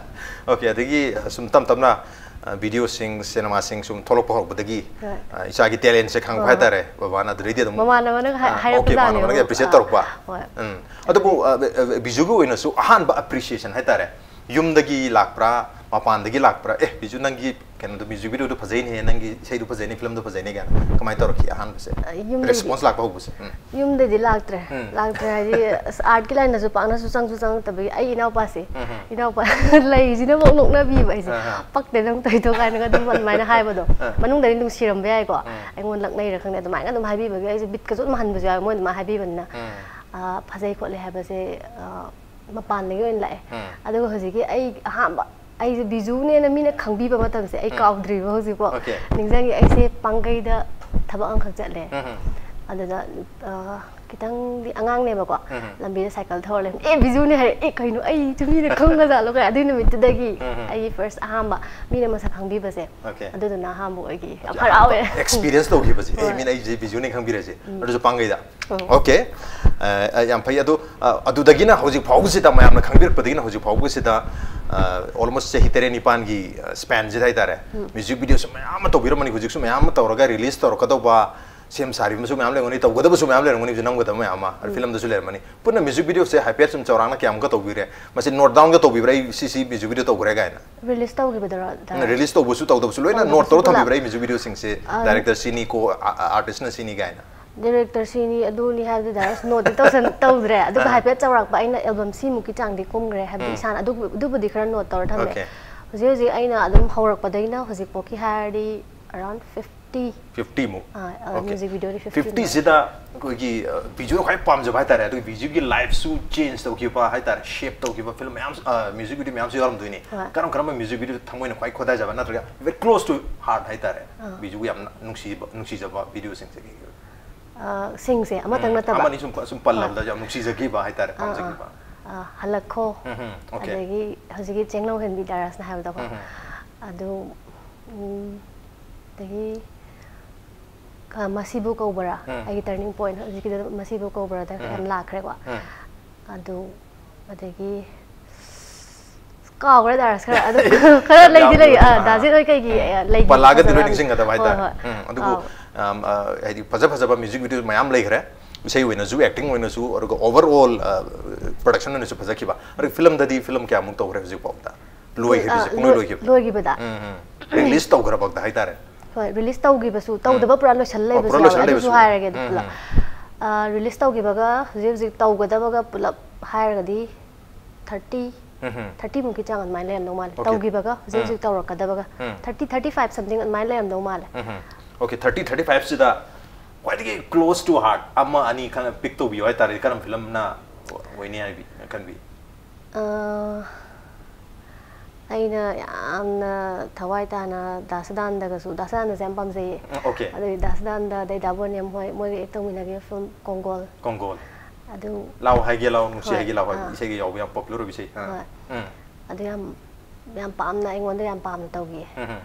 Okay, ꯑꯗꯒꯤ ꯁꯨꯝ ꯇꯞ ꯇꯞꯅ, ꯑ, video ꯁꯤꯡ, cinema ꯁꯤꯡ ꯁꯨꯝ ꯊꯣꯛꯂꯛꯄ ꯍꯧꯔꯛꯄꯗꯒꯤ, ꯍꯣꯏ꯫ ꯑ, ꯏꯆꯥꯒꯤ talent ꯁꯦ ꯈꯪꯕ ꯍꯣꯏ, ꯍꯣꯏ꯫ ꯍꯥꯏꯇꯥꯔꯦ, ꯕꯕꯥꯅ ꯑꯗꯨꯗꯩꯗꯤ ꯑꯗꯨꯝ, ꯃꯃꯥꯟꯅꯕꯅꯒ ꯍꯥꯏ-, ꯑ, okay, ꯍꯥꯏꯔꯛꯄꯖꯥꯠꯅꯦ ꯃꯃꯥꯟꯅꯕꯅꯒ ꯑꯃꯨꯛ꯫ Appreciate ꯑ, ꯇꯧꯔꯛꯄ꯫ ꯍꯣꯏ꯫ ꯎꯝ꯫ ꯑꯗꯨꯕꯨ, ꯑ, ꯑ, ꯕꯤꯖꯨꯒꯤ ꯑꯣꯏꯅꯁꯨ ꯑꯍꯥꯟꯕ appreciation ꯍꯥꯏꯇꯥꯔꯦ, ꯌꯨꯝꯗꯒꯤ ꯂꯥꯛꯄ꯭ꯔꯥ, ꯃꯄꯥꯟꯗꯒꯤ ꯂꯥꯛꯄ꯭ꯔꯥ? "ꯑꯦ, ꯕꯤꯖꯨ, ꯅꯪꯒꯤ ꯀꯩꯅꯣꯗꯣ, ꯃ꯭ꯌꯨꯖꯤꯛ ꯚꯤꯗꯤꯑꯣꯗꯣ ꯐꯖꯩꯅꯦ, ꯅꯪꯒꯤ ꯏꯁꯩꯗꯣ ꯐꯖꯩꯅꯦ, ꯐꯤꯂꯝꯗꯣ ꯐꯖꯩꯅꯦ ꯀꯥꯏꯅ ꯀꯃꯥꯏꯅ ꯇꯧꯔꯛꯈꯤ ꯑꯍꯥꯟꯕꯁꯦ? ꯌꯨꯝꯗꯒꯤ ꯔꯦꯁꯄꯣꯟꯁ ꯂꯥꯛꯄ ꯍꯧꯕꯁꯦ? ꯎꯝ. ꯌꯨꯝꯗꯩꯗꯤ ꯂꯥꯛꯇ꯭ꯔꯦ꯫ ꯎꯝ. ꯂꯥꯛꯇ꯭ꯔꯦ ꯍꯥꯏꯗꯤ ꯑꯁ, ꯑꯥꯔꯠꯀꯤ ꯂꯥꯏꯟꯗꯁꯨ ꯄꯥꯛꯅꯁꯨ ꯆꯪꯁꯨ ꯆꯪꯉꯛꯇꯕꯒꯤ ꯑꯩ ꯏꯅꯥꯎꯄꯥꯁꯦ ꯎꯝ. ꯏꯅꯥꯎꯄꯥ ꯂꯩꯁꯤꯅ ꯑꯃꯨꯛ ꯅꯣꯛꯅꯕꯤꯕ ꯑꯩꯁꯦ꯫ ꯑꯥ. "ꯄꯛꯇꯦ ꯅꯪ ꯇꯧꯔꯤꯗꯣ" ꯀꯥꯏꯅꯒ ꯑꯗꯨꯝ ꯑꯗꯨꯃꯥꯏꯅ ꯍꯥꯏꯕꯗꯣ ꯑꯥ. ꯃꯅꯨꯡꯗꯗꯤ ꯅꯨꯡꯁꯤꯔꯝꯕ ꯌꯥꯏꯀꯣ꯫ ꯎꯝ. ꯑꯩꯉꯣꯟꯗ ꯂꯛꯅꯩꯔ ꯈꯪꯗꯦ, ꯑꯗꯨꯃꯥꯏꯅ ꯑꯗꯨꯝ ꯍꯥꯏꯕꯤꯕꯒꯤ ꯑꯩꯁꯦ ꯕꯤꯠꯀꯁꯨ ꯑꯗꯨꯝ ꯍꯟꯕꯁꯨ ꯌꯥꯎꯋꯦ, ꯃꯣꯏꯅ ꯑꯗꯨꯃꯥꯏꯅ ꯍꯥꯏꯕꯤꯕꯅꯤꯅ꯫ ꯎꯝ. ꯑꯥ, ꯐꯖꯩ ꯈꯣꯠꯂꯦ ꯍꯥꯏꯕꯁꯦ, ꯑꯥ, ꯃꯄꯥꯟꯗꯒꯤ ꯑꯣꯏꯅ ꯂꯥꯛꯑꯦ꯫ ꯎꯝ. ꯑꯗꯨꯒ ꯍꯧꯖꯤꯛꯀꯤ ꯑꯩ ꯑꯍꯥꯟꯕ ꯑꯩꯁꯦ ꯕꯤꯖꯨꯅꯦꯅ ꯃꯤꯅ ꯈꯪꯕꯤꯕ ꯃꯇꯝꯁꯦ ꯑꯩ ꯎꯝ. ꯀꯥꯎꯗ꯭ꯔꯤꯕ ꯍꯧꯖꯤꯛꯐꯥꯎ꯫ Okay. ꯅꯤꯡꯁꯤꯡꯉꯤ, ꯑꯩꯁꯦ ꯄꯥꯡꯒꯩꯗ ꯊꯕꯛ ꯑꯃꯈꯛ ꯆꯠꯂꯦ꯫ ꯎꯝ. ꯑꯗꯨꯗ, ꯑꯥ, ꯈꯤꯇꯪꯗꯤ ꯑꯉꯥꯡꯅꯦꯕꯀꯣ꯫ ꯎꯝ. ꯂꯝꯕꯤꯗ ꯁꯥꯏꯀꯜ ꯊꯧꯔ ꯂꯩꯕ, "ꯑꯦ, ꯕꯤꯖꯨꯅꯦ" ꯍꯥꯏꯔꯦ꯫ "ꯑꯦ, ꯀꯩꯅꯣ, ꯑꯩꯁꯨ ꯃꯤꯅ ꯈꯪꯒꯖꯥꯠꯂꯣ?" ꯀꯥꯏ꯫ ꯑꯗꯨꯒꯤ ꯅꯨꯃꯤꯠꯇꯨꯗꯒꯤ ꯎꯝ. ꯑꯩꯒꯤ ꯐꯥꯔꯁ ꯑꯍꯥꯟꯕ ꯃꯤꯅ ꯃꯁꯛ ꯈꯪꯕꯤꯕꯁꯦ꯫ Okay. ꯑꯗꯨꯗꯨꯅ ꯑꯍꯥꯟꯕ ꯑꯣꯏꯈꯤ꯫ ꯌꯥꯝ Okay, ꯍꯔꯥꯎꯋꯦ꯫ ꯑꯦꯛꯁꯄꯤꯔꯤꯌꯦꯟꯁ ꯇꯧꯈꯤꯕꯁꯦ, "ꯑꯦ, ꯍꯣꯏ. ꯃꯤꯅ ꯑꯩꯁꯦ ꯕꯤꯖꯨꯅꯦ ꯈꯪꯕꯤꯔꯁꯦ", ꯎꯝ. ꯑꯗꯨꯁꯨ ꯄꯥꯡꯒꯩꯗ꯫ ꯎꯝ. Okay. ꯑ, ꯑ, ꯌꯥꯝ ꯐꯩ꯫ ꯑꯗꯣ, ꯑ, ꯑꯗꯨꯗꯒꯤꯅ ꯍꯧꯖꯤꯛ ꯐꯥꯎꯕꯁꯤꯗ, ꯃꯌꯥꯝꯅ ꯈꯪꯕꯤꯔꯛꯄꯗꯒꯤꯅ ꯍꯧꯖꯤꯛ ꯐꯥꯎꯕꯁꯤꯗ, ꯑ, almost ꯆꯍꯤ ꯇꯔꯦꯠ ꯅꯤꯄꯥꯟꯒꯤ, ꯑ, ꯁ꯭ꯄꯦꯟꯁꯤꯗ ꯍꯥꯏꯇꯥꯔꯦ, ꯎꯝ. ꯃ꯭ꯌꯨꯖꯤꯛ ꯚꯤꯗꯤꯑꯣꯁꯨ ꯃꯌꯥꯝ ꯑꯃ ꯇꯧꯕꯤꯔꯝꯃꯅꯤ, ꯍꯧꯖꯤꯛꯁꯨ ꯃꯌꯥꯝ ꯑꯃ ꯇꯧꯔꯒ ꯔꯤꯂꯤꯁ ꯇꯧꯔꯛꯀꯗꯧꯕ, ꯁꯦꯝ ꯁꯥꯔꯤꯕꯁꯨ ꯃꯌꯥꯝ ꯂꯩꯔꯝꯒꯅꯤ, ꯇꯧꯒꯗꯕꯁꯨ ꯃꯌꯥꯝ ꯂꯩꯔꯝꯒꯅꯤ, ꯍꯧꯖꯤꯛ ꯅꯝꯒꯗꯕ ꯃꯌꯥꯝ ꯑꯃ, ꯎꯝ. ꯐꯤꯂꯝꯗꯁꯨ ꯂꯩꯔꯝꯃꯅꯤ꯫ ꯄꯨꯟꯅ ꯃ꯭ꯌꯨꯖꯤꯛ ꯚꯤꯗꯤꯑꯣꯁꯦ ꯍꯥꯏꯐꯦꯠ ꯁꯨꯝ ꯆꯥꯎꯔꯥꯛꯅ ꯀꯌꯥꯃꯨꯛꯀ ꯇꯧꯕꯤꯔꯦ? ꯃꯁꯤ ꯅꯣꯠ ꯗꯥꯎꯟꯒ ꯇꯧꯕꯤꯕ꯭ꯔꯥ, "ꯑꯩ ꯁꯤ, ꯁꯤ ꯃ꯭ꯌꯨꯖꯤꯛ ꯚꯤꯗꯤꯑꯣ ꯇꯧꯈ꯭ꯔꯦ" ꯀꯥꯏꯅ? Release ꯇꯧꯈꯤꯕꯗꯨꯔꯣ, direct? ꯔꯤꯂꯤꯁ ꯇꯧꯕꯁꯨ ꯇꯧꯗꯕꯁꯨ ꯂꯣꯏꯅ ꯇꯧꯗꯕꯁꯨ ꯅꯣꯠ ꯇꯧꯔ ꯄꯨꯂꯞ? ꯊꯝꯕꯤꯕ꯭ꯔꯥ, ꯑꯩ ꯃ꯭ꯌꯨꯖꯤꯛ ꯚꯤꯗꯤꯑꯣꯁꯤꯡꯁꯦ ꯑ, ꯗꯥꯏꯔꯦꯛꯇꯔ ꯁꯤꯅꯤ ꯀꯣ, ꯑꯥ-, ꯑꯥ-, ꯑꯥꯔꯇꯤꯁꯅ ꯁꯤꯅꯤ ꯀꯥꯏꯅ? ꯗꯥꯏꯔꯦꯛꯇꯔ ꯁꯤꯅꯤ ꯑꯗꯨꯅꯤ ꯍꯥꯏꯕꯗꯤ ꯗꯥꯏꯔꯦꯛ ꯅꯣꯠꯇꯤ ꯇꯧꯁꯟ-, ꯇꯧꯗ꯭ꯔꯦ꯫ ꯑꯗꯨꯒ ꯑꯥ. ꯍꯥꯏꯐꯦꯠ ꯆꯥꯎꯔꯥꯛꯄ ꯑꯩꯅ ꯑꯦꯜꯕꯝ ꯁꯤꯃꯨꯛꯀꯤ ꯆꯥꯡꯗꯤ ꯀꯨꯝꯈ꯭ꯔꯦ ꯍꯥꯏꯕꯗꯤ ꯎꯝ. ꯏꯁꯥꯅ ꯑꯗꯨꯕꯨ-, ꯑꯗꯨꯕꯨꯗꯤ ꯈꯔ ꯅꯣꯠ ꯇꯧꯔ ꯊꯝꯃꯦ꯫ Okay. ꯍꯧꯖꯤꯛ ꯍꯧꯖꯤꯛ ꯑꯩꯅ ꯑꯗꯨꯝ ꯍꯧꯔꯛꯄꯗꯒꯤꯅ ꯍꯧꯖꯤꯛꯐꯥꯎꯀꯤ ꯍꯥꯏꯔꯗꯤ around fifty. Fifty ꯃꯨꯛ? ꯑꯥ, ꯑ, Okay. ꯃ꯭ꯌꯨꯖꯤꯛ ꯚꯤꯗꯤꯑꯣꯗꯤ fifty ꯃꯨꯛ꯫ Fifty ꯁꯤꯗ ꯑꯩꯈꯣꯏꯒꯤ, ꯑ, ꯕꯤꯖꯨꯅ ꯈ꯭ꯋꯥꯏ ꯄꯥꯝꯖꯕ ꯍꯥꯏꯇꯥꯔꯦ, ꯑꯗꯨꯒꯤ ꯕꯤꯖꯨꯒꯤ ꯂꯥꯏꯐꯁꯨ ꯆꯦꯟꯖ ꯇꯧꯈꯤꯕ ꯍꯥꯏꯇꯥꯔꯦ, ꯁꯦꯞ ꯇꯧꯈꯤꯕ ꯐꯤꯂꯝ ꯃꯌꯥꯝ, ꯑ, ꯃ꯭ꯌꯨꯖꯤꯛ ꯚꯤꯗꯤꯑꯣ ꯃꯌꯥꯝꯁꯨ ꯌꯥꯎꯔꯝꯗꯣꯏꯅꯤ꯫ ꯍꯣꯏ. ꯀꯔꯝ ꯀꯔꯝꯕ ꯃ꯭ꯌꯨꯖꯤꯛ ꯚꯤꯗꯤꯑꯣ ꯊꯃꯣꯏꯅ ꯈ꯭ꯋꯥꯏ ꯈꯣꯏꯗꯥꯖꯕ ꯅꯠꯇ꯭ꯔꯒ very close to heart ꯍꯥꯏꯇꯥꯔꯦ, ꯑꯥ. ꯕꯤꯖꯨꯒ ꯌꯥꯝꯅ ꯅꯨꯡꯁꯤꯕ, ꯅꯨꯡꯁꯤꯖꯕ ꯚꯤꯗꯤꯑꯣꯁꯤꯡꯁꯦ? ꯑ, ꯁꯤꯡꯁꯦ ꯑꯃꯇꯪ ꯎꯝ, ꯅꯠꯇꯕ꯫ ꯑꯃꯅꯤ ꯁꯨꯝ, ꯁꯨꯝ ꯄꯜꯂꯕꯗ ꯌꯥꯝ ꯅꯨꯡꯁꯤꯖꯈꯤꯕ ꯍꯥꯏꯇꯥꯔꯦ, ꯑꯥ, ꯑꯥ. ꯄꯥꯝꯖꯈꯤꯕ꯫ ꯑ, ꯍꯜꯂꯛꯈꯣ꯫ ꯎꯝ, ꯎꯝ, okay. ꯑꯗꯒꯤ ꯍꯧꯖꯤꯛꯀꯤ ꯆꯦꯡꯂꯧ ꯍꯦꯟꯕꯤ ꯗꯥꯏꯔꯁꯅ ꯍꯥꯏꯕꯗꯣꯀꯣ꯫ ꯎꯝ, ꯎꯝ. ꯑꯗꯨ, ꯎꯝ, ꯑꯗꯒꯤ, ꯑ, ꯃꯁꯤꯕꯨ ꯀꯧꯕ꯭ꯔꯥ? ꯎꯝ. ꯑꯩꯒꯤ turning point ꯍꯧꯖꯤꯛꯀꯤꯗ ꯃꯁꯤꯕꯨ ꯀꯧꯕ꯭ꯔꯥꯗ ꯎꯝ. ꯌꯥꯝ ꯂꯥꯛꯈ꯭ꯔꯦꯀꯣ꯫ ꯎꯝ. ꯑꯗꯨ, ꯑꯗꯒꯤ ꯀꯥꯎꯈ꯭ꯔꯦ ꯗꯥꯏꯔꯁ ꯈꯔ꯫ ꯑꯗꯨ ꯈꯔ ꯌꯥꯝ ꯂꯩꯗꯤ ꯂꯩ꯫ ꯌꯥꯎꯕꯅꯦ꯫ ꯑ, ꯑꯥ. ꯗꯥꯖꯤꯠ ꯍꯣꯏ ꯀꯩꯒꯤ, ꯎꯝ. ꯑ, ꯂꯩꯒꯤ ꯄꯜꯂꯛꯑꯒꯗꯤ ꯂꯣꯏ ꯐꯖꯕ ꯅꯤꯡꯁꯤꯡꯒꯗꯕ ꯍꯣꯏ, ꯍꯥꯏꯇꯥꯔꯦ꯫ ꯍꯣꯏ. ꯎꯝ, ꯑꯗꯨꯕꯨ, ꯑꯥꯎ. ꯑꯝ, ꯑ, ꯍꯥꯏꯗꯤ ꯐꯖ ꯐꯖꯕ ꯃ꯭ꯌꯨꯖꯤꯛ ꯚꯤꯗꯤꯑꯣ ꯃꯌꯥꯝ ꯂꯩꯈ꯭ꯔꯦ, ꯏꯁꯩ ꯑꯣꯏꯅꯁꯨ, ꯑꯦꯛꯇꯤꯡ ꯑꯣꯏꯅꯁꯨ, ꯑꯗꯨꯒ overall, ꯑ, production ꯑꯣꯏꯅꯁꯨ ꯐꯖꯈꯤꯕ꯫ ꯑꯗꯨꯒ ꯐꯤꯂꯝꯗꯗꯤ ꯐꯤꯂꯝ ꯀꯌꯥꯃꯨꯛ ꯇꯧꯈ꯭ꯔꯦ ꯍꯧꯖꯤꯛ ꯐꯥꯎꯕꯗ? ꯂꯣꯏꯈꯤꯕꯁꯦ, ꯑ, ꯄꯨꯡꯂꯣꯏ ꯂꯣꯏ-, ꯂꯣꯏꯈꯤꯕ? ꯂꯣꯏꯈꯤꯕꯗ? ꯎꯝ, ꯎꯝ. ꯔꯤꯂꯤꯁ ꯇꯧꯈ꯭ꯔꯕꯛꯇ ꯍꯥꯏꯇꯥꯔꯦ꯫ ꯍꯣꯏ, ꯔꯤꯂꯤꯁ ꯇꯧꯈꯤꯕꯁꯨ ꯇꯧꯗꯕ ꯄꯨꯔꯥ ꯂꯣꯏꯁꯜ ꯂꯩꯕꯁꯨ ꯌꯥꯎꯋꯦ꯫ ꯑꯗꯨꯁꯨ ꯍꯥꯏꯔꯒꯦ ꯑꯗꯨ ꯄꯨꯂꯞ꯫ ꯔꯤꯂꯤꯁ ꯇꯧꯈꯤꯕꯒ ꯍꯧꯖꯤꯛ ꯍꯧꯖꯤꯛ ꯇꯧꯒꯗꯕꯒ ꯄꯨꯂꯞ ꯍꯥꯏꯔꯒꯗꯤ ꯊꯥꯔꯇꯤ ꯊꯥꯔꯇꯤ ꯃꯨꯛꯀꯤ ꯆꯥꯡ ꯑꯗꯨꯃꯥꯏꯅ ꯂꯩꯔꯝꯗꯧ ꯃꯥꯜꯂꯦ꯫ ꯇꯧꯈꯤꯕꯒ ꯍꯧꯖꯤꯛ ꯍꯧꯖꯤꯛ ꯇꯧꯔꯛꯀꯗꯕꯒ ꯊꯥꯔꯇꯤ ꯊꯥꯔꯇꯤ ꯐꯥꯏꯚ ꯁꯝꯊꯤꯡ ꯑꯗꯨꯃꯥꯏꯅ ꯂꯩꯔꯝꯗꯧ ꯃꯥꯜꯂꯦ꯫ ꯑꯣꯀꯦ, ꯊꯥꯔꯇꯤ ꯊꯥꯔꯇꯤ ꯐꯥꯏꯚꯁꯤꯗ ꯈ꯭ꯋꯥꯏꯗꯒꯤ close to heart ꯑꯃ ꯑꯅꯤ ꯈꯔ ꯄꯤꯛ ꯇꯧꯕꯤꯌꯨ ꯍꯥꯏꯇꯥꯔꯗꯤ ꯀꯔꯝꯕ ꯐꯤꯂꯝꯅ ꯑꯣꯏꯅꯤ ꯍꯥꯏꯕꯤ ꯈꯟꯕꯤ? ꯑꯩꯅ ꯌꯥꯝꯅ ꯊꯋꯥꯏ ꯇꯥꯅ ꯗꯥꯁꯗꯥꯟꯗꯒꯁꯨ, ꯗꯥꯁꯗꯥꯟꯗꯁꯦ ꯌꯥꯝ ꯄꯥꯝꯖꯩꯌꯦ꯫ ꯑꯣꯀꯦ꯫ ꯑꯗꯨꯒꯤ ꯗꯥꯁꯗꯥꯟꯗ, ꯑꯗꯩ ꯗꯥ ꯕꯣꯅꯤꯌꯝ ꯍꯣꯏ, ꯃꯣꯏꯒ ꯑꯦꯛ ꯇꯧꯃꯤꯟꯅꯈꯤꯕ ꯐꯤꯂꯝ ꯀꯣꯡꯒꯣꯜ꯫ ꯀꯣꯡꯒꯣꯜ꯫ ꯑꯗꯨ ꯂꯥꯎ ꯍꯥꯏꯒꯦ ꯂꯥꯎ ꯅꯨꯡꯁꯤ ꯍꯣꯏ, ꯍꯥꯏꯒꯦ ꯂꯥꯎ ꯍꯥꯏꯕ ꯑꯥ꯫ ꯏꯁꯩꯒ ꯌꯥꯎꯕ ꯌꯥꯝ ꯄꯣꯄꯨꯂꯔ ꯑꯣꯏꯕ ꯏꯁꯩ꯫ ꯑꯥ꯫ ꯍꯣꯏ꯫ ꯎꯝ꯫ ꯑꯗꯨ ꯌꯥꯝ ꯌꯥꯝ ꯄꯥꯝꯅ ꯑꯩꯉꯣꯟꯗ ꯌꯥꯝ ꯄꯥꯝꯅ ꯇꯧꯈꯤꯌꯦ꯫ ꯎꯝ, ꯎꯝ꯫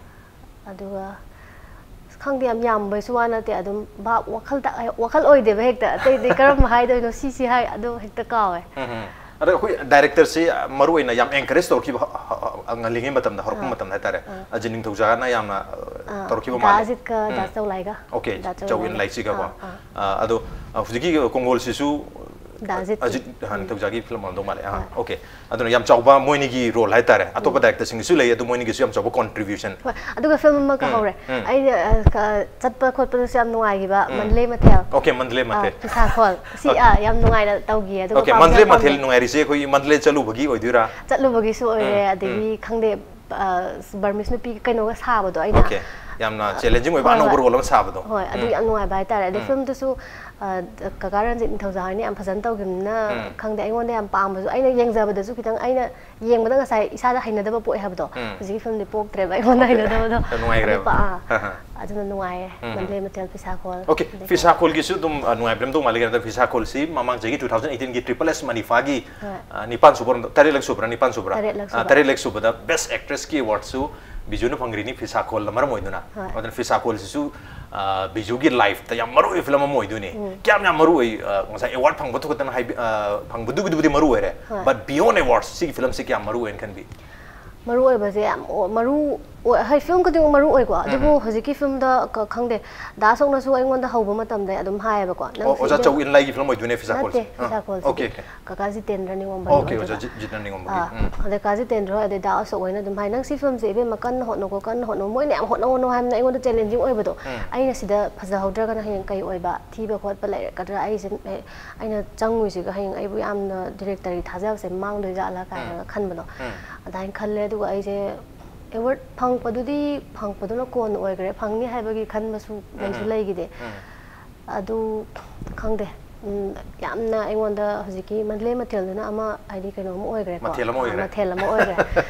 ꯑꯗꯨꯒ ꯑꯁ, ꯈꯪꯗꯦ, ꯌꯥꯝ ꯌꯥꯝꯕꯩꯁꯨ ꯋꯥ ꯅꯠꯇꯦ, ꯑꯗꯨꯝ ꯚꯥꯞ ꯋꯥꯈꯜꯗ ꯋꯥꯈꯜ ꯑꯣꯏꯗꯦꯕ ꯍꯦꯛꯇ꯫ ꯑꯇꯩꯗꯤ ꯀꯔꯝꯕ ꯍꯥꯏꯗꯣꯏꯅꯣ, ꯁꯤ ꯁꯤ ꯍꯥꯏ, ꯑꯗꯨ ꯍꯦꯛꯇ ꯀꯥꯎꯋꯦ꯫ ꯎꯝ, ꯎꯝ꯫ ꯑꯗꯣ ꯑꯩꯈꯣꯏ ꯗꯥꯏꯔꯦꯛꯇꯔꯁꯤ ꯃꯔꯨ ꯑꯣꯏꯅ ꯌꯥꯝ ꯑꯦꯟꯀꯔꯦꯖ ꯇꯧꯔꯛꯈꯤꯕ ꯍ-, ꯍ-, ꯍ-, ꯉꯜꯂꯤꯉꯩ ꯃꯇꯝꯗ, ꯍꯧꯔꯛꯄ ꯑꯥ꯫ ꯃꯇꯝꯗ ꯍꯥꯏꯇꯥꯔꯦ, ꯑꯥ꯫ ꯑꯖꯤꯠ ꯅꯤꯡꯊꯧꯖꯥꯅ ꯌꯥꯝꯅ ꯑꯥ, ꯇꯧꯔꯛꯈꯤꯕ ꯗꯥ ꯃꯥꯜꯂꯦ꯫ ꯑꯖꯤꯠꯀ ꯎꯝ꯫ ꯗꯥ ꯆꯧꯂꯥꯏꯒ꯫ ꯑꯣꯀꯦ, ꯗꯥ ꯆꯧ ꯏꯟ ꯆꯧꯂꯥꯏꯒ꯫ ꯂꯥꯏꯁꯤꯒꯀꯣ꯫ ꯑꯥ, ꯑꯥ꯫ ꯑꯥ, ꯑꯗꯣ ꯑ, ꯍꯧꯖꯤꯛꯀꯤ ꯀꯣꯡꯒꯣꯜꯁꯤꯁꯨ ꯗꯥ ꯑꯖꯤꯠ꯫ ꯑꯖꯤꯠ, ꯑ, ꯅꯤꯡꯊꯧꯖꯥꯒꯤ ꯐꯤꯂꯝ ꯑꯣꯏꯔꯝꯗꯧ ꯃꯥꯜꯂꯦ꯫ ꯑꯥ, ꯍꯣꯏ꯫ ꯑꯣꯀꯦ꯫ ꯑꯗꯨꯅ ꯌꯥꯝ ꯆꯥꯎꯕ ꯃꯣꯏꯅꯤꯒꯤ ꯔꯣꯜ ꯍꯥꯏꯇꯥꯔꯦ꯫ ꯑꯇꯣꯞꯄ ꯗꯥꯏꯔꯦꯛꯇꯔꯁꯤꯡꯒꯤꯁꯨ ꯂꯩ, ꯑꯗꯨ ꯃꯣꯏꯅꯤꯒꯤꯁꯨ ꯌꯥꯝ ꯆꯥꯎꯕ ꯀꯣꯟꯇ꯭ꯔꯤꯕ꯭ꯌꯨꯁꯟ꯫ ꯍꯣꯏ, ꯑꯗꯨꯒ ꯐꯤꯂꯝ ꯑꯃ ꯀꯥꯎꯍꯧꯔꯦ꯫ ꯎꯝ꯫ ꯑꯩꯅ, ꯑ, ꯀ-, ꯆꯠꯄ ꯈꯣꯠꯄꯗꯁꯨ ꯌꯥꯝ ꯅꯨꯡꯉꯥꯏꯈꯤꯕ, ꯎꯝ꯫ ꯃꯟꯗꯂꯦ ꯃꯊꯦꯜ꯫ ꯑꯣꯀꯦ, ꯃꯟꯗꯂꯦ ꯑ, ꯃꯊꯦꯜ꯫ ꯐꯤꯁꯥꯈꯣꯜ꯫ ꯁꯤ, ꯑꯣꯀꯦ꯫ ꯑ, ꯌꯥꯝ ꯅꯨꯡꯉꯥꯏꯅ ꯇꯧꯈꯤꯌꯦ꯫ ꯑꯗꯨꯒ ꯑꯣꯀꯦ, ꯄꯥꯝꯁꯨ ꯃꯟꯗꯂꯦ ꯌꯥꯝ ꯄꯥꯝꯖꯩ꯫ ꯃꯊꯦꯜ ꯅꯨꯡꯉꯥꯏꯔꯤꯁꯦ ꯑꯩꯈꯣꯏꯒꯤ ꯃꯟꯗꯂꯦ ꯆꯠꯂꯨꯕꯒꯤ ꯑꯣꯏꯗꯣꯏꯔꯥ? ꯆꯠꯂꯨꯕꯒꯤꯁꯨ ꯑꯣꯏꯔꯦ, ꯎꯝ, ꯑꯗꯒꯤ ꯎꯝ꯫ ꯈꯪꯗꯦ, ꯑ, ꯕꯔꯃꯤꯁ ꯅꯨꯄꯤ ꯀꯩꯅꯣꯒ ꯁꯥꯕꯗꯣ ꯑꯩꯅ꯫ ꯑꯣꯀꯦ꯫ ꯌꯥꯝꯅ ꯆꯦꯂꯦꯟꯖꯤꯡ ꯑꯣꯏꯕ ꯍꯣꯏ, ꯑꯅꯧꯕ ꯍꯣꯏ꯫ ꯔꯣꯜ ꯑꯃ ꯁꯥꯕꯗꯣ꯫ ꯍꯣꯏ, ꯑꯗꯨ ꯎꯝ꯫ ꯌꯥꯝ ꯅꯨꯡꯉꯥꯏꯕ ꯍꯥꯏꯇꯥꯔꯦ꯫ ꯑꯗꯩ ꯎꯝ꯫ ꯐꯤꯂꯝꯗꯨꯁꯨ, ꯑ, ꯀꯀꯥ ꯔꯟꯖꯤꯠ ꯅꯤꯡꯊꯧꯖꯥ ꯍꯣꯏꯅ ꯌꯥꯝ ꯐꯖꯅ ꯇꯧꯈꯤꯕꯅꯤꯅ, ꯎꯝ꯫ ꯈꯪꯗꯦ, ꯑꯩꯉꯣꯟꯗ ꯌꯥꯝ ꯄꯥꯝꯕꯁꯨ, ꯑꯩꯅ ꯌꯦꯡꯖꯕꯗꯁꯨ ꯈꯤꯇꯪ, ꯑꯩꯅ ꯌꯦꯡꯕꯗ ꯉꯁꯥꯏ ꯏꯁꯥꯗ ꯍꯩꯅꯗꯕ ꯄꯣꯛꯑꯦ ꯍꯥꯏꯕꯗꯣ, ꯎꯝ꯫ ꯍꯧꯖꯤꯛꯀꯤ ꯐꯤꯂꯝꯗꯤ ꯄꯣꯛꯇ꯭ꯔꯦꯕ ꯑꯩꯉꯣꯟꯗ ꯑꯣꯀꯦ꯫ ꯍꯩꯅꯗꯕꯗꯣ꯫ ꯌꯥꯝ ꯅꯨꯡꯉꯥꯏꯈ꯭ꯔꯦꯕ꯫ ꯑꯗꯨ ꯄꯥ-, ꯑꯥ꯫ ꯍꯥ, ꯍꯥ꯫ ꯑꯗꯨꯅ ꯅꯨꯡꯉꯥꯏꯌꯦ꯫ ꯎꯝ, ꯎꯝ꯫ ꯃꯟꯗꯂꯦ ꯃꯊꯦꯜ ꯐꯤꯁꯥꯈꯣꯜ꯫ ꯑꯣꯀꯦ, ꯑꯗꯒꯤ ꯐꯤꯁꯥꯈꯣꯜꯒꯤꯁꯨ ꯑꯗꯨꯝ, ꯑ, ꯅꯨꯡꯉꯥꯏꯕꯤꯔꯝꯗꯧ ꯃꯥꯜꯂꯦ꯫ ꯀꯩꯅꯣꯗ ꯐꯤꯁꯥꯈꯣꯜꯁꯤ ꯃꯃꯥꯡ ꯆꯍꯤꯒꯤ two thousand eighteenꯒꯤ Triple S ꯃꯅꯤꯐꯥꯒꯤ, ꯍꯣꯏ꯫ ꯑ, ꯅꯤꯄꯥꯟ ꯁꯨꯕ ꯑꯣꯏꯔꯝꯗꯧ-, ꯇꯔꯦꯠꯂꯛ ꯁꯨꯕ꯭ꯔꯥ, ꯅꯤꯄꯥꯟ ꯁꯨꯕ꯭ꯔꯥ? ꯇꯔꯦꯠꯂꯛ ꯑ, ꯁꯨꯕ꯫ ꯇꯔꯦꯠꯂꯛ ꯁꯨꯕꯗ Best Actressꯀꯤ awardꯁꯨ ꯕꯤꯖꯨꯅ ꯐꯪꯈ꯭ꯔꯤꯅꯤ, ꯐꯤꯁꯥꯈꯣꯜꯅ ꯃꯔꯝ ꯑꯣꯏꯗꯨꯅ꯫ ꯍꯣꯏ꯫ ꯑꯗꯨꯅ ꯐꯤꯁꯥꯈꯣꯜꯁꯤꯁꯨ, ꯑ, ꯕꯤꯖꯨꯒꯤ ꯂꯥꯏꯐꯇ ꯌꯥꯝ ꯃꯔꯨ ꯑꯣꯏꯕ ꯐꯤꯂꯝ ꯑꯃ ꯑꯣꯏꯗꯣꯏꯅꯤ꯫ ꯎꯝ꯫ ꯀꯌꯥꯝ ꯌꯥꯝ ꯃꯔꯨ ꯑꯣꯏ, ꯑ, ꯉꯁꯥꯏ ꯑꯦꯋꯥꯔꯗ ꯐꯪꯕꯗꯨ ꯈꯛꯇꯅ ꯍꯥꯏꯕꯤ-, ꯑ, ꯐꯪꯕꯗꯨꯒꯤꯗꯨꯕꯨꯗꯤ ꯃꯔꯨ ꯑꯣꯏꯔꯦ꯫ ꯍꯣꯏ꯫ But beyond awards, ꯁꯤꯒꯤ ꯐꯤꯂꯝꯁꯤ ꯀꯌꯥꯝ ꯃꯔꯨ ꯑꯣꯏꯅ ꯈꯟꯕꯤ? ꯃꯔꯨ ꯑꯣꯏꯕꯁꯦ ꯌꯥꯝ ꯑꯣ- ꯃꯔꯨ ꯑꯣꯏ ꯍꯥꯏ, ꯐꯤꯂꯝ ꯈꯨꯗꯤꯡꯃꯛ ꯃꯔꯨ ꯑꯣꯏꯀꯣ, ꯑꯗꯨꯕꯨ ꯍꯧꯖꯤꯛꯀꯤ ꯐꯤꯂꯝꯗ ꯀ- ꯈꯪꯗꯦ, ꯗꯥ ꯑꯁꯣꯛꯅꯁꯨ ꯑꯩꯉꯣꯟꯗ ꯍꯧꯕ ꯃꯇꯝꯗ ꯑꯗꯨꯝ ꯍꯥꯏꯌꯦꯕꯀꯣ, "ꯅꯪ ꯑꯣ, ꯑꯣꯖꯥ ꯁꯤꯁꯦ" ꯆꯧ ꯏꯟꯂꯥꯏꯒꯤ ꯐꯤꯂꯝ ꯑꯣꯏꯗꯣꯏꯅꯦ, ꯐꯤꯁꯥ ꯅꯠꯇꯦ, ꯀꯣꯜꯁꯦ꯫ ꯑꯥ, ꯐꯤꯁꯥ ꯀꯣꯜꯁꯤꯗꯤ ꯑꯣꯀꯦ, ꯑꯣꯀꯦ꯫ ꯀꯀꯥ ꯖꯤꯇꯦꯟꯗ꯭ꯔ ꯅꯤꯉꯣꯝꯕꯝꯒꯤ ꯑꯣꯀꯦ, ꯑꯣꯏꯗꯣꯏꯕ꯫ ꯑꯣꯖꯥ ꯖꯤ- ꯖꯤꯠꯅ ꯅꯤꯉꯣꯝꯕꯒꯤ꯫ ꯑꯥ, ꯎꯝ꯫ ꯑꯗ ꯀꯀꯥ ꯖꯤꯇꯦꯟꯗ꯭ꯔ ꯍꯣꯏ, ꯑꯗꯩ ꯗꯥ ꯑꯁꯣꯛ ꯍꯣꯏꯅ ꯑꯗꯨꯝ ꯍꯥꯏ, "ꯅꯪ ꯁꯤ ꯐꯤꯂꯝꯁꯦ ꯏꯕꯦꯝꯃ ꯀꯟꯅ ꯍꯣꯠꯅꯧꯀꯣ, ꯀꯟꯅ ꯍꯣꯠꯅꯧ, ꯃꯣꯏꯅ ꯌꯥꯝ ꯍꯣꯠꯅꯧ ꯍꯣꯠꯅꯧ ꯍꯥꯏꯕꯅ ꯑꯩꯉꯣꯟꯗ ꯆꯦꯂꯦꯟꯖꯤꯡ ꯑꯣꯏꯕꯗꯣ, ꯎꯝ꯫ ꯑꯩꯅ ꯁꯤꯗ ꯐꯖꯍꯧꯗ꯭ꯔꯒꯅ ꯍꯌꯦꯡ ꯀꯩ ꯑꯣꯏꯕ, ꯊꯤꯕ ꯈꯣꯠꯄ ꯂꯩꯔꯛꯀꯗ꯭ꯔꯥ, ꯑꯩꯁꯦ ꯑꯩꯅ ꯆꯪꯉꯨꯏꯁꯤꯒ ꯍꯌꯦꯡ ꯑꯩꯕꯨ ꯌꯥꯝꯅ ꯗꯤꯔꯦꯛꯇꯔꯒꯤ ꯊꯥꯖꯕꯁꯦ ꯃꯥꯡꯗꯣꯏ ꯖꯥꯠꯂꯥ" ꯀꯥꯏꯅꯒ ꯎꯝ꯫ ꯈꯟꯕꯗꯣ꯫ ꯎꯝ꯫ ꯑꯗꯨꯃꯥꯏꯅ ꯈꯜꯂꯦ꯫ ꯑꯗꯨꯒ ꯑꯩꯁꯦ ꯑꯦꯋꯥꯔꯗ ꯐꯪꯉꯛꯄꯗꯨꯗꯤ, ꯐꯪꯉꯛꯄꯗꯨꯅ ꯀꯣꯟꯅ ꯑꯣꯏꯈ꯭ꯔꯦ, ꯐꯪꯅꯤ ꯍꯥꯏꯕꯒꯤ ꯈꯟꯕꯁꯨ ꯂꯩꯁꯨ ꯎꯝ꯫ ꯂꯩꯈꯤꯗꯦ꯫ ꯎꯝ꯫ ꯑꯗꯨ ꯈꯪꯗꯦ, ꯎꯝ, ꯌꯥꯝꯅ ꯑꯩꯉꯣꯟꯗ ꯍꯧꯖꯤꯛꯀꯤ ꯃꯟꯗꯂꯦ ꯃꯊꯦꯜꯗꯨꯅ ꯑꯃ, ꯍꯥꯏꯗꯤ, ꯀꯩꯅꯣ ꯑꯃ ꯑꯣꯏꯈ꯭ꯔꯦꯀꯣ꯫ ꯃꯊꯦꯜ ꯑꯃ ꯑꯥ, ꯑꯣꯏꯈ꯭ꯔꯦ꯫ ꯃꯊꯦꯜ ꯑꯃ ꯑꯣꯏꯈ꯭ꯔꯦ꯫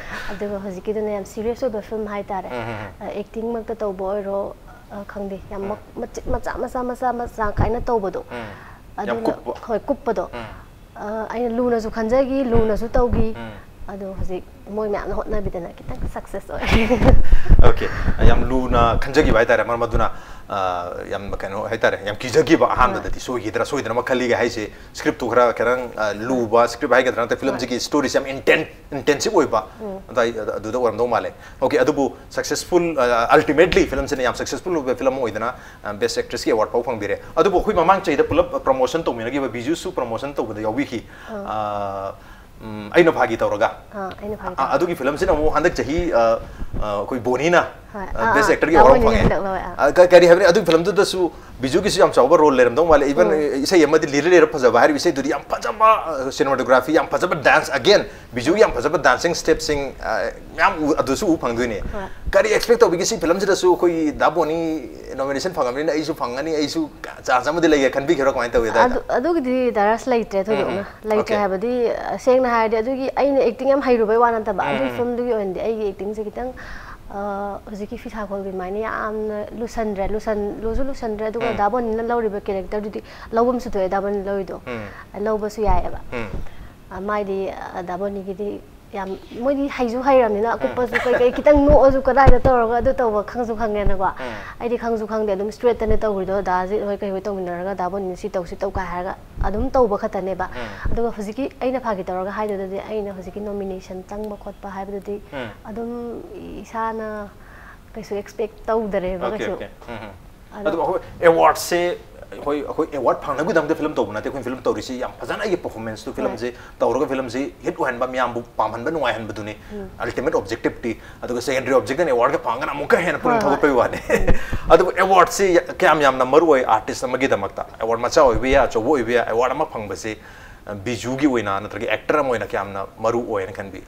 ꯑꯗꯨꯒ ꯍꯧꯖꯤꯛꯀꯤꯗꯨꯅ ꯌꯥꯝ ꯁꯤꯔꯤꯌꯁ ꯑꯣꯏꯕ ꯐꯤꯂꯝ ꯍꯥꯏꯇꯥꯔꯦ꯫ ꯎꯝ, ꯎꯝ, ꯎꯝ꯫ ꯑꯦꯛꯇꯤꯡꯃꯛꯇ ꯇꯧꯕ ꯑꯣꯏꯔꯣ, ꯑ, ꯈꯪꯗꯦ, ꯌꯥꯝ ꯎꯝ꯫ ꯃ- ꯃꯆꯤꯠ ꯃꯆꯥ ꯃꯆꯥ ꯃꯆꯥ ꯃꯆꯥ ꯀꯥꯏꯅ ꯇꯧꯕꯗꯣ꯫ ꯎꯝ꯫ ꯌꯥꯝ ꯑꯗꯨꯅ ꯀꯨꯞꯄ꯫ ꯍꯣꯏ, ꯀꯨꯞꯄꯗꯣ꯫ ꯎꯝ꯫ ꯑ, ꯑꯩꯅ ꯂꯨꯅꯁꯨ ꯈꯟꯖꯈꯤ, ꯂꯨꯅꯁꯨ ꯇꯧꯈꯤ꯫ ꯎꯝ꯫ ꯑꯗꯣ ꯍꯧꯖꯤꯛ ꯃꯣꯏ ꯃꯌꯥꯝꯅ ꯍꯣꯠꯅꯕꯤꯗꯅ ꯈꯤꯇꯪ ꯁꯛꯁꯦꯁ ꯑꯣꯏ꯫ ꯑꯣꯀꯦ, ꯌꯥꯝ ꯂꯨꯅ ꯈꯟꯖꯈꯤꯕ ꯍꯥꯏꯇꯥꯔꯦ, ꯃꯔꯝ ꯑꯗꯨꯅ, ꯑ, ꯌꯥꯝ ꯀꯩꯅꯣ ꯍꯥꯏꯇꯥꯔꯦ, ꯌꯥꯝ ꯀꯤꯖꯈꯤꯕ ꯑꯍꯥꯟꯕꯗꯗꯤ꯫ ꯍꯣꯏ꯫ ꯁꯣꯏꯈꯤꯗ꯭ꯔꯥ ꯁꯣꯏꯗ꯭ꯔꯃ ꯈꯜꯂꯤꯒ ꯍꯥꯏꯁꯦ, ꯁ꯭ꯀ꯭ꯔꯤꯞꯇꯨ ꯈꯔ ꯈꯤꯇꯪ, ꯑ, ꯂꯨꯕ ꯁ꯭ꯀ꯭ꯔꯤꯞ ꯍꯥꯏꯒꯗ꯭ꯔꯥ, ꯅꯠꯇ꯭ꯔ ꯐꯤꯂꯝꯁꯤꯒꯤ ꯍꯣꯏ꯫ ꯁ꯭ꯇꯣꯔꯤꯁꯦ ꯌꯥꯝ ꯏꯟꯇꯦꯟ ꯏꯟꯇꯦꯟꯁꯤꯞ ꯑꯣꯏꯕ, ꯎꯝ꯫ ꯑꯗꯥꯏ-, ꯑꯗꯨꯗ ꯑꯣꯏꯔꯝꯗꯧ ꯃꯥꯜꯂꯦ꯫ ꯑꯣꯀꯦ, ꯑꯗꯨꯕꯨ ꯁꯛꯁꯦꯁꯐꯨꯜ, ꯑ, ꯑꯜꯇꯤꯃꯦꯠꯂꯤ ꯐꯤꯂꯝꯁꯤꯅ ꯌꯥꯝ ꯁꯛꯁꯦꯁꯐꯨꯜ ꯑꯣꯏꯕ ꯐꯤꯂꯝ ꯑꯃ ꯑꯣꯏꯗꯅ, ꯑ, ꯕꯦꯁ ꯑꯦꯛꯇ꯭ꯔꯦꯁꯀꯤ ꯑꯦꯋꯥꯔꯗ ꯐꯥꯎ ꯐꯪꯕꯤꯔꯦ꯫ ꯑꯗꯨꯕꯨ ꯑꯩꯈꯣꯏ ꯃꯃꯥꯡ ꯆꯍꯤꯗ ꯄꯨꯂꯞ ꯄ꯭ꯔꯃꯣꯁꯟ ꯇꯧꯃꯤꯟꯅꯈꯤꯕ, ꯕꯤꯖꯨꯁꯨ ꯄ꯭ꯔꯃꯣꯁꯟ ꯇꯧꯕꯗ ꯌꯥꯎꯕꯤꯈꯤ꯫ ꯑꯥ꯫ ꯑ, ꯎꯝ, ꯑꯩꯅ ꯐꯥꯒꯤ ꯇꯧꯔꯒ꯫ ꯑꯥ, ꯑꯩꯅ ꯐꯥꯒꯤ ꯑ, ꯇꯧꯔꯒ꯫ ꯑꯗꯨꯒꯤ ꯐꯤꯂꯝꯁꯤꯅ ꯑꯃꯨꯛ ꯍꯟꯗꯛ ꯆꯍꯤ, ꯑ, ꯑ, ꯑꯩꯈꯣꯏ ꯕꯣꯅꯤꯅ, ꯍꯣꯏ꯫ ꯑ, ꯑꯥ, ꯕꯦꯁ ꯑꯥ, ꯑꯦꯛꯇꯔꯒꯤ ꯑꯦꯋꯥꯔꯗ ꯑꯃ ꯂꯥꯛꯑꯣꯏꯅꯦ ꯐꯪꯉꯦ꯫ ꯍꯟꯗꯛ ꯂꯧꯋꯦ, ꯑꯥ꯫ ꯑ, ꯀ-, ꯀꯔꯤ ꯍꯥꯏꯕꯅꯤ, ꯑꯗꯨꯒꯤ ꯐꯤꯂꯝꯗꯨꯗꯁꯨ ꯕꯤꯖꯨꯒꯤꯁꯨ ꯌꯥꯝ ꯆꯥꯎꯕ ꯔꯣꯜ ꯂꯩꯔꯝꯗꯧ ꯃꯥꯜꯂꯦ꯫ ꯏꯚꯟ, ꯎꯝ꯫ ꯏꯁꯩ ꯑꯃꯗꯤ ꯂꯤꯔ ꯂꯩꯔ ꯐꯖꯕ ꯍꯥꯏꯔꯤꯕ ꯏꯁꯩꯗꯨꯗꯤ ꯌꯥꯝ ꯐꯖꯕ, ꯑ, ꯁꯤꯅꯦꯃꯥꯇꯣꯒ꯭ꯔꯥꯐꯤ, ꯌꯥꯝ ꯐꯖꯕ ꯗꯥꯟꯁ, ꯑꯒꯦꯟ, ꯕꯤꯖꯨꯒꯤ ꯌꯥꯝ ꯐꯖꯕ ꯗꯥꯟꯁꯤꯡ ꯁ꯭ꯇꯦꯞꯁꯤꯡ, ꯑ, ꯃꯌꯥꯝ ꯎ-, ꯑꯗꯨꯁꯨ ꯎ ꯐꯪꯗꯣꯏꯅꯦ꯫ ꯍꯣꯏ꯫ ꯀꯔꯤ ꯑꯦꯛꯁꯄꯦꯛ ꯇꯧꯕꯤꯒꯦ ꯁꯤ ꯐꯤꯂꯝꯁꯤꯗꯁꯨ? ꯑꯩꯈꯣꯏꯒꯤ ꯗꯥ ꯕꯣꯅꯤ ꯅꯣꯃꯤꯅꯦꯁꯟ ꯐꯪꯉꯕꯅꯤꯅ ꯑꯩꯁꯨ ꯐꯪꯒꯅꯤ, ꯑꯩꯁꯨ ꯆꯥꯟꯁ ꯑꯃꯗꯤ ꯂꯩꯒꯦ ꯈꯟꯕꯤꯈꯤꯕ꯭ꯔꯣ? ꯀꯃꯥꯏꯅ ꯇꯧꯏ ꯑꯗꯥꯏꯗ? ꯑꯗꯨ-, ꯑꯗꯨꯒꯤꯗꯤ ꯗꯥꯏꯔꯁ ꯂꯩꯇ꯭ꯔꯦ ꯎꯝ, ꯊꯣꯏꯗꯣꯛꯅ꯫ ꯎꯝ꯫ ꯂꯩꯇ꯭ꯔꯦ ꯑꯣꯀꯦ꯫ ꯍꯥꯏꯕꯗꯤ, ꯑ, ꯁꯦꯡꯅ ꯍꯥꯏꯔꯗꯤ ꯑꯗꯨꯒꯤ ꯑꯩꯅ ꯑꯦꯛꯇꯤꯡ ꯌꯥꯝ ꯍꯩꯔꯨꯕꯩ ꯋꯥ ꯅꯠꯇꯕ, ꯎꯝ, ꯑꯗꯨꯒꯤ ꯎꯝ꯫ ꯐꯤꯂꯝꯗꯨꯒꯤ ꯑꯣꯏꯅꯗꯤ ꯑꯩꯒꯤ ꯑꯦꯛꯇꯤꯡꯁꯦ ꯈꯤꯇꯪ, ꯑ, ꯍꯧꯖꯤꯛꯀꯤ ꯐꯤꯁꯥꯈꯣꯜꯒꯤ ꯑꯗꯨꯃꯥꯏꯅ ꯌꯥꯝꯅ ꯂꯨꯁꯟꯗ꯭ꯔꯦ, ꯂꯨꯁꯟ-, ꯂꯨꯁꯨ ꯂꯨꯁꯟꯗ꯭ꯔꯦ, ꯑꯗꯨꯒ ꯎꯝ꯫ ꯗꯥ ꯕꯣꯅꯤꯅ ꯂꯧꯔꯤꯕ ꯀꯦꯔꯦꯛꯇꯔꯗꯨꯗꯤ ꯂꯧꯕꯝꯁꯨ ꯊꯣꯛꯑꯦ, ꯗꯥ ꯕꯣꯅꯤꯅ ꯂꯧꯔꯤꯗꯣ꯫ ꯎꯝ꯫ ꯂꯧꯕꯁꯨ ꯌꯥꯏꯑꯕ꯫ ꯎꯝ꯫ ꯑ, ꯃꯥꯏꯗꯤ, ꯑ, ꯗꯥ ꯕꯣꯅꯤꯒꯤꯗꯤ ꯌꯥꯝ ꯃꯣꯏꯗꯤ ꯍꯩꯁꯨ ꯍꯩꯔꯕꯅꯤꯅ ꯑꯀꯨꯞꯄꯁꯨ ꯀꯩꯀꯩ ꯈꯤꯇꯪ ꯅꯣꯛꯑꯁꯨ ꯀꯗꯥꯏꯗ ꯇꯧꯔꯒ ꯑꯗꯨ ꯇꯧꯕ ꯈꯪꯁꯨ ꯈꯪꯉꯦꯅꯀꯣ꯫ ꯑꯩꯗꯤ ꯈꯪꯁꯨ ꯈꯪꯗꯦ, ꯑꯗꯨꯝ ꯁ꯭ꯇ꯭ꯔꯦꯠꯇꯅꯦ ꯇꯧꯔꯤꯗꯣ꯫ ꯗꯥꯁꯤ ꯍꯣꯏ ꯀꯩ ꯍꯣꯏ ꯇꯧꯃꯤꯟꯅꯔꯒ ꯗꯥ ꯕꯣꯅꯤꯅ ꯁꯤ ꯇꯧ ꯁꯤ ꯇꯧ ꯀꯥꯏ ꯍꯥꯏꯔꯒ ꯑꯗꯨꯝ ꯇꯧꯕ ꯈꯛꯇꯅꯦꯕ꯫ ꯑꯗꯨꯒ ꯍꯧꯖꯤꯛꯀꯤ ꯑꯩꯅ ꯐꯥꯒꯤ ꯇꯧꯔꯒ ꯍꯥꯏꯗꯨꯗꯗꯤ ꯑꯩꯅ ꯍꯧꯖꯤꯛꯀꯤ ꯅꯣꯃꯤꯅꯦꯁꯟ ꯆꯪꯕ ꯈꯣꯠꯄ ꯍꯥꯏꯕꯗꯨꯗꯤ ꯑꯗꯨꯝ ꯏꯁꯥꯅ ꯀꯩꯁꯨ ꯑꯦꯛꯁꯄꯦꯛ ꯇꯧꯗꯔꯦꯕ ꯑꯣꯀꯦ ꯀꯩꯁꯨ꯫ ꯑꯣꯀꯦ ꯎꯝ ꯎꯝ꯫ ꯑꯗꯣ ꯑꯗꯨꯕꯨ ꯑꯩꯈꯣꯏ ꯑꯦꯋꯥꯔꯗꯁꯦ ꯑꯩꯈꯣꯏ ꯑꯩꯈꯣꯏ ꯑꯦꯋꯥꯔꯗ ꯐꯪꯅꯕꯒꯤꯗꯃꯛꯇ ꯐꯤꯂꯝ ꯇꯧꯕ ꯅꯠꯇꯦ꯫ ꯑꯩꯈꯣꯏꯅ ꯐꯤꯂꯝ ꯇꯧꯔꯤꯁꯤ ꯌꯥꯝ ꯐꯖꯅ ꯑꯩꯒꯤ ꯄꯔꯐꯣꯔꯃꯦꯟꯁꯇꯨ ꯍꯣꯏ꯫ ꯐꯤꯂꯝꯁꯤ ꯇꯧꯔꯒ ꯐꯤꯂꯝꯁꯤ ꯍꯤꯠ ꯑꯣꯏꯍꯟꯕ, ꯃꯤꯌꯥꯝꯕꯨ ꯄꯥꯝꯍꯟꯕ, ꯅꯨꯡꯉꯥꯏꯍꯟꯕꯗꯨꯅꯤ ꯑꯜꯇꯤꯃꯦꯠ ꯑꯣꯕꯖꯦꯛꯇꯤꯞꯇꯤ꯫ ꯑꯗꯨꯒ ꯁꯦꯀꯦꯟꯗꯔꯤ ꯑꯣꯕꯖꯦꯛꯇꯤꯞꯅ ꯑꯦꯋꯥꯔꯗꯀ ꯐꯪꯉꯒꯅ ꯑꯃꯨꯛꯀ ꯍꯦꯟꯅ ꯄꯨꯛꯅꯤꯡ ꯍꯣꯏ, ꯍꯣꯏ꯫ ꯊꯧꯒꯠꯄꯒꯤ ꯋꯥꯅꯤ꯫ ꯑꯗꯨꯕꯨ ꯑꯦꯋꯥꯔꯗꯁꯤ ꯀꯌꯥꯝ ꯌꯥꯝꯅ ꯃꯔꯨ ꯑꯣꯏ ꯑꯥꯔꯇꯤꯁ ꯑꯃꯒꯤꯗꯃꯛꯇ? ꯑꯦꯋꯥꯔꯗ ꯃꯆꯥ ꯑꯣꯏꯕ ꯌꯥꯏ, ꯑꯆꯧꯕ ꯑꯣꯏꯕ ꯌꯥꯏ, ꯑꯦꯋꯥꯔꯗ ꯑꯃ ꯐꯪꯕꯁꯤ ꯕꯤꯖꯨꯒꯤ ꯑꯣꯏꯅ ꯅꯠꯇ꯭ꯔꯒ ꯑꯦꯛꯇꯔ ꯑꯃ ꯑꯣꯏꯅ ꯀꯌꯥꯝꯅ ꯃꯔꯨ ꯑꯣꯏꯅ ꯈꯟꯕꯤ?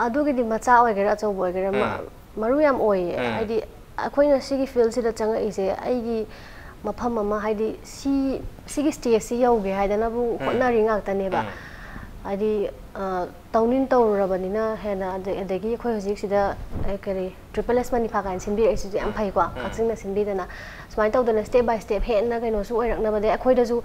ꯑꯗꯨꯒꯤꯗꯤ ꯃꯆꯥ ꯑꯣꯏꯒꯦꯔꯥ ꯑꯆꯧꯕ ꯑꯣꯏꯒꯦꯔꯥ ꯃ- ꯎꯝ꯫ ꯃꯔꯨ ꯌꯥꯝ ꯑꯣꯏꯌꯦ꯫ ꯎꯝ꯫ ꯍꯥꯏꯗꯤ ꯑꯩꯈꯣꯏꯅ ꯁꯤꯒꯤ ꯐꯤꯜꯁꯤꯗ ꯆꯪꯉꯛꯏꯁꯦ ꯑꯩꯒꯤ ꯃꯐꯝ ꯑꯃ, ꯍꯥꯏꯗꯤ ꯁꯤ ꯁꯤꯒꯤ ꯁ꯭ꯇꯦꯖꯁꯤ ꯌꯧꯒꯦ ꯍꯥꯏꯗꯅꯕꯨ ꯎꯝ꯫ ꯍꯣꯠꯅꯔꯤ ꯉꯥꯛꯇꯅꯦꯕ꯫ ꯎꯝ꯫ ꯍꯥꯏꯗꯤ ꯑ, ꯇꯧꯅꯤꯡ ꯇꯧꯔꯨꯔꯕꯅꯤꯅ ꯍꯦꯟꯅ ꯑꯗ- ꯑꯗꯒꯤ ꯑꯩꯈꯣꯏ ꯍꯧꯖꯤꯛꯁꯤꯗ ꯑ, ꯀꯔꯤ ꯇ꯭ꯔꯤꯄꯜ ꯑꯦꯁ ꯃꯅꯤꯐꯥ ꯀꯥꯏꯅ ꯁꯤꯟꯕꯤꯔꯛꯏꯁꯤꯁꯨ ꯌꯥꯝ ꯎꯝ꯫ ꯐꯩꯀꯣ꯫ ꯎꯝ꯫ ꯀꯛꯆꯤꯡꯅ ꯁꯤꯟꯕꯤꯗꯅ ꯁꯨꯃꯥꯏꯅ ꯇꯧꯗꯅ ꯁ꯭ꯇꯦꯞ ꯕꯥꯏ ꯁ꯭ꯇꯦꯞ ꯍꯦꯟꯅ ꯀꯩꯅꯣꯁꯨ ꯑꯣꯏꯔꯛꯅꯕꯗꯩ ꯑꯩꯈꯣꯏꯗꯁꯨ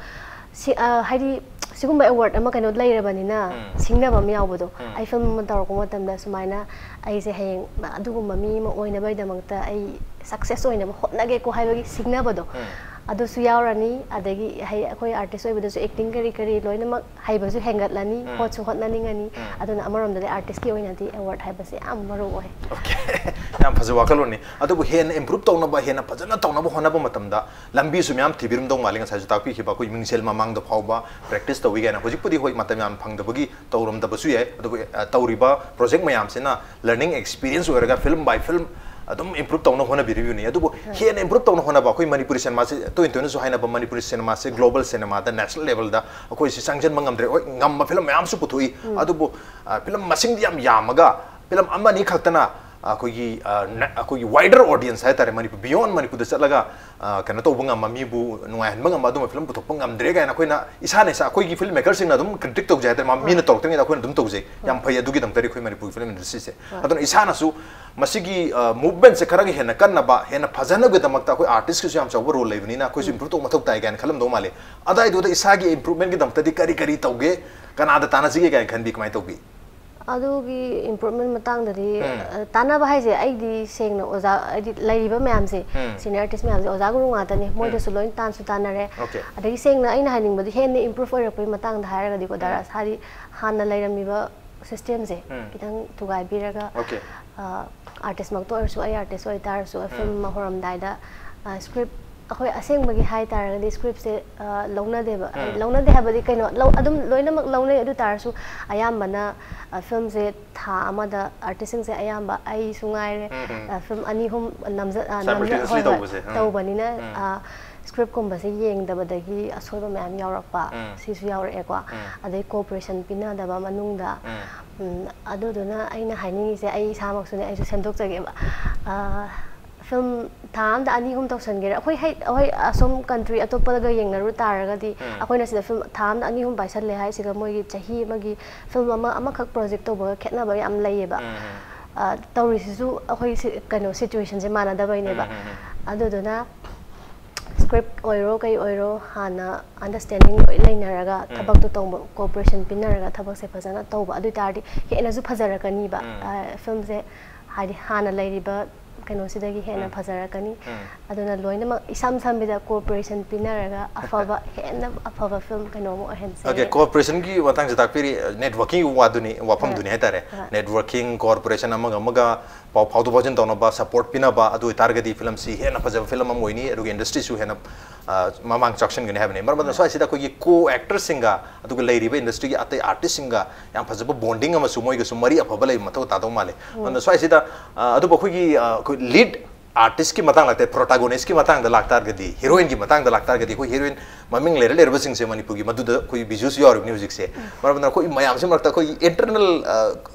ꯁꯤ ꯑ, ꯍꯥꯏꯗꯤ ꯁꯤꯒꯨꯝꯕ ꯑꯦꯋꯥꯔꯗ ꯑꯃ ꯀꯩꯅꯣ ꯂꯩꯔꯕꯅꯤꯅ ꯎꯝ꯫ ꯁꯤꯡꯅꯕ ꯑꯃ ꯌꯥꯎꯕꯗꯣ꯫ ꯎꯝ꯫ ꯑꯩ ꯐꯤꯂꯝ ꯑꯃ ꯇꯧꯔꯛꯄ ꯃꯇꯝꯗ ꯁꯨꯃꯥꯏꯅ ꯑꯩꯁꯦ ꯍꯌꯦꯡ ꯑꯗꯨꯒꯨꯝꯕ ꯃꯤ ꯑꯃ ꯑꯣꯏꯅꯕꯒꯤꯗꯃꯛꯇ ꯑꯩ ꯁꯛꯁꯦꯁ ꯑꯣꯏꯅꯕ ꯍꯣꯠꯅꯒꯦꯀꯣ ꯍꯥꯏꯕꯒꯤ ꯁꯤꯡꯅꯕꯗꯣ ꯎꯝ꯫ ꯑꯗꯨꯁꯨ ꯌꯥꯎꯔꯅꯤ꯫ ꯑꯗꯒꯤ ꯍꯩ- ꯑꯩꯈꯣꯏ ꯑꯥꯔꯇꯤꯁ ꯑꯣꯏꯕꯗꯁꯨ ꯑꯦꯛꯇꯤꯡ ꯀꯔꯤ ꯀꯔꯤ ꯂꯣꯏꯅꯃꯛ ꯍꯩꯕꯁꯨ ꯍꯦꯟꯒꯠꯂꯅꯤ, ꯎꯝ꯫ ꯍꯣꯠꯁꯨ ꯍꯣꯠꯅꯅꯤꯡꯉꯅꯤ꯫ ꯎꯝ꯫ ꯑꯗꯨꯅ ꯑꯃꯔꯣꯝꯗꯗꯤ ꯑꯥꯔꯇꯤꯁꯀꯤ ꯑꯣꯏꯅꯗꯤ ꯑꯦꯋꯥꯔꯗ ꯍꯥꯏꯕꯁꯦ ꯌꯥꯝ ꯃꯔꯨ ꯑꯣꯏ꯫ ꯑꯣꯀꯦ꯫ ꯌꯥꯝ ꯐꯖꯕ ꯋꯥꯈꯜꯂꯣꯟꯅꯤ꯫ ꯑꯗꯨꯕꯨ ꯍꯦꯟꯅ ꯏꯝꯄ꯭ꯔꯨꯞ ꯇꯧꯅꯕ, ꯍꯦꯟꯅ ꯐꯖꯅ ꯇꯧꯅꯕ ꯍꯣꯠꯅꯕ ꯃꯇꯝꯗ ꯂꯝꯕꯤꯁꯨ ꯃꯌꯥꯝ ꯊꯤꯕꯤꯔꯝꯗꯧ ꯃꯥꯜꯂꯤ꯫ ꯉꯁꯥꯏꯁꯨ ꯇꯥꯛꯄꯤꯈꯤꯕ ꯑꯩꯈꯣꯏ ꯃꯤꯡꯁꯦꯜ ꯃꯃꯥꯡꯗ ꯐꯥꯎꯕ ꯄ꯭ꯔꯦꯛꯇꯤꯁ ꯇꯧꯏ ꯀꯥꯏꯅ꯫ ꯍꯧꯖꯤꯛꯄꯨꯗꯤ ꯍꯣꯏ ꯃꯇꯝ ꯌꯥꯝ ꯐꯪꯗꯕꯒꯤ ꯇꯧꯔꯝꯗꯕꯁꯨ ꯌꯥꯏ, ꯑꯗꯨꯕꯨ ꯑ, ꯇꯧꯔꯤꯕ ꯄ꯭ꯔꯣꯖꯦꯛ ꯃꯌꯥꯝꯁꯤꯅ ꯂꯔꯅꯤꯡ ꯑꯦꯛꯁꯄꯤꯔꯤꯌꯦꯟꯁ ꯑꯣꯏꯔꯒ ꯐꯤꯂꯝ ꯕꯥꯏ ꯐꯤꯂꯝ ꯑꯗꯨꯝ ꯏꯝꯄ꯭ꯔꯨꯞ ꯇꯧꯅ ꯍꯣꯠꯅꯕꯤꯔꯤꯕꯅꯤ꯫ ꯑꯗꯨꯕꯨ ꯍꯣꯏ꯫ ꯍꯦꯟꯅ ꯏꯝꯄ꯭ꯔꯨꯞ ꯇꯧꯅ ꯍꯣꯠꯅꯕ, ꯑꯩꯈꯣꯏ ꯃꯅꯤꯄꯨꯔꯤ ꯁꯤꯅꯦꯃꯥꯁꯤ ꯇꯣꯏꯅ ꯇꯣꯏꯅꯁꯨ ꯍꯥꯏꯅꯕ, ꯃꯅꯤꯄꯨꯔꯤ ꯁꯤꯅꯦꯃꯥꯁꯦ ꯒ꯭ꯂꯣꯕꯜ ꯁꯤꯅꯦꯃꯥꯗ, ꯅꯦꯁꯅꯦꯜ ꯂꯦꯚꯦꯜꯗ ꯑꯩꯈꯣꯏꯁꯤ ꯆꯪꯁꯤꯟꯕ ꯉꯝꯗ꯭ꯔꯦ꯫ ꯍꯣꯏ, ꯉꯝꯕ ꯐꯤꯂꯝ ꯃꯌꯥꯝꯁꯨ ꯄꯨꯊꯣꯛꯏ, ꯎꯝ꯫ ꯑꯗꯨꯕꯨ ꯑ, ꯐꯤꯂꯝ ꯃꯁꯤꯡꯗꯤ ꯌꯥꯝ ꯌꯥꯝꯃꯒ ꯐꯤꯂꯝ ꯑꯃꯅꯤ ꯈꯛꯇꯅ ꯑꯩꯈꯣꯏꯒꯤ, ꯑ, ꯅ-, ꯑꯩꯈꯣꯏꯒꯤ ꯋꯥꯏꯗꯔ ꯑꯣꯗꯤꯌꯟꯁ ꯍꯥꯏ ꯇꯥꯔꯦ, ꯃꯅꯤꯄꯨꯔ ꯕꯤꯌꯣꯟ ꯃꯅꯤꯄꯨꯔꯗ ꯆꯠꯂꯒ ꯑ, ꯀꯩꯅꯣ ꯇꯧꯕ ꯉꯝꯕ, ꯃꯤꯕꯨ ꯅꯨꯡꯉꯥꯏꯍꯟꯕ ꯉꯝꯕ ꯑꯗꯨꯝꯕ ꯐꯤꯂꯝ ꯄꯨꯊꯣꯛꯄ ꯉꯝꯗ꯭ꯔꯦ ꯀꯥꯏꯅ ꯑꯩꯈꯣꯏꯅ ꯏꯁꯥꯅ ꯏꯁꯥ, ꯑꯩꯈꯣꯏꯒꯤ ꯐꯤꯂꯝ ꯃꯦꯀꯔꯁꯤꯡꯅ ꯑꯗꯨꯝ ꯀ꯭ꯔꯤꯇꯤꯛ ꯇꯧꯖꯩ ꯍꯥꯏ ꯇꯥꯔꯦ꯫ ꯃꯥ-, ꯃꯤꯅ ꯍꯣꯏ꯫ ꯇꯧꯔꯛꯇ꯭ꯔꯤꯉꯩꯗ ꯑꯩꯈꯣꯏꯅ ꯑꯗꯨꯝ ꯇꯧꯖꯩ꯫ ꯌꯥꯝ ꯍꯣꯏ꯫ ꯐꯩ ꯑꯗꯨꯒꯤꯗꯃꯛꯇꯗꯤ ꯑꯩꯈꯣꯏ ꯃꯅꯤꯄꯨꯔꯒꯤ ꯐꯤꯂꯝ ꯏꯟꯗꯁꯇ꯭ꯔꯤꯁꯦ꯫ ꯍꯣꯏ꯫ ꯑꯗꯨꯅ ꯏꯁꯥꯅꯁꯨ ꯃꯁꯤꯒꯤ, ꯑ, ꯃꯨꯚꯃꯦꯟꯠꯁꯦ ꯈꯔꯒ ꯍꯦꯟꯅ ꯀꯟꯅꯕ, ꯍꯦꯟꯅ ꯐꯖꯅꯕꯒꯤꯗꯃꯛꯇ ꯑꯩꯈꯣꯏ ꯑꯥꯔꯇꯤꯁꯀꯤꯁꯨ ꯌꯥꯝ ꯆꯥꯎꯕ ꯔꯣꯜ ꯂꯩꯕꯅꯤꯅ ꯑꯩꯈꯣꯏꯁꯨ ꯎꯝ꯫ ꯏꯝꯄ꯭ꯔꯨꯞ ꯇꯧꯕ ꯃꯊꯧ ꯇꯥꯏ ꯀꯥꯏꯅ ꯈꯜꯂꯝꯗꯧ ꯃꯥꯜꯂꯤ꯫ ꯑꯗꯥꯏꯗꯨꯗ ꯏꯁꯥꯒꯤ ꯏꯝꯄ꯭ꯔꯨꯞꯃꯦꯟꯠꯀꯤꯗꯃꯛꯇꯗꯤ ꯀꯔꯤ ꯀꯔꯤ ꯇꯧꯒꯦ, ꯀꯅꯥꯗ ꯇꯥꯟꯅꯁꯤꯒꯦ ꯀꯥꯏꯅ ꯈꯟꯕꯤ, ꯀꯃꯥꯏꯅ ꯇꯧꯕꯤ? ꯑꯗꯨꯒꯤ improvement ꯃꯇꯥꯡꯗꯗꯤ, ꯎꯝ꯫ ꯑ, ꯇꯥꯟꯅꯕ ꯍꯥꯏꯁꯦ, ꯑꯩꯗꯤ ꯁꯦꯡꯅ ꯑꯣꯖꯥ, ꯍꯥꯏꯗꯤ ꯂꯩꯔꯤꯕ ꯃꯌꯥꯝꯁꯦ, ꯎꯝ꯫ Senior artist ꯃꯌꯥꯝꯁꯦ ꯑꯣꯖꯥ ꯒꯨꯔꯨ ꯉꯥꯛꯇꯅꯤ, ꯃꯣꯏꯗꯁꯨ ꯎꯝ꯫ ꯂꯣꯏ ꯇꯥꯟꯁꯨ ꯇꯥꯟꯅꯔꯦ꯫ Okay꯫ ꯑꯗꯒꯤ ꯁꯦꯡꯅ ꯑꯩꯅ ꯍꯥꯏꯅꯤꯡꯕꯗꯤ, ꯍꯦꯟꯅ improve ꯑꯣꯏꯔꯛꯄꯒꯤ ꯃꯇꯥꯡꯗ ꯍꯥꯏꯔꯒꯗꯤꯀꯣ, ꯎꯝ꯫ ꯗꯥꯔꯥꯁ, ꯍꯥꯏꯗꯤ ꯍꯥꯟꯅ ꯂꯩꯔꯝꯃꯤꯕ system ꯁꯦ ꯎꯝ꯫ ꯈꯤꯇꯪ ꯊꯨꯒꯥꯏꯕꯤꯔꯒ, Okay꯫ ꯑ, artist ꯃꯛꯇ ꯑꯣꯏꯔꯁꯨ, ꯑꯩ artist ꯑꯣꯏꯇꯥꯔꯁꯨ, ꯎꯝ꯫ Film ꯑꯃ ꯍꯧꯔꯝꯗꯥꯏꯗ, ꯑ, script, ꯑꯩꯈꯣꯏ ꯑꯁꯦꯡꯕꯒꯤ ꯍꯥꯏ ꯇꯥꯔꯒꯗꯤ script ꯁꯦ, ꯑ, ꯂꯧꯅꯗꯦꯕ꯫ ꯎꯝ꯫ ꯂꯧꯅꯗꯦ ꯍꯥꯏꯕꯗꯤ ꯀꯩꯅꯣ, ꯂꯧ-, ꯑꯗꯨꯝ ꯂꯣꯏꯅꯃꯛ ꯂꯧꯅꯩ, ꯑꯗꯨ ꯇꯥꯔꯁꯨ ꯑꯌꯥꯝꯕꯅ, ꯑ, film ꯁꯦ ꯊꯥ ꯑꯃꯗ artist ꯁꯤꯡꯁꯦ ꯑꯌꯥꯝꯕ, ꯑꯩꯁꯨ ꯉꯥꯏꯔꯦ, ꯎꯝ, ꯎꯝ꯫ ꯑ, film ꯑꯅꯤ ꯑꯍꯨꯝ ꯅꯝꯖ-, ꯑ, ꯅꯝꯖ-, Simultaneously ꯍꯣꯏ, ꯍꯣꯏ, ꯇꯧꯕꯁꯦ꯫ ꯎꯝ꯫ ꯇꯧꯕꯅꯤꯅ, ꯎꯝ꯫ ꯑ, script ꯀꯨꯝꯕꯁꯦ ꯌꯦꯡꯗꯕꯗꯒꯤ ꯑꯁꯣꯏꯕ ꯃꯌꯥꯝ ꯌꯥꯎꯔꯛꯄ, ꯎꯝ꯫ ꯁꯤꯁꯨ ꯌꯥꯎꯔꯛꯑꯦꯀꯣ꯫ ꯎꯝ꯫ ꯑꯗꯩ cooperation ꯄꯤꯅꯗꯕ ꯃꯅꯨꯡꯗ꯫ ꯎꯝ꯫ ꯎꯝ, ꯑꯗꯨꯗꯨꯅ ꯑꯩꯅ ꯍꯥꯏꯅꯤꯡꯉꯤꯁꯦ, ꯑꯩ ꯏꯁꯥꯃꯛꯁꯨꯅꯦ, ꯑꯩꯁꯨ ꯁꯦꯝꯗꯣꯛꯆꯒꯦꯕ꯫ ꯑ, film ꯊꯥ ꯑꯝꯗ ꯑꯅꯤ ꯑꯍꯨꯝ ꯇꯧꯁꯟꯒꯦꯔꯥ? ꯑꯩꯈꯣꯏ ꯍꯩ-, ꯑꯩꯈꯣꯏ ꯑꯁꯣꯝ country ꯑꯇꯣꯞꯄꯗꯒ ꯌꯦꯡꯅꯔꯨ ꯇꯥꯔꯒꯗꯤ, ꯎꯝ꯫ ꯑꯩꯈꯣꯏꯅ ꯁꯤꯗ film ꯊꯥ ꯑꯝꯗ ꯑꯅꯤ ꯑꯍꯨꯝ ꯄꯥꯏꯁꯜꯂꯦ ꯍꯥꯏꯁꯤꯒ ꯃꯣꯏꯒꯤ ꯆꯍꯤ ꯑꯃꯒꯤ film ꯑꯃ, ꯑꯃꯈꯛ project ꯇꯧꯕꯒ ꯈꯦꯠꯅꯕ ꯌꯥꯝ ꯂꯩꯌꯦꯕ꯫ ꯎꯝ, ꯎꯝ꯫ ꯑ, ꯇꯧꯔꯤꯁꯤꯁꯨ ꯑꯩꯈꯣꯏ ꯁꯤ-, ꯀꯩꯅꯣ, situation ꯁꯦ ꯃꯥꯟꯅꯗꯕꯩꯅꯦꯕ꯫ ꯎꯝ, ꯎꯝ, ꯎꯝ꯫ ꯑꯗꯨꯗꯨꯅ script ꯑꯣꯏꯔꯣ ꯀꯩ ꯑꯣꯏꯔꯣ ꯍꯥꯟꯅ understanding ꯂꯣꯏ ꯂꯩꯅꯔꯒ ꯎꯝ꯫ ꯊꯕꯛꯇꯣ ꯇꯧꯕ, cooperation ꯄꯤꯅꯔꯒ ꯊꯕꯛꯁꯦ ꯐꯖꯅ ꯇꯧꯕ, ꯑꯗꯨ ꯑꯣꯏ ꯇꯥꯔꯗꯤ ꯍꯦꯟꯅꯁꯨ ꯐꯖꯔꯛꯀꯅꯤꯕ꯫ ꯎꯝ꯫ ꯑ, film ꯁꯦ ꯍꯥꯏꯗꯤ ꯍꯥꯟꯅ ꯂꯩꯔꯤꯕ ꯀꯩꯅꯣꯁꯤꯗꯒꯤ ꯍꯦꯟꯅ ꯎꯝ꯫ ꯐꯖꯔꯛꯀꯅꯤ꯫ ꯎꯝ꯫ ꯑꯗꯨꯅ ꯂꯣꯏꯅꯃꯛ ꯏꯁꯝ ꯁꯝꯕꯤꯗ cooperation ꯄꯤꯅꯔꯒ ꯑꯐꯕ, ꯍꯦꯟꯅ ꯑꯐꯕ film ꯀꯩꯅꯣ ꯑꯃ ꯑꯣꯏꯍꯟꯁꯦ꯫ Okay, cooperation ꯒꯤ ꯃꯇꯥꯡꯁꯦ ꯇꯥꯛꯄꯤꯔꯤ, networking ꯒꯤ ꯋꯥꯗꯨꯅꯤ, ꯋꯥꯐꯝꯗꯨꯅꯤ ꯍꯣꯏ꯫ ꯍꯥꯏꯇꯥꯔꯦ꯫ ꯍꯣꯏ꯫ Networking, cooperation ꯑꯃꯒ ꯑꯃꯒ ꯄꯥꯎ ꯐꯥꯎꯗꯣꯛ ꯐꯥꯎꯖꯤꯟ ꯇꯧꯅꯕ support ꯄꯤꯅꯕ, ꯑꯗꯨ ꯑꯣꯏꯇꯥꯔꯒꯗꯤ film ꯁꯤ ꯍꯦꯟꯅ ꯐꯖꯕ film ꯑꯃ ꯑꯣꯏꯅꯤ, ꯑꯗꯨꯒ industry ꯁꯨ ꯍꯦꯟꯅ, ꯑ, ꯃꯃꯥꯡ ꯆꯥꯎꯁꯤꯟꯒꯅꯤ ꯍꯥꯏꯕꯅꯤ꯫ ꯃꯔꯝ ꯑꯗꯨꯅ ꯍꯣꯏ꯫ ꯁ꯭ꯋꯥꯏꯁꯤꯗ ꯑꯩꯈꯣꯏꯒꯤ co-actor ꯁꯤꯡꯒ ꯑꯗꯨꯒ ꯂꯩꯔꯤꯕ industry ꯒꯤ ꯑꯇꯩ artist ꯁꯤꯡꯒ ꯌꯥꯝ ꯐꯖꯕ bonding ꯑꯃꯁꯨ ꯃꯣꯏꯒꯁꯨ ꯃꯔꯤ ꯑꯐꯕ ꯂꯩꯕ ꯃꯊꯧ ꯇꯥꯗꯧ ꯃꯥꯜꯂꯦ꯫ ꯎꯝ꯫ ꯑꯗꯨꯅ ꯁ꯭ꯋꯥꯏꯁꯤꯗ, ꯑ, ꯑꯗꯨꯕꯨ ꯑꯩꯈꯣꯏꯒꯤ, ꯑ, ꯑꯩꯈꯣꯏ lead artist ꯀꯤ ꯃꯇꯥꯡ ꯂꯥꯛꯇꯦ, protagonist ꯀꯤ ꯃꯇꯥꯡꯗ ꯂꯥꯛꯇꯥꯔꯒꯗꯤ, heroine ꯒꯤ ꯃꯇꯥꯡꯗ ꯂꯥꯛꯇꯥꯔꯒꯗꯤ, ꯑꯩꯈꯣꯏ heroine ꯃꯃꯤꯡ ꯂꯩꯔ ꯂꯩꯔꯕꯁꯤꯡꯁꯦ ꯃꯅꯤꯄꯨꯔꯒꯤ, ꯃꯗꯨꯗ ꯑꯩꯈꯣꯏ ꯕꯤꯖꯨꯁꯨ ꯌꯥꯎꯔꯤꯕꯅꯤ ꯍꯧꯖꯤꯛꯁꯦ꯫ ꯎꯝ꯫ ꯃꯔꯝ ꯑꯗꯨꯅ ꯑꯩꯈꯣꯏ ꯃꯌꯥꯝꯁꯤ ꯃꯔꯛꯇ ꯑꯩꯈꯣꯏꯒꯤ internal, ꯑ,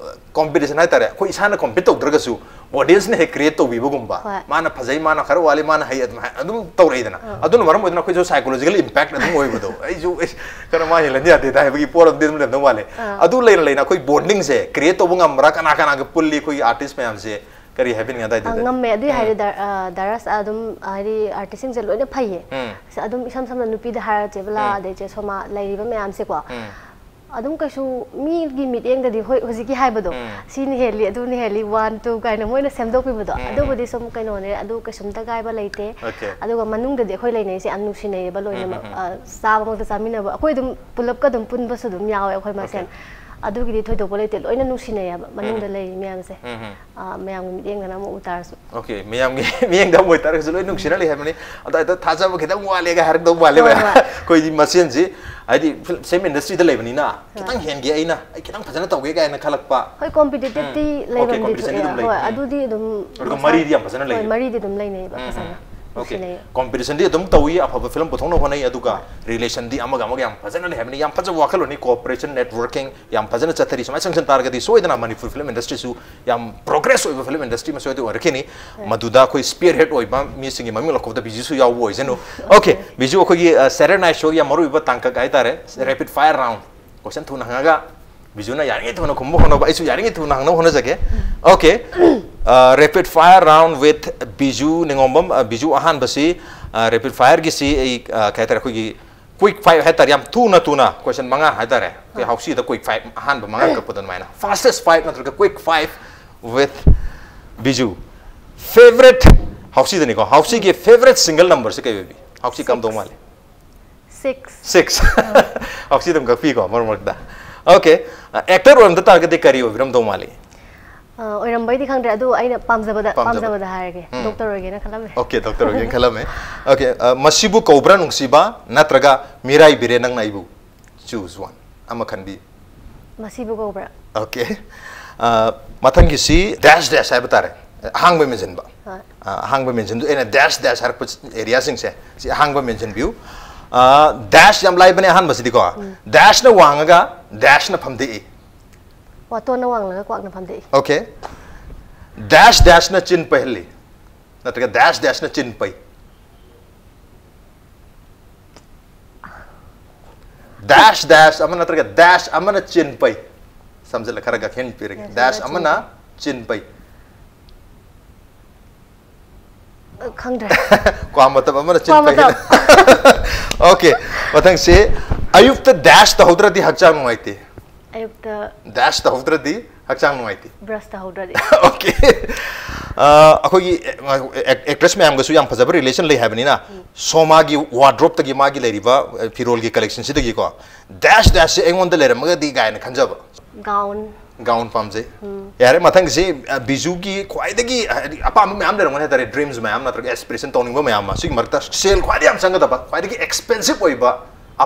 competition ꯍꯥꯏꯇꯥꯔꯦ, ꯑꯩꯈꯣꯏ ꯏꯁꯥꯅ compete ꯇꯧꯗ꯭ꯔꯒꯁꯨ audience ꯅ ꯍꯦꯛ create ꯇꯧꯕꯤꯕꯒꯨꯝꯕ, ꯍꯣꯏ꯫ ꯃꯥꯅ ꯐꯖꯩ, ꯃꯥꯅ ꯈꯔ ꯋꯥꯠꯂꯤ, ꯃꯥꯅ ꯍꯩ, ꯑꯗꯨꯝ ꯍꯥꯏ-, ꯑꯗꯨꯝ ꯇꯧꯔꯛꯏꯗꯅ꯫ ꯑꯥ꯫ ꯑꯗꯨꯅ ꯃꯔꯝ ꯑꯣꯏꯗꯨꯅ ꯑꯩꯈꯣꯏꯁꯨ psychological impact ꯑꯗꯨꯝ ꯑꯣꯏꯕꯗꯣ꯫ ꯑꯩꯁꯨ, "ꯑꯩꯁ, ꯈꯔ ꯃꯥ ꯍꯦꯜꯂꯗꯤ ꯌꯥꯗꯦꯗ" ꯍꯥꯏꯕꯒꯤ ꯄꯣꯠ ꯑꯃꯗꯤ ꯑꯗꯨꯝ ꯂꯩꯔꯝꯗꯧ ꯃꯥꯜꯂꯦ꯫ ꯑꯥ꯫ ꯑꯗꯨ ꯂꯩꯅ ꯂꯩꯅ ꯑꯩꯈꯣꯏ bonding ꯁꯦ create ꯇꯧꯕ ꯉꯝꯕ꯭ꯔꯥ? ꯀꯅꯥ ꯀꯅꯥꯒ ꯄꯨꯜꯂꯤ ꯑꯩꯈꯣꯏꯒꯤ artist ꯃꯌꯥꯝꯁꯦ? ꯀꯔꯤ ꯍꯥꯏꯕꯤꯅꯤꯡꯉꯤ ꯑꯗꯥꯏꯗꯨꯗ? ꯑꯥ, ꯉꯝꯃꯦ꯫ ꯑꯗꯨꯏ ꯎꯝ꯫ ꯍꯥꯏꯔꯗꯤ ꯗꯥ-, ꯑꯥ, ꯗꯥꯔꯁ ꯑꯗꯨꯝ, ꯍꯥꯏꯗꯤ artist ꯁꯤꯡꯁꯦ ꯂꯣꯏꯅ ꯐꯩꯌꯦ꯫ ꯎꯝ꯫ ꯑꯗꯨꯝ ꯏꯁꯝ ꯁꯝꯅ ꯅꯨꯄꯤꯗ ꯍꯥꯏꯔꯁꯦꯕ, ꯂꯥ, ꯎꯝ꯫ ꯑꯗꯩ ꯆꯦ ꯁꯣꯃꯥ ꯂꯩꯔꯤꯕ ꯃꯌꯥꯝꯁꯦꯀꯣ꯫ ꯎꯝ꯫ ꯑꯗꯨꯝ ꯀꯩꯁꯨ ꯃꯤꯒꯤ ꯃꯤꯠꯌꯦꯡꯗꯗꯤ ꯍꯣꯏ ꯍꯧꯖꯤꯛꯀꯤ ꯍꯥꯏꯕꯗꯣ, ꯎꯝ. "ꯁꯤꯅ ꯍꯦꯜꯂꯤ, ꯑꯗꯨꯅ ꯍꯦꯜꯂꯤ, ꯋꯥꯟ ꯇꯨ" ꯀꯥꯏꯅ ꯃꯣꯏꯅ ꯁꯦꯝꯗꯣꯛꯄꯤꯕꯗꯣ, ꯎꯝ, ꯑꯗꯨꯕꯨꯗꯤ ꯁꯨꯝ ꯀꯩꯅꯣꯅꯦ, ꯑꯗꯨ ꯀꯩꯁꯨꯝꯇ ꯀꯥꯏꯕ ꯂꯩꯇꯦ. Okay. ꯑꯗꯨꯒ ꯃꯅꯨꯡꯗꯗꯤ ꯑꯩꯈꯣꯏ ꯂꯩꯅꯩꯁꯦ ꯌꯥꯝ ꯅꯨꯡꯁꯤꯅꯩꯌꯦꯕ ꯂꯣꯏꯅꯃꯛ. ꯎꯝ, ꯎꯝ. ꯑ, ꯆꯥꯕꯃꯛꯇ ꯆꯥꯃꯤꯟꯅꯕ, ꯑꯩꯈꯣꯏ ꯑꯗꯨꯝ ꯄꯨꯂꯞꯀ ꯑꯗꯨꯝ ꯄꯨꯟꯕꯁꯨ ꯑꯗꯨꯝ ꯌꯥꯎꯋꯦ ꯑꯩꯈꯣꯏ ꯃꯁꯦꯟ. Okay. ꯑꯗꯨꯒꯤꯗꯤ ꯊꯣꯏꯗꯣꯛꯄ ꯂꯩꯇꯦ, ꯂꯣꯏꯅ ꯅꯨꯡꯁꯤꯅꯩꯌꯦꯕ ꯃꯅꯨꯡꯗ ꯎꯝ. ꯂꯩꯔꯤ ꯃꯌꯥꯝꯁꯦ. ꯎꯝ, ꯎꯝ. ꯑ, ꯃꯌꯥꯝꯒꯤ ꯃꯤꯠꯌꯦꯡꯗꯅ ꯑꯃꯨꯛ ꯎ ꯇꯥꯔꯁꯨ. Okay, ꯃꯌꯥꯝꯒꯤ ꯃꯤꯠꯌꯦꯡꯗ ꯑꯃ ꯑꯣꯏꯇꯥꯔꯒꯁꯨ ꯂꯣꯏ ꯅꯨꯡꯁꯤꯅ ꯂꯩ ꯍꯥꯏꯕꯅꯤ. ꯑꯗꯣ ꯍꯦꯛꯇ ꯊꯥꯖꯕ ꯈꯤꯇꯪ ꯋꯥꯠꯂꯦꯒ ꯍꯥꯏꯔꯛꯇꯧ ꯃꯥꯜꯂꯦꯕ. ꯍꯣꯏ, ꯍꯣꯏ. ꯑꯩꯈꯣꯏꯗꯤ ꯃꯁꯦꯟꯁꯤ ꯍꯥꯏꯗꯤ ꯐꯤꯂꯝ, same industry ꯗ ꯂꯩꯕꯅꯤꯅ ꯈꯤꯇꯪ ꯍꯣꯏ. ꯍꯦꯟꯒꯦ ꯑꯩꯅ, ꯑꯩ ꯈꯤꯇꯪ ꯐꯖꯅ ꯇꯧꯒꯦ ꯀꯥꯏꯅ ꯈꯜꯂꯛꯄ. ꯍꯣꯏ, ꯀꯣꯝꯄꯤꯇꯤꯇꯤꯚꯇꯤ ꯎꯝ. Okay, ꯂꯩꯐꯝꯗꯤ competition ꯗꯤ ꯊꯣꯛꯑꯦ. ꯑꯗꯨꯝ ꯂꯩ. ꯍꯣꯏ, ꯎꯝ. ꯑꯗꯨꯗꯤ ꯑꯗꯨꯝ ꯑꯗꯨꯒ ꯃꯁꯥ-, ꯃꯔꯤꯗꯤ ꯌꯥꯝ ꯐꯖꯅ ꯍꯣꯏ, ꯂꯩꯌꯦ. ꯃꯔꯤꯗꯤ ꯑꯗꯨꯝ ꯂꯩꯅꯩꯌꯦꯕ ꯎꯝ, ꯐꯖꯅ. ꯎꯝ. Okay. ꯅꯨꯡꯁꯤꯅꯩꯌꯦ. Competition ꯗꯤ ꯑꯗꯨꯝ ꯇꯧꯏ, ꯑꯐꯕ ꯐꯤꯂꯝ ꯄꯨꯊꯣꯛꯅꯕ ꯍꯣꯠꯅꯩ, ꯑꯗꯨꯒ relation ꯗꯤ ꯑꯃꯒ ꯑꯃꯒ ꯌꯥꯝ ꯐꯖꯅ ꯂꯩ ꯍꯥꯏꯕꯅꯤ. ꯌꯥꯝ ꯐꯖꯕ ꯋꯥꯈꯜꯂꯣꯟꯅꯤ, cooperation, networking ꯌꯥꯝ ꯐꯖꯅ ꯆꯠꯊꯔꯤ. ꯁꯨꯃꯥꯏꯅ ꯆꯪꯁꯤꯟ ꯇꯥꯔꯒꯗꯤ ꯁꯣꯏꯗꯅ ꯃꯅꯤꯄꯨꯔ film industry ꯁꯨ ꯌꯥꯝ progress ꯑꯣꯏꯕ film industry ꯑꯃ ꯁꯣꯏꯗꯅ ꯑꯣꯏꯔꯛꯈꯤꯅꯤ. ꯃꯗꯨꯗ ꯑꯩꯈꯣꯏ spearhead ꯑꯣꯏꯕ ꯃꯤꯁꯤꯡꯒꯤ ꯃꯃꯤꯡ ꯂꯧꯊꯣꯛꯄꯗ ꯕꯤꯖꯨꯁꯨ ꯌꯥꯎꯕ ꯑꯣꯏꯁꯅꯨ. Okay, ꯕꯤꯖꯨ, ꯑꯩꯈꯣꯏꯒꯤ, ꯑ, Saturday Night Show ꯒꯤ ꯌꯥꯝ ꯃꯔꯨꯑꯣꯏꯕ ꯇꯥꯡꯀꯛ ꯍꯥꯏꯇꯥꯔꯦ, rapid fire round. Question ꯊꯨꯅ ꯍꯪꯉꯒ ꯕꯤꯖꯨꯅ ꯌꯥꯔꯤꯉꯩ ꯊꯨꯅ ꯈꯨꯝꯕ ꯍꯣꯠꯅꯕ, ꯑꯩꯁꯨ ꯌꯥꯔꯤꯉꯩ ꯊꯨꯅ ꯍꯪꯅꯕ ꯍꯣꯠꯅꯖꯒꯦ. Okay. Uh, rapid fire round with Biju ꯅꯤꯉꯣꯝꯕꯝ. Uh, Biju, ꯑꯍꯥꯟꯕꯁꯤ, uh, rapid fire ꯒꯤꯁꯤ ꯑꯩ, uh, ꯀꯩ ꯍꯥꯏꯇꯥꯔꯦ, ꯑꯩꯈꯣꯏꯒꯤ quick five ꯍꯥꯏꯇꯥꯔꯦ, ꯌꯥꯝ ꯊꯨꯅ ꯊꯨꯅ question ꯃꯉꯥ ꯍꯥꯏꯇꯥꯔꯦ, ꯑꯩꯈꯣꯏ ꯍꯥꯎꯁꯤꯗ quick five ꯑꯍꯥꯟꯕ ꯃꯉꯥ ꯀꯛꯄꯗꯣ ꯑꯗꯨꯃꯥꯏꯅ. Fastest five ꯅꯠꯇ꯭ꯔꯒ quick five with Biju. Favorite, ꯍꯥꯎꯁꯤꯗꯅꯤꯀꯣ, ꯍꯥꯎꯁꯤꯒꯤ favorite single number ꯁꯤ ꯀꯩ ꯑꯣꯏꯕꯤ? ꯍꯥꯎꯁꯤ ꯀꯝꯗꯧ ꯃꯥꯜꯂꯤ? Six. Six. ꯍꯥꯎꯁꯤ ꯑꯗꯨꯝ ꯀꯛꯄꯤꯀꯣ ꯃꯔꯛ ꯃꯔꯛꯇ. Okay. Actor ꯑꯣꯏꯔꯝꯗ ꯇꯥꯔꯒꯗꯤ ꯀꯔꯤ ꯑꯣꯏꯕꯤꯔꯝꯗꯧ ꯃꯥꯜꯂꯤ? ꯑ, ꯑꯣꯏꯔꯝꯕꯩꯗꯤ ꯈꯪꯗ꯭ꯔꯦ, ꯑꯗꯨ ꯑꯩꯅ ꯄꯥꯝꯖꯕꯗ, ꯄꯥꯝꯖꯕ. ꯄꯥꯝꯖꯕꯗ ꯍꯥꯏꯔꯒꯦ. ꯎꯝ. Doctor ꯑꯣꯏꯒꯦꯅ ꯈꯜꯂꯝꯃꯦ. Okay, doctor ꯑꯣꯏꯒꯦꯅ ꯈꯜꯂꯝꯃꯦ. Okay, uh, ꯃꯁꯤꯕꯨ ꯀꯧꯕ꯭ꯔꯥ ꯅꯨꯡꯁꯤꯕ ꯅꯠꯇ꯭ꯔꯒ ꯃꯤꯔꯥꯏꯕꯤꯔꯦ ꯅꯪꯅ ꯑꯩꯕꯨ? Choose one. ꯑꯃ ꯈꯟꯕꯤ. ꯃꯁꯤꯕꯨ ꯀꯧꯕ꯭ꯔꯥ? Okay. Uh, ꯃꯊꯪꯒꯤꯁꯤ dash dash ꯍꯥꯏꯕ ꯇꯥꯔꯦ, ꯑꯍꯥꯡꯕ ꯃꯦꯟꯁꯤꯟꯕ. ꯍꯣꯏ. Uh, ꯑꯍꯥꯡꯕ ꯃꯦꯟꯁꯤꯟꯗꯨ ꯑꯩꯅ dash dash ꯍꯥꯏꯔꯛꯄ area ꯁꯤꯡꯁꯦ ꯁꯤ ꯑꯍꯥꯡꯕ ꯃꯦꯟꯁꯤꯟꯕꯤꯌꯨ. Uh, dash ꯌꯥꯝ ꯂꯥꯏꯕꯅꯦ ꯑꯍꯥꯟꯕꯁꯤꯗꯤꯀꯣ. Dash ꯅ ꯋꯥꯡꯉꯒ dash ꯅ ꯐꯝꯗꯦꯛꯏ. ꯋꯥꯇꯣꯟꯅ ꯋꯥꯡꯂꯒ ꯀ꯭ꯋꯥꯛꯅ ꯐꯝꯗꯦꯛꯏ. Okay. Dash dash ꯅ ꯆꯤꯟ ꯄꯩꯍꯜꯂꯤ ꯅꯠꯇ꯭ꯔꯒ dash dash ꯅ ꯆꯤꯟ ꯄꯩ? Dash dash ꯑꯃ ꯅꯠꯇ꯭ꯔꯒ dash ꯑꯃꯅ ꯆꯤꯟ ꯄꯩ. ꯁꯝꯖꯤꯜꯂ ꯈꯔ ꯈꯛ hint ꯄꯤꯔꯒꯦ. Dash Dash ꯑꯃꯅ ꯑꯃꯅ ꯆꯤꯟ ꯄꯩ. ꯑ, ꯈꯪꯗ꯭ꯔꯦ. ꯀ꯭ꯋꯥ ꯃꯇꯞ ꯑꯃꯅ ꯆꯤꯟ ꯀ꯭ꯋꯥ ꯄꯩ. ꯃꯇꯞ. Okay. ꯃꯊꯪꯁꯤ ꯑꯌꯨꯛꯇ ꯗꯦꯁ ꯇꯧꯍꯧꯗ꯭ꯔꯗꯤ ꯍꯛꯆꯥꯡ ꯅꯨꯡꯉꯥꯏꯇꯦ꯫ ꯑꯌꯨꯛꯇ ꯗꯦꯁ ꯇꯧꯍꯧꯗ꯭ꯔꯗꯤ ꯍꯛꯆꯥꯡ ꯅꯨꯡꯉꯥꯏꯇꯦ꯫ ꯕ꯭ꯔꯁ ꯇꯧꯍꯧꯗ꯭ꯔꯗꯤ꯫ ꯑꯣꯀꯦ꯫ ꯑꯩꯈꯣꯏꯒꯤ ꯑꯦꯛꯇ꯭ꯔꯦꯁ ꯃꯌꯥꯝꯒꯁꯨ ꯌꯥꯝ ꯐꯖꯕ ꯔꯤꯂꯦꯁꯟ ꯂꯩ ꯍꯥꯏꯕꯅꯤꯅ, ꯁꯣꯃꯥꯒꯤ ꯋꯥꯔꯗ꯭ꯔꯣꯞꯇꯒꯤ ꯃꯥꯒꯤ ꯂꯩꯔꯤꯕ ꯑ, ꯐꯤꯔꯣꯜꯒꯤ ꯀꯂꯦꯛꯁꯟꯁꯤꯗꯒꯤꯀꯣ, ꯗꯦꯁ ꯗꯦꯁꯁꯦ ꯑꯩꯉꯣꯟꯗ ꯂꯩꯔꯝꯃꯒꯗꯤ ꯀꯥꯏꯅ ꯈꯟꯖꯕ꯫ ꯒꯥꯎꯟ꯫ ꯒꯥꯎꯟ ꯄꯥꯝꯖꯩ꯫ ꯌꯥꯔꯦ, ꯃꯊꯪꯁꯤ ꯑ, ꯕꯤꯖꯨꯒꯤ ꯈ꯭ꯋꯥꯏꯗꯒꯤ ꯍꯥꯏꯗꯤ ꯑꯄꯥꯝꯕ ꯃꯌꯥꯝ ꯂꯩꯔꯝꯒꯅꯤ ꯍꯥꯏꯇꯥꯔꯦ, ꯗ꯭ꯔꯤꯝꯁ ꯃꯌꯥꯝ ꯅꯠꯇ꯭ꯔꯒ ꯑꯦꯁꯄꯤꯔꯦꯁꯟ ꯇꯧꯅꯤꯡꯕ ꯃꯌꯥꯝ ꯑꯃ꯫ ꯁꯤꯒꯤ ꯃꯔꯛꯇ ꯁꯦꯜ ꯈ꯭ꯋꯥꯏꯗꯒꯤ ꯌꯥꯝ ꯆꯪꯒꯗꯕ, ꯈ꯭ꯋꯥꯏꯗꯒꯤ ꯑꯦꯛꯁꯄꯦꯟꯁꯤꯞ ꯑꯣꯏꯕ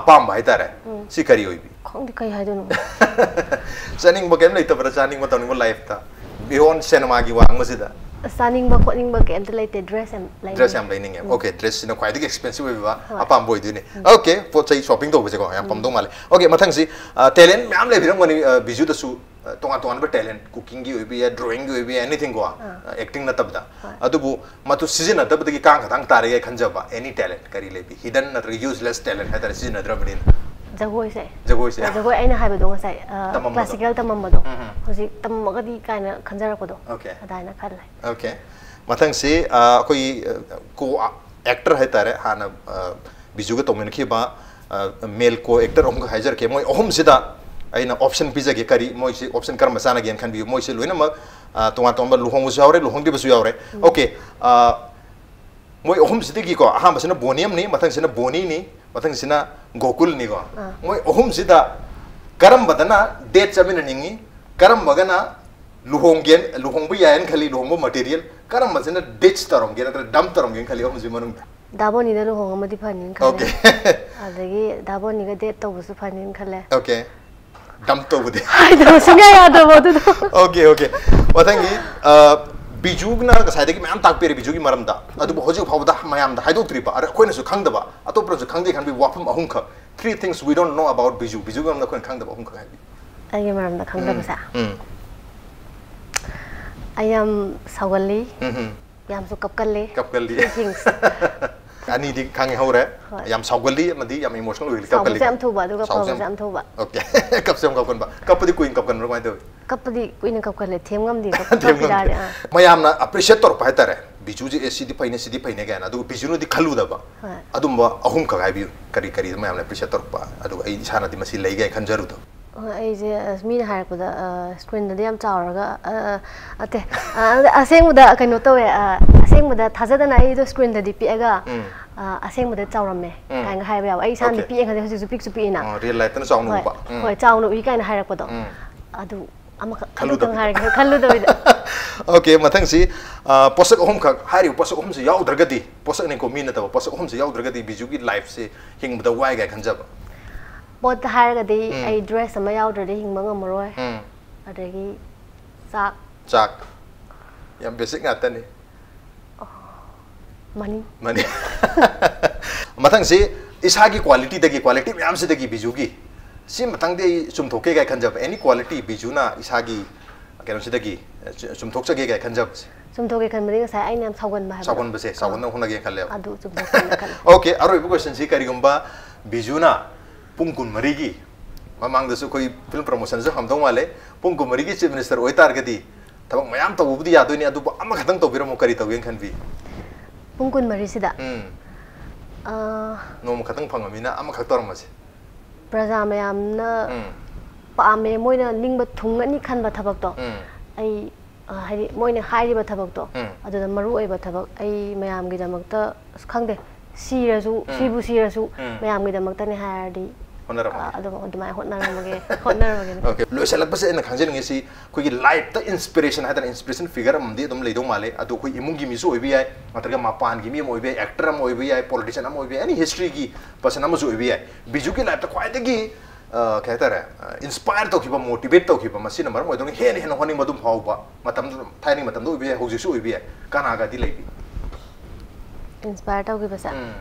ꯑꯄꯥꯝꯕ ꯍꯥꯏꯇꯥꯔꯦ, ꯁꯤ ꯀꯔꯤ ꯑꯣꯏꯕꯤ? ꯈꯪꯗꯦ ꯀꯩ ꯍꯥꯏꯗꯣꯏꯅꯣ꯫ ꯆꯥꯅꯤꯡꯕ ꯀꯩꯝ ꯂꯩꯇꯕ꯭ꯔꯥ? ꯆꯥꯅꯤꯡꯕ ꯇꯧꯅꯤꯡꯕ ꯂꯥꯏꯐꯇ, ꯕꯤꯌꯣꯟ ꯁꯤꯅꯦꯃꯥꯒꯤ ꯋꯥꯡꯃꯁꯤꯗ? ꯑꯁ, ꯆꯥꯅꯤꯡꯕ ꯈꯣꯠꯅꯤꯡꯕ ꯀꯩꯝꯇ ꯂꯩꯇꯦ, ꯗ꯭ꯔꯦꯁ ꯌꯥꯝ ꯂꯩꯅꯤꯡꯉꯦ꯫ ꯗ꯭ꯔꯦꯁ ꯌꯥꯝ ꯂꯩꯅꯤꯡꯉꯦ꯫ ꯑꯣꯀꯦ, ꯗ꯭ꯔꯦꯁꯁꯤꯅ ꯈ꯭ꯋꯥꯏꯗꯒꯤ ꯑꯦꯛꯁꯄꯦꯟꯁꯤꯞ ꯑꯣꯏꯕ ꯑꯄꯥꯝꯕ ꯑꯣꯏꯗꯣꯏꯅꯦ꯫ ꯑꯣꯀꯦ, ꯄꯣꯠ ꯆꯩ ꯁꯣꯞꯄꯤꯡ ꯇꯧꯕꯁꯦꯀꯣ ꯌꯥꯝ ꯄꯥꯝꯗꯧ ꯃꯥꯜꯂꯦ꯫ ꯑꯣꯀꯦ, ꯃꯊꯪꯁꯤ ꯇꯦꯂꯦꯟ ꯃꯌꯥꯝ ꯂꯩꯕꯤꯔꯝꯒꯅꯤ ꯑ, ꯕꯤꯖꯨꯗꯁꯨ, ꯑ, ꯇꯣꯉꯥꯟ ꯇꯣꯉꯥꯟꯕ ꯇꯦꯂꯦꯟ, ꯀꯨꯀꯤꯡꯒꯤ ꯑꯣꯏꯕ ꯌꯥꯏ, ꯗ꯭ꯔꯣꯌꯤꯡꯒꯤ ꯑꯣꯏꯕ ꯌꯥꯏ, ꯑꯦꯅꯤꯊꯤꯡ ꯀꯣ, ꯑꯦꯛꯇꯤꯡ ꯅꯠꯇꯕꯗ꯫ ꯑꯗꯨꯕꯨ ꯃꯗꯨ ꯁꯤꯖꯤꯟꯅꯗꯕꯗꯒꯤ ꯀꯥꯡ ꯈꯇꯪ ꯇꯥꯔꯦ ꯈꯟꯖꯕ ꯑꯦꯅꯤ ꯇꯦꯂꯦꯟ ꯀꯔꯤ ꯂꯩꯕꯤ? ꯍꯤꯗꯟ ꯅꯠꯇ꯭ꯔꯒ ꯌꯨꯖꯂꯦꯁ ꯇꯦꯂꯦꯟ ꯍꯥꯏꯇꯥꯔꯦ, ꯁꯤꯖꯤꯟꯅꯗ꯭ꯔꯕꯅꯤꯅ꯫ ꯖꯒꯣꯏꯁꯦ꯫ ꯖꯒꯣꯏꯁꯦ꯫ ꯖꯒꯣꯏ ꯑꯩꯅ ꯍꯥꯏꯕꯗꯣ ꯉꯁꯥꯏ ꯑ, ꯇꯝꯃꯝꯕꯗꯣ꯫ ꯀ꯭ꯂꯥꯁꯤꯀꯦꯜ ꯇꯝꯃꯝꯕꯗꯣ꯫ ꯎꯝ꯫ ꯍꯧꯖꯤꯛ ꯇꯝꯃꯒꯗꯤ ꯀꯥꯏꯅ ꯈꯟꯖꯔꯛꯄꯗꯣ꯫ ꯑꯣꯀꯦ꯫ ꯑꯗꯥꯏꯅ ꯈꯜꯂꯦ꯫ ꯑꯣꯀꯦ꯫ ꯃꯊꯪꯁꯤ ꯑ, ꯑꯩꯈꯣꯏꯒꯤ ꯑ, ꯀꯣ ꯑꯦꯛꯇꯔ ꯍꯥꯏꯇꯥꯔꯦ, ꯍꯥꯟꯅ ꯑ, ꯕꯤꯖꯨꯒ ꯇꯧꯃꯤꯟꯅꯈꯤꯕ ꯃꯦꯜ ꯀꯣ ꯑꯦꯛꯇꯔ ꯑꯍꯨꯝꯒ ꯍꯥꯏꯖꯔꯛꯀꯦ꯫ ꯃꯣꯏ ꯑꯍꯨꯝꯁꯤꯗ ꯑꯩꯅ ꯑꯣꯞꯁꯟ ꯄꯤꯖꯒꯦ, ꯀꯔꯤ ꯃꯣꯏꯁꯤ ꯑꯣꯞꯁꯟ ꯀꯔꯝꯕ ꯆꯥꯟꯅꯒꯦꯅ ꯈꯟꯕꯤꯌꯨ꯫ ꯃꯣꯏꯁꯤ ꯂꯣꯏꯅꯃꯛ ꯑ, ꯇꯣꯉꯥꯟ ꯇꯣꯉꯥꯟꯕ ꯂꯨꯍꯣꯡꯕꯁꯨ ꯌꯥꯎꯔꯦ, ꯂꯨꯍꯣꯡꯗ꯭ꯔꯤꯕꯁꯨ ꯌꯥꯎꯔꯦ꯫ ꯑꯣꯀꯦ꯫ ꯑ, ꯃꯣꯏ ꯑꯍꯨꯝꯁꯤꯗꯒꯤꯀꯣ, ꯑꯍꯥꯟꯕꯁꯤꯅ ꯕꯣꯅꯤꯝꯅꯤ, ꯃꯊꯪꯁꯤꯅ ꯕꯣꯅꯤꯅꯤ, ꯃꯊꯪꯁꯤꯅ ꯒꯣꯀꯨꯜꯅꯤꯀꯣ꯫ ꯑꯥ꯫ ꯃꯣꯏ ꯑꯍꯨꯝꯁꯤꯗ ꯀꯔꯝꯕꯗꯅ ꯗꯦꯠ ꯆꯠꯃꯤꯟꯅꯅꯤꯡꯉꯤ, ꯀꯔꯝꯕꯒꯅ ꯂꯨꯍꯣꯡꯒꯦ, ꯂꯨꯍꯣꯡꯕ ꯌꯥꯏꯅ ꯈꯜꯂꯤ, ꯂꯨꯍꯣꯡꯕ ꯃꯇꯤꯔꯤꯌꯦꯜ, ꯀꯔꯝꯕꯁꯤꯅ ꯗꯤꯆ ꯇꯧꯔꯝꯒꯦ ꯅꯠꯇ꯭ꯔꯒ ꯗꯝ ꯇꯧꯔꯝꯒꯦꯅ ꯈꯜꯂꯤ ꯑꯍꯨꯝꯁꯤ ꯃꯅꯨꯡꯗ? ꯗꯥꯕꯣꯅꯤꯗ ꯂꯨꯍꯣꯡꯉꯝꯃꯗꯤ ꯐꯅꯤꯅ ꯈꯜꯂꯦ꯫ ꯑꯣꯀꯦ꯫ ꯑꯗꯒꯤ ꯗꯥꯕꯣꯅꯤꯒ ꯗꯦꯠ ꯇꯧꯕꯁꯨ ꯐꯅꯤꯅ ꯈꯜꯂꯦ꯫ ꯑꯣꯀꯦ꯫ ꯗꯝ ꯇꯧꯕꯗꯤ? ꯍꯥꯏꯗꯕ ꯁꯨꯡꯌꯥ ꯌꯥꯗꯕ ꯑꯗꯨꯗꯣ꯫ Okay, okay. ꯃꯊꯪꯒꯤ ꯑ, ꯕꯤꯖꯨꯅ ꯉꯁꯥꯏꯗꯒꯤ ꯃꯌꯥꯝ ꯇꯥꯛꯄꯤꯔꯦ ꯕꯤꯖꯨꯒꯤ ꯃꯔꯝꯗ, ꯑꯗꯨꯕꯨ ꯍꯧꯖꯤꯛ ꯐꯥꯎꯕꯗ ꯃꯌꯥꯝꯗ ꯍꯥꯏꯗꯣꯛꯇ꯭ꯔꯤꯕ, ꯑꯗ ꯑꯩꯈꯣꯏꯅꯁꯨ ꯈꯪꯗꯕ, ꯑꯇꯣꯞꯄꯅꯁꯨ ꯈꯪꯗꯦ ꯈꯟꯕꯤ ꯋꯥꯐꯝ ꯑꯍꯨꯝꯈꯛ, three things we don't know about Biju, ꯕꯤꯖꯨꯒꯤ ꯃꯔꯝꯗ ꯑꯩꯈꯣꯏꯅ ꯈꯪꯗꯕ ꯑꯍꯨꯝꯈꯛ ꯍꯥꯏꯕꯤꯌꯨ꯫ ꯑꯩꯒꯤ ꯃꯔꯝꯗ ꯈꯪꯗꯕꯁꯦ? ꯎꯝ꯫ ꯑꯩ ꯌꯥꯝ ꯁꯥꯎꯒꯜꯂꯤ, ꯎꯝ, ꯎꯝ꯫ ꯌꯥꯝꯁꯨ ꯀꯞꯀꯜꯂꯤ꯫ ꯀꯞꯀꯜꯂꯤ꯫ Three things꯫ ꯑꯅꯤꯗꯤ ꯈꯪꯍꯧꯔꯦ꯫ ꯍꯣꯏ꯫ ꯌꯥꯝ ꯁꯥꯎꯒꯜꯂꯤ ꯑꯃꯗꯤ ꯌꯥꯝ ꯏꯃꯣꯁꯅꯦꯜ ꯑꯣꯏꯒꯜꯂꯤ, ꯁꯥꯎꯕꯁꯨ ꯀꯞꯀꯜꯂꯤ꯫ ꯌꯥꯝ ꯊꯨꯕ, ꯑꯗꯨꯒ ꯁꯥꯎꯕꯁꯨ ꯐꯕꯁꯨ ꯌꯥꯝ ꯊꯨꯕ꯫ ꯑꯣꯀꯦ꯫ ꯀꯞꯁꯨ ꯌꯥꯝ ꯀꯞꯀꯟꯕ꯫ ꯀꯞꯄꯗꯤ ꯀꯨꯏꯅ ꯀꯞꯀꯟꯕ꯭ꯔꯥ ꯀꯃꯥꯏꯅ ꯇꯧꯏ? ꯀꯞꯄꯗꯤ ꯀꯨꯏꯅ ꯀꯞꯀꯜꯂꯦ, ꯊꯦꯝ ꯉꯝꯗꯦ꯫ ꯀꯞ-, ꯊꯦꯝ ꯀꯞꯄꯤ ꯇꯥꯔꯗꯤ, ꯉꯝꯗꯦ꯫ ꯑꯥ꯫ ꯃꯌꯥꯝꯅ ꯑꯦꯄ꯭ꯔꯤꯁꯤꯌꯦꯠ ꯇꯧꯔꯛꯄ ꯍꯥꯏꯇꯥꯔꯦ꯫ ꯕꯤꯖꯨꯁꯦ ꯑꯦ ꯁꯤꯗꯤ ꯐꯩꯅꯦ, ꯁꯤꯗꯤ ꯐꯩꯅꯦ ꯀꯥꯏꯅ, ꯑꯗꯨꯒ ꯕꯤꯖꯨꯅꯗꯤ ꯈꯜꯂꯨꯗꯕ꯫ ꯍꯣꯏ꯫ ꯑꯗꯨꯝꯕ ꯑꯍꯨꯝꯈꯛ ꯍꯥꯏꯕꯤꯌꯨ, ꯀꯔꯤ ꯀꯔꯤꯗ ꯃꯌꯥꯝꯅ ꯑꯦꯄ꯭ꯔꯤꯁꯤꯌꯦꯠ ꯇꯧꯔꯛꯄ, ꯑꯗꯨꯒ ꯑꯩ ꯏꯁꯥꯅꯗꯤ ꯃꯁꯤ ꯂꯩꯒꯥꯏ ꯈꯟꯖꯔꯨꯗꯕ꯫ ꯍꯣꯏ, ꯑꯩꯁꯦ ꯑꯁ, ꯃꯤꯅ ꯍꯥꯏꯔꯛꯄꯗ ꯁ꯭ꯀ꯭ꯔꯤꯟꯗꯗꯤ ꯌꯥꯝ ꯆꯥꯎꯔꯒ ꯑ, ꯑ, ꯑꯠꯇꯦ ꯑ, ꯑꯁꯦꯡꯕꯗ ꯀꯩꯅꯣ ꯇꯧꯋꯦ꯫ ꯑ, ꯑꯁꯦꯡꯕꯗ ꯊꯥꯖꯗꯅ ꯑꯩꯗꯣ ꯁ꯭ꯀ꯭ꯔꯤꯟꯗꯗꯤ ꯄꯤꯛꯑꯒ ꯎꯝ꯫ ꯑ, ꯑꯁꯦꯡꯕꯗ ꯆꯥꯎꯔꯝꯃꯦ ꯎꯝ꯫ ꯀꯥꯏꯅꯒ ꯍꯥꯏꯕ ꯌꯥꯎꯋꯦ꯫ ꯑꯩ ꯏꯁꯥꯅꯗꯤ Okay. ꯄꯤꯛꯑꯦ ꯈꯟꯗꯦ, ꯍꯧꯖꯤꯛꯁꯨ ꯄꯤꯛꯁꯨ ꯄꯤꯛꯏꯅ꯫ ꯑꯣ, ꯔꯤꯌꯦꯜ ꯂꯥꯏꯐꯇꯅ ꯆꯥꯎꯅ ꯍꯣꯏ꯫ ꯎꯕ꯫ ꯎꯝ꯫ ꯍꯣꯏ, ꯆꯥꯎꯅ ꯎꯏ ꯀꯥꯏꯅ ꯍꯥꯏꯔꯛꯄꯗꯣ꯫ ꯎꯝ꯫ ꯑꯗꯨ ꯑꯃꯈꯛ ꯈꯜꯂꯨꯗꯕꯤꯗ꯫ ꯑꯗꯨꯇꯪ ꯍꯥꯏꯔꯒꯦ, ꯈꯜꯂꯨꯗꯕꯤꯗ꯫ Okay, ꯃꯊꯪꯁꯤ ꯑ, ꯄꯣꯠꯁꯛ ꯑꯍꯨꯝꯈꯛ꯫ ꯍꯥꯏꯔꯤꯕ ꯄꯣꯠꯁꯛ ꯑꯍꯨꯝꯁꯤ ꯌꯥꯎꯗ꯭ꯔꯒꯗꯤ, ꯄꯣꯠꯁꯛꯅꯤꯀꯣ, ꯃꯤ ꯅꯠꯇꯕ, ꯄꯣꯠꯁꯛ ꯑꯍꯨꯝꯁꯤ ꯌꯥꯎꯗ꯭ꯔꯒꯗꯤ ꯕꯤꯖꯨꯒꯤ ꯂꯥꯏꯐꯁꯦ ꯍꯤꯡꯕꯗ ꯋꯥꯏ ꯀꯥꯏ ꯈꯟꯖꯕ꯫ ꯄꯣꯠꯇ ꯍꯥꯏꯔꯒꯗꯤ ꯎꯝ꯫ ꯑꯩ ꯗ꯭ꯔꯦꯁ ꯑꯃ ꯌꯥꯎꯗ꯭ꯔꯗꯤ ꯍꯤꯡꯕ ꯉꯝꯃꯔꯣꯏ꯫ ꯎꯝ꯫ ꯑꯗꯒꯤ ꯆꯥꯛ꯫ ꯆꯥꯛ꯫ ꯌꯥꯝ ꯕꯦꯁꯤꯛ ꯉꯥꯛꯇꯅꯤ꯫ ꯃꯅꯤ꯫ ꯃꯅꯤ꯫ ꯃꯊꯪꯁꯤ ꯏꯁꯥꯒꯤ ꯀ꯭ꯋꯥꯂꯤꯇꯤꯗꯒꯤ, ꯀ꯭ꯋꯥꯂꯤꯇꯤ ꯃꯌꯥꯝꯁꯤꯗꯒꯤ ꯕꯤꯖꯨꯒꯤ ꯁꯤ ꯃꯇꯥꯡꯗꯤ ꯑꯩ ꯆꯨꯝꯊꯣꯛꯀꯦ ꯀꯥꯏ ꯈꯟꯖꯕ, ꯑꯦꯅꯤ ꯀ꯭ꯋꯥꯂꯤꯇꯤ ꯕꯤꯖꯨꯅ ꯏꯁꯥꯒꯤ ꯀꯩꯅꯣꯁꯤꯗꯒꯤ ꯑ, ꯆꯨ-, ꯆꯨꯝꯊꯣꯛꯆꯒꯦ ꯀꯥꯏ ꯈꯟꯖꯕꯁꯦ꯫ ꯆꯨꯝꯊꯣꯛꯀꯦ ꯈꯟꯕꯗꯤ ꯉꯁꯥꯏ ꯑꯩꯅ ꯌꯥꯝ ꯁꯥꯎꯒꯟꯕ ꯍꯥꯏꯕꯗꯣ꯫ ꯁꯥꯎꯒꯟꯕꯁꯦ, ꯁꯥꯎꯒꯟꯅ ꯍꯣꯠꯅꯒꯦ ꯈꯜꯂꯦꯕ꯫ ꯑꯗꯨ ꯆꯨꯝꯊꯣꯛꯀꯦꯅ ꯈꯜꯂꯦ꯫ Okay, ꯑꯔꯣꯏꯕ ꯀꯣꯏꯁꯟꯁꯤ, ꯀꯔꯤꯒꯨꯝꯕ ꯕꯤꯖꯨꯅ ꯄꯨꯡ ꯀꯨꯟꯃꯔꯤꯒꯤ ꯃꯃꯥꯡꯗꯁꯨ ꯑꯩꯈꯣꯏ ꯐꯤꯂꯝ ꯄ꯭ꯔꯃꯣꯁꯟꯁꯨ ꯍꯝꯗꯧ ꯃꯥꯜꯂꯦ, ꯄꯨꯡ ꯀꯨꯟꯃꯔꯤꯒꯤ ꯆꯤꯐ ꯃꯤꯅꯤꯁꯇꯔ ꯑꯣꯏꯇꯥꯔꯒꯗꯤ ꯊꯕꯛ ꯃꯌꯥꯝ ꯇꯧꯕꯕꯨꯗꯤ ꯌꯥꯗꯣꯏꯅꯤ, ꯑꯗꯨꯕꯨ ꯑꯃꯈꯛꯇꯪ ꯇꯧꯕꯤꯔꯝꯃꯣ, ꯀꯔꯤ ꯇꯧꯒꯦꯅ ꯈꯟꯕꯤ? ꯄꯨꯡ ꯀꯨꯟꯃꯔꯤꯁꯤꯗ ꯎꯝ꯫ ꯑ, ꯅꯣꯡꯃ ꯈꯛꯇꯪ ꯐꯪꯉꯃꯤꯅ ꯑꯃꯈꯛ ꯇꯧꯔꯝꯃꯁꯦ꯫ ꯄ꯭ꯔꯖꯥ ꯃꯌꯥꯝꯅ ꯎꯝ꯫ ꯄꯥꯝꯃꯦ, ꯃꯣꯏꯅ ꯅꯤꯡꯕ ꯊꯨꯡꯒꯅꯤ ꯈꯟꯕ ꯊꯕꯛꯇꯣ ꯎꯝ꯫ ꯑꯩ ꯑ, ꯍꯥꯏꯗꯤ ꯃꯣꯏꯅ ꯍꯥꯏꯔꯤꯕ ꯊꯕꯛꯇꯣ ꯎꯝ꯫ ꯑꯗꯨꯗ ꯃꯔꯨ ꯑꯣꯏꯕ ꯊꯕꯛ ꯑꯩ ꯃꯌꯥꯝꯒꯤꯗꯃꯛꯇ, ꯑꯁ, ꯈꯪꯗꯦ, ꯁꯤꯔꯁꯨ ꯎꯝ꯫ ꯁꯤꯕꯨ ꯁꯤꯔꯁꯨ ꯎꯝ꯫ ꯃꯌꯥꯝꯒꯤꯗꯃꯛꯇꯅꯦ ꯍꯥꯏꯔꯗꯤ ꯍꯣꯠꯅꯔꯝꯃꯒꯦ꯫ ꯑ, ꯑꯗꯨꯝ ꯑꯗꯨꯃꯥꯏꯅ ꯍꯣꯠꯅꯔꯝꯃꯒꯦ ꯍꯣꯠꯅꯔꯝꯃꯒꯦ꯫ Okay, ꯂꯣꯏꯁꯤꯜꯂꯛꯄꯁꯦ ꯑꯩꯅ ꯈꯪꯖꯅꯤꯡꯉꯤꯁꯤ, ꯑꯩꯈꯣꯏꯒꯤ ꯂꯥꯏꯐꯇ ꯏꯟꯁꯄꯤꯔꯦꯁꯟ ꯍꯥꯏꯇꯥꯔꯦ, ꯏꯟꯁꯄꯤꯔꯦꯁꯟ ꯐꯤꯒꯔ ꯑꯃꯗꯤ ꯑꯗꯨꯝ ꯂꯩꯗꯧ ꯃꯥꯜꯂꯦ꯫ ꯑꯗꯣ ꯑꯩꯈꯣꯏ ꯏꯃꯨꯡꯒꯤ ꯃꯤꯁꯨ ꯑꯣꯏꯕ ꯌꯥꯏ, ꯅꯠꯇ꯭ꯔꯒ ꯃꯄꯥꯟꯒꯤ ꯃꯤ ꯑꯃ ꯑꯣꯏꯕ ꯌꯥꯏ, ꯑꯦꯛꯇꯔ ꯑꯃ ꯑꯣꯏꯕ ꯌꯥꯏ, ꯄꯣꯂꯤꯇꯤꯁꯤꯌꯟ ꯑꯃ ꯑꯣꯏꯕ ꯌꯥꯏ, ꯑꯦꯅꯤ ꯍꯤꯁꯇ꯭ꯔꯤꯒꯤ ꯄꯔꯁꯟ ꯑꯃꯁꯨ ꯑꯣꯏꯕ ꯌꯥꯏ꯫ ꯕꯤꯖꯨꯒꯤ ꯂꯥꯏꯐꯇ ꯈ꯭ꯋꯥꯏꯗꯒꯤ ꯑ, ꯀꯩ ꯍꯥꯏꯇꯥꯔꯦ, ꯏꯟꯁꯄꯥꯏꯔ ꯇꯧꯈꯤꯕ, ꯃꯣꯇꯤꯚꯦꯠ ꯇꯧꯈꯤꯕ, ꯃꯁꯤꯅ ꯃꯔꯝ ꯑꯣꯏꯗꯨꯅ ꯍꯦꯟꯅ ꯍꯦꯟꯅ ꯍꯣꯠꯅꯤꯡꯕ ꯑꯗꯨꯝ ꯐꯥꯎꯕ ꯃꯇꯝꯗꯨ, ꯊꯥꯏꯅꯒꯤ ꯃꯇꯝꯗ ꯑꯣꯏꯕ ꯌꯥꯏ, ꯍꯧꯖꯤꯛꯁꯨ ꯑꯣꯏꯕ ꯌꯥꯏ, ꯀꯅꯥꯒꯗꯤ ꯂꯩꯕꯤ? ꯏꯟꯁꯄꯥꯏꯔ ꯇꯧꯈꯤꯕꯁꯦ꯫ ꯎꯝ꯫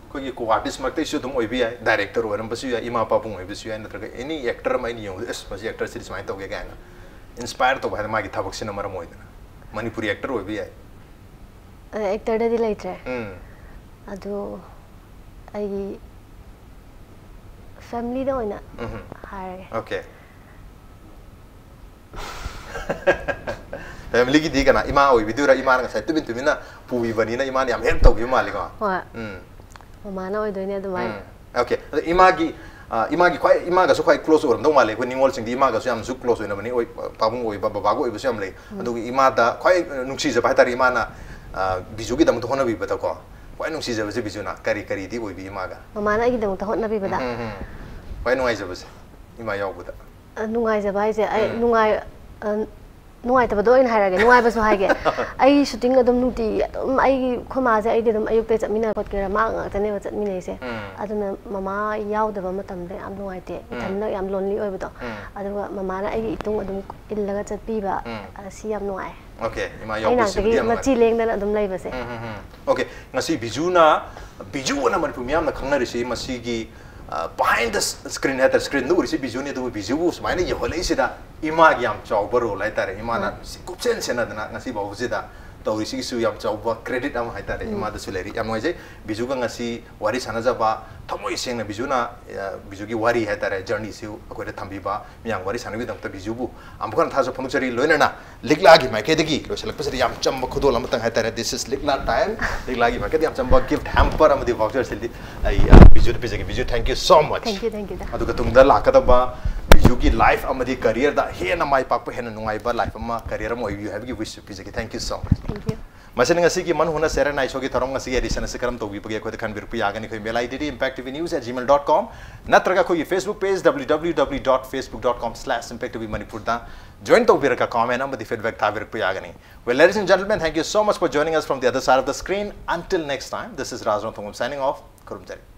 ꯑꯩꯈꯣꯏꯒꯤ ꯀꯣ ꯑꯥꯔꯇꯤꯁ ꯃꯔꯛꯇꯩꯁꯨ ꯑꯗꯨꯝ ꯑꯣꯏꯕ ꯌꯥꯏ, ꯗꯥꯏꯔꯦꯛꯇꯔ ꯑꯣꯏꯔꯝꯕꯁꯨ ꯌꯥꯏ, ꯏꯃꯥ ꯄꯥꯕꯨꯡ ꯑꯣꯏꯕꯁꯨ ꯌꯥꯏ, ꯅꯠꯇ꯭ꯔꯒ ꯑꯦꯅꯤ ꯑꯦꯛꯇꯔ ꯑꯃ ꯑꯩꯅ ꯌꯦꯡꯕꯗ, "ꯑꯦꯁ, ꯃꯁꯤ ꯑꯦꯛꯇꯔꯁꯤꯗꯤ ꯁꯨꯃꯥꯏꯅ ꯇꯧꯒꯦ" ꯀꯥꯏꯅ ꯏꯟꯁꯄꯥꯏꯔ ꯇꯧꯕ ꯍꯥꯏꯗꯅ ꯃꯥꯒꯤ ꯊꯕꯛꯁꯤꯅ ꯃꯔꯝ ꯑꯣꯏꯗꯅ꯫ ꯃꯅꯤꯄꯨꯔꯤ ꯑꯦꯛꯇꯔ ꯑꯣꯏꯕ ꯌꯥꯏ꯫ ꯑ, ꯑꯦꯛꯇꯔꯗꯗꯤ ꯂꯩꯇ꯭ꯔꯦ꯫ ꯎꯝ꯫ ꯑꯗꯨ ꯑꯩꯒꯤ ꯐꯦꯃꯤꯂꯤꯗ ꯑꯣꯏꯅ ꯎꯝ꯫ ꯍꯥꯏꯔꯒꯦ꯫ Okay꯫ Family ꯒꯤꯗꯤ ꯀꯅꯥ, ꯏꯃꯥ ꯑꯣꯏꯕꯤꯗꯣꯏꯔꯥ? ꯏꯃꯥꯅ ꯉꯁꯥꯏ ꯇꯨꯃꯤꯟ ꯇꯨꯃꯤꯟꯅ ꯄꯨꯕꯤꯕꯅꯤꯅ ꯏꯃꯥꯅ ꯌꯥꯝ help ꯇꯧꯈꯤꯕ ꯃꯥꯜꯂꯦꯀꯣ? ꯍꯣꯏ꯫ ꯎꯝ ꯃꯃꯥꯅ ꯑꯣꯏꯗꯣꯏꯅꯦ ꯑꯗꯨꯃꯥꯏꯅ꯫ ꯎꯝ ꯑꯣꯀꯦ꯫ ꯑꯗꯣ ꯏꯃꯥꯒꯤ ꯑ, ꯏꯃꯥꯒꯤ ꯈ꯭ꯋꯥꯏ, ꯏꯃꯥꯒꯁꯨ ꯈ꯭ꯋꯥꯏ close ꯑꯣꯏꯔꯝꯗꯧ ꯃꯥꯜꯂꯦ ꯑꯩꯈꯣꯏ ꯅꯤꯉꯣꯜꯁꯤꯡꯗꯤ꯫ ꯏꯃꯥꯒꯁꯨ ꯌꯥꯝꯁꯨ close ꯑꯣꯏꯅꯕꯅꯤ, ꯑꯣꯏ, ꯄꯥꯕꯨꯡ ꯑꯣꯏꯕ, ꯕꯕꯥꯒ ꯑꯣꯏꯕꯁꯨ ꯌꯥꯝ ꯂꯩ꯫ ꯑꯗꯨꯒ ꯏꯃꯥꯗ ꯈ꯭ꯋꯥꯏ ꯅꯨꯡꯁꯤꯖꯕ ꯍꯥꯏꯇꯥꯔꯦ, ꯏꯃꯥꯅ ꯑ, ꯕꯤꯖꯨꯒꯤꯗꯃꯛꯇ ꯍꯣꯠꯅꯕꯤꯕꯗꯀꯣ ꯈ꯭ꯋꯥꯏ ꯅꯨꯡꯁꯤꯖꯕꯁꯦ ꯕꯤꯖꯨꯅ ꯀꯔꯤ ꯀꯔꯤꯗꯤ ꯑꯣꯏꯕꯤ ꯏꯃꯥꯒ? ꯃꯃꯥꯅ ꯑꯩꯒꯤꯗꯃꯛꯇ ꯍꯣꯠꯅꯕꯤꯕꯗ꯫ ꯎꯝ, ꯎꯝ, ꯎꯝ꯫ ꯈ꯭ꯋꯥꯏ ꯅꯨꯡꯉꯥꯏꯖꯕꯁꯦ ꯏꯃꯥ ꯌꯥꯎꯕꯗ꯫ ꯑ, ꯅꯨꯡꯉꯥꯏꯖꯕ ꯍꯥꯏꯁꯦ ꯑꯩ ꯎꯝ꯫ ꯅꯨꯡꯉꯥꯏ ꯑ, ꯅꯨꯡꯉꯥꯏꯇꯕꯗꯣ ꯑꯣꯏꯅ ꯍꯥꯏꯔꯒꯦ, ꯅꯨꯡꯉꯥꯏꯕꯁꯨ ꯍꯥꯏꯒꯦ꯫ ꯑꯩ shooting ꯑꯗꯨꯝ ꯅꯨꯡꯇꯤꯒꯤ ꯑꯗꯨꯝ ꯑꯩꯒꯤ, ꯑꯩꯈꯣꯏ ꯃꯥꯁꯦ ꯑꯩꯗꯤ ꯑꯗꯨꯝ ꯑꯌꯨꯛꯇ ꯆꯠꯃꯤꯟꯅ ꯈꯣꯠꯀꯦꯔꯥ ꯃꯥ ꯉꯥꯛꯇꯅꯦꯕ ꯆꯠꯃꯤꯟꯅꯩꯁꯦ꯫ ꯎꯝ꯫ ꯑꯗꯨꯅ ꯃꯃꯥ ꯌꯥꯎꯗꯕ ꯃꯇꯝꯗ ꯌꯥꯝ ꯅꯨꯡꯉꯥꯏꯇꯦ, ꯎꯝ꯫ ꯏꯊꯟꯗ ꯌꯥꯝ lonely ꯑꯣꯏꯕꯗꯣ꯫ ꯎꯝ꯫ ꯑꯗꯨꯒ ꯃꯃꯥꯅ ꯑꯩꯒꯤ ꯏꯇꯨꯡ ꯑꯗꯨꯝ ꯏꯜꯂꯒ ꯆꯠꯄꯤꯕ, ꯎꯝ꯫ ꯑ, ꯁꯤ ꯌꯥꯝ ꯅꯨꯡꯉꯥꯏ꯫ ꯑꯣꯀꯦ, ꯏꯃꯥ ꯑꯩ ꯌꯥꯎꯕꯁꯤꯕꯨꯗꯤ ꯉꯥꯛꯇꯒꯤ ꯌꯥꯝ ꯅꯨꯡꯉꯥꯏ꯫ ꯃꯆꯤ ꯂꯦꯡꯗꯅ ꯑꯗꯨꯝ ꯂꯩꯕꯁꯦ꯫ ꯎꯝ, ꯎꯝ, ꯎꯝ꯫ ꯑꯣꯀꯦ, ꯉꯁꯤ ꯕꯤꯖꯨꯅ, ꯕꯤꯖꯨ ꯑꯅ ꯃꯅꯤꯄꯨꯔ ꯃꯤꯌꯥꯝꯅ ꯈꯪꯅꯔꯤꯁꯤ ꯃꯁꯤꯒꯤ, ꯑ, behind the screen ꯍꯥꯏꯇꯥꯔꯦ, screenꯗ ꯎꯔꯤꯁꯤ ꯕꯤꯖꯨꯅꯤ, ꯑꯗꯨꯕꯨ ꯕꯤꯖꯨꯕꯨ ꯁꯨꯃꯥꯏꯅ ꯌꯧꯍꯜꯂꯛꯏꯁꯤꯗ ꯏꯃꯥꯒꯤ ꯌꯥꯝ ꯆꯥꯎꯕ role ꯍꯥꯏꯇꯥꯔꯦ, ꯏꯃꯥꯅ ꯍꯣꯏ꯫ ꯁꯤ ꯀꯨꯞꯁꯦꯟ ꯁꯦꯟꯅꯗꯅ ꯉꯁꯤ ꯐꯥꯎꯕꯁꯤꯗ ꯇꯧꯔꯤꯁꯤꯒꯤꯁꯨ ꯌꯥꯝ ꯆꯥꯎꯕ credit ꯑꯃ ꯍꯥꯏꯇꯥꯔꯦ, ꯎꯝ꯫ ꯏꯃꯥꯗꯁꯨ ꯂꯩꯔꯤ꯫ ꯌꯥꯝ ꯅꯨꯡꯉꯥꯏꯖꯩ ꯕꯤꯖꯨꯒ ꯉꯁꯤ ꯋꯥꯔꯤ ꯁꯥꯟꯅꯖꯕ, ꯊꯃꯣꯏ ꯁꯦꯡꯅ ꯕꯤꯖꯨꯅ, ꯑ, ꯕꯤꯖꯨꯒꯤ ꯋꯥꯔꯤ ꯍꯥꯏꯇꯥꯔꯦ, journeyꯁꯤ ꯑꯩꯈꯣꯏꯗ ꯊꯝꯕꯤꯕ, ꯃꯤꯌꯥꯝ ꯋꯥꯔꯤ ꯁꯥꯟꯅꯕꯒꯤꯗꯃꯛꯇ ꯕꯤꯖꯨꯕꯨ ꯑꯃꯨꯛ ꯍꯟꯅ ꯊꯥꯖꯕ ꯐꯣꯡꯗꯣꯛꯆꯔꯤ꯫ ꯂꯣꯏꯅꯅ ꯂꯤꯛꯂꯥꯒꯤ ꯃꯥꯏꯀꯩꯗꯒꯤ ꯂꯣꯏꯁꯤꯜꯂꯛꯄꯁꯤꯗ ꯌꯥꯝ ꯆꯝꯕ ꯈꯨꯗꯣꯜ ꯑꯃꯇꯪ ꯍꯥꯏꯇꯥꯔꯦ, this is ꯂꯤꯛꯂꯥ time꯫ ꯂꯤꯛꯂꯥꯒꯤ ꯃꯥꯏꯀꯩꯗ ꯌꯥꯝ ꯆꯝꯕ gift hamper ꯑꯃꯗꯤ voucherꯁꯤꯗꯤ ꯑꯩ, ꯑ, ꯕꯤꯖꯨꯗ ꯄꯤꯖꯒꯦ꯫ Biju, thank you so much꯫ Thank you, thank you, ꯗꯥ꯫ ꯑꯗꯨꯒ ꯇꯨꯡꯗ ꯂꯥꯛꯀꯗꯕ ꯕꯤꯖꯨꯒꯤ life ꯑꯃꯗꯤ careerꯗ ꯍꯦꯟꯅ ꯃꯥꯏ ꯄꯥꯛꯄ, ꯍꯦꯟꯅ ꯅꯨꯡꯉꯥꯏꯕ life ꯑꯃ, career ꯑꯃ ꯑꯣꯏꯕꯤꯌꯨ ꯍꯥꯏꯕꯒꯤ wishꯁꯨ ꯄꯤꯖꯒꯦ꯫ Thank you so much꯫ Thank you꯫ ꯃꯁꯤꯅ ꯉꯁꯤꯒꯤ ꯃꯟ ꯍꯨꯅ ꯁꯦꯔꯦ ꯅꯥꯏꯁꯣꯒꯤ ꯊꯧꯔꯝ ꯉꯁꯤꯒꯤ edition ꯑꯁꯤ ꯀꯔꯝ ꯇꯧꯕꯤꯕꯒꯦ ꯑꯩꯈꯣꯏꯗ ꯈꯟꯕꯤꯔꯛꯄ ꯌꯥꯒꯅꯤ꯫ ꯑꯩꯈꯣꯏ mail IDꯗꯤ impact T V news at gmail dot com ꯅꯠꯇ꯭ꯔꯒ ꯑꯩꯈꯣꯏꯒꯤ Facebook page W W W dot facebook dot com slash impact T V ꯃꯅꯤꯄꯨꯔꯗ join ꯇꯧꯕꯤꯔꯒ comment ꯑꯃꯗꯤ feedback ꯊꯥꯕꯤꯔꯛꯄ ꯌꯥꯒꯅꯤ꯫ Well, ladies and gentlemen, thank you so much for joining us from the other side of the screen. Until next time, this is Raj ꯔꯣꯡꯊꯣꯡꯕꯝ signing off. ꯈꯨꯔꯨꯝꯖꯔꯤ꯫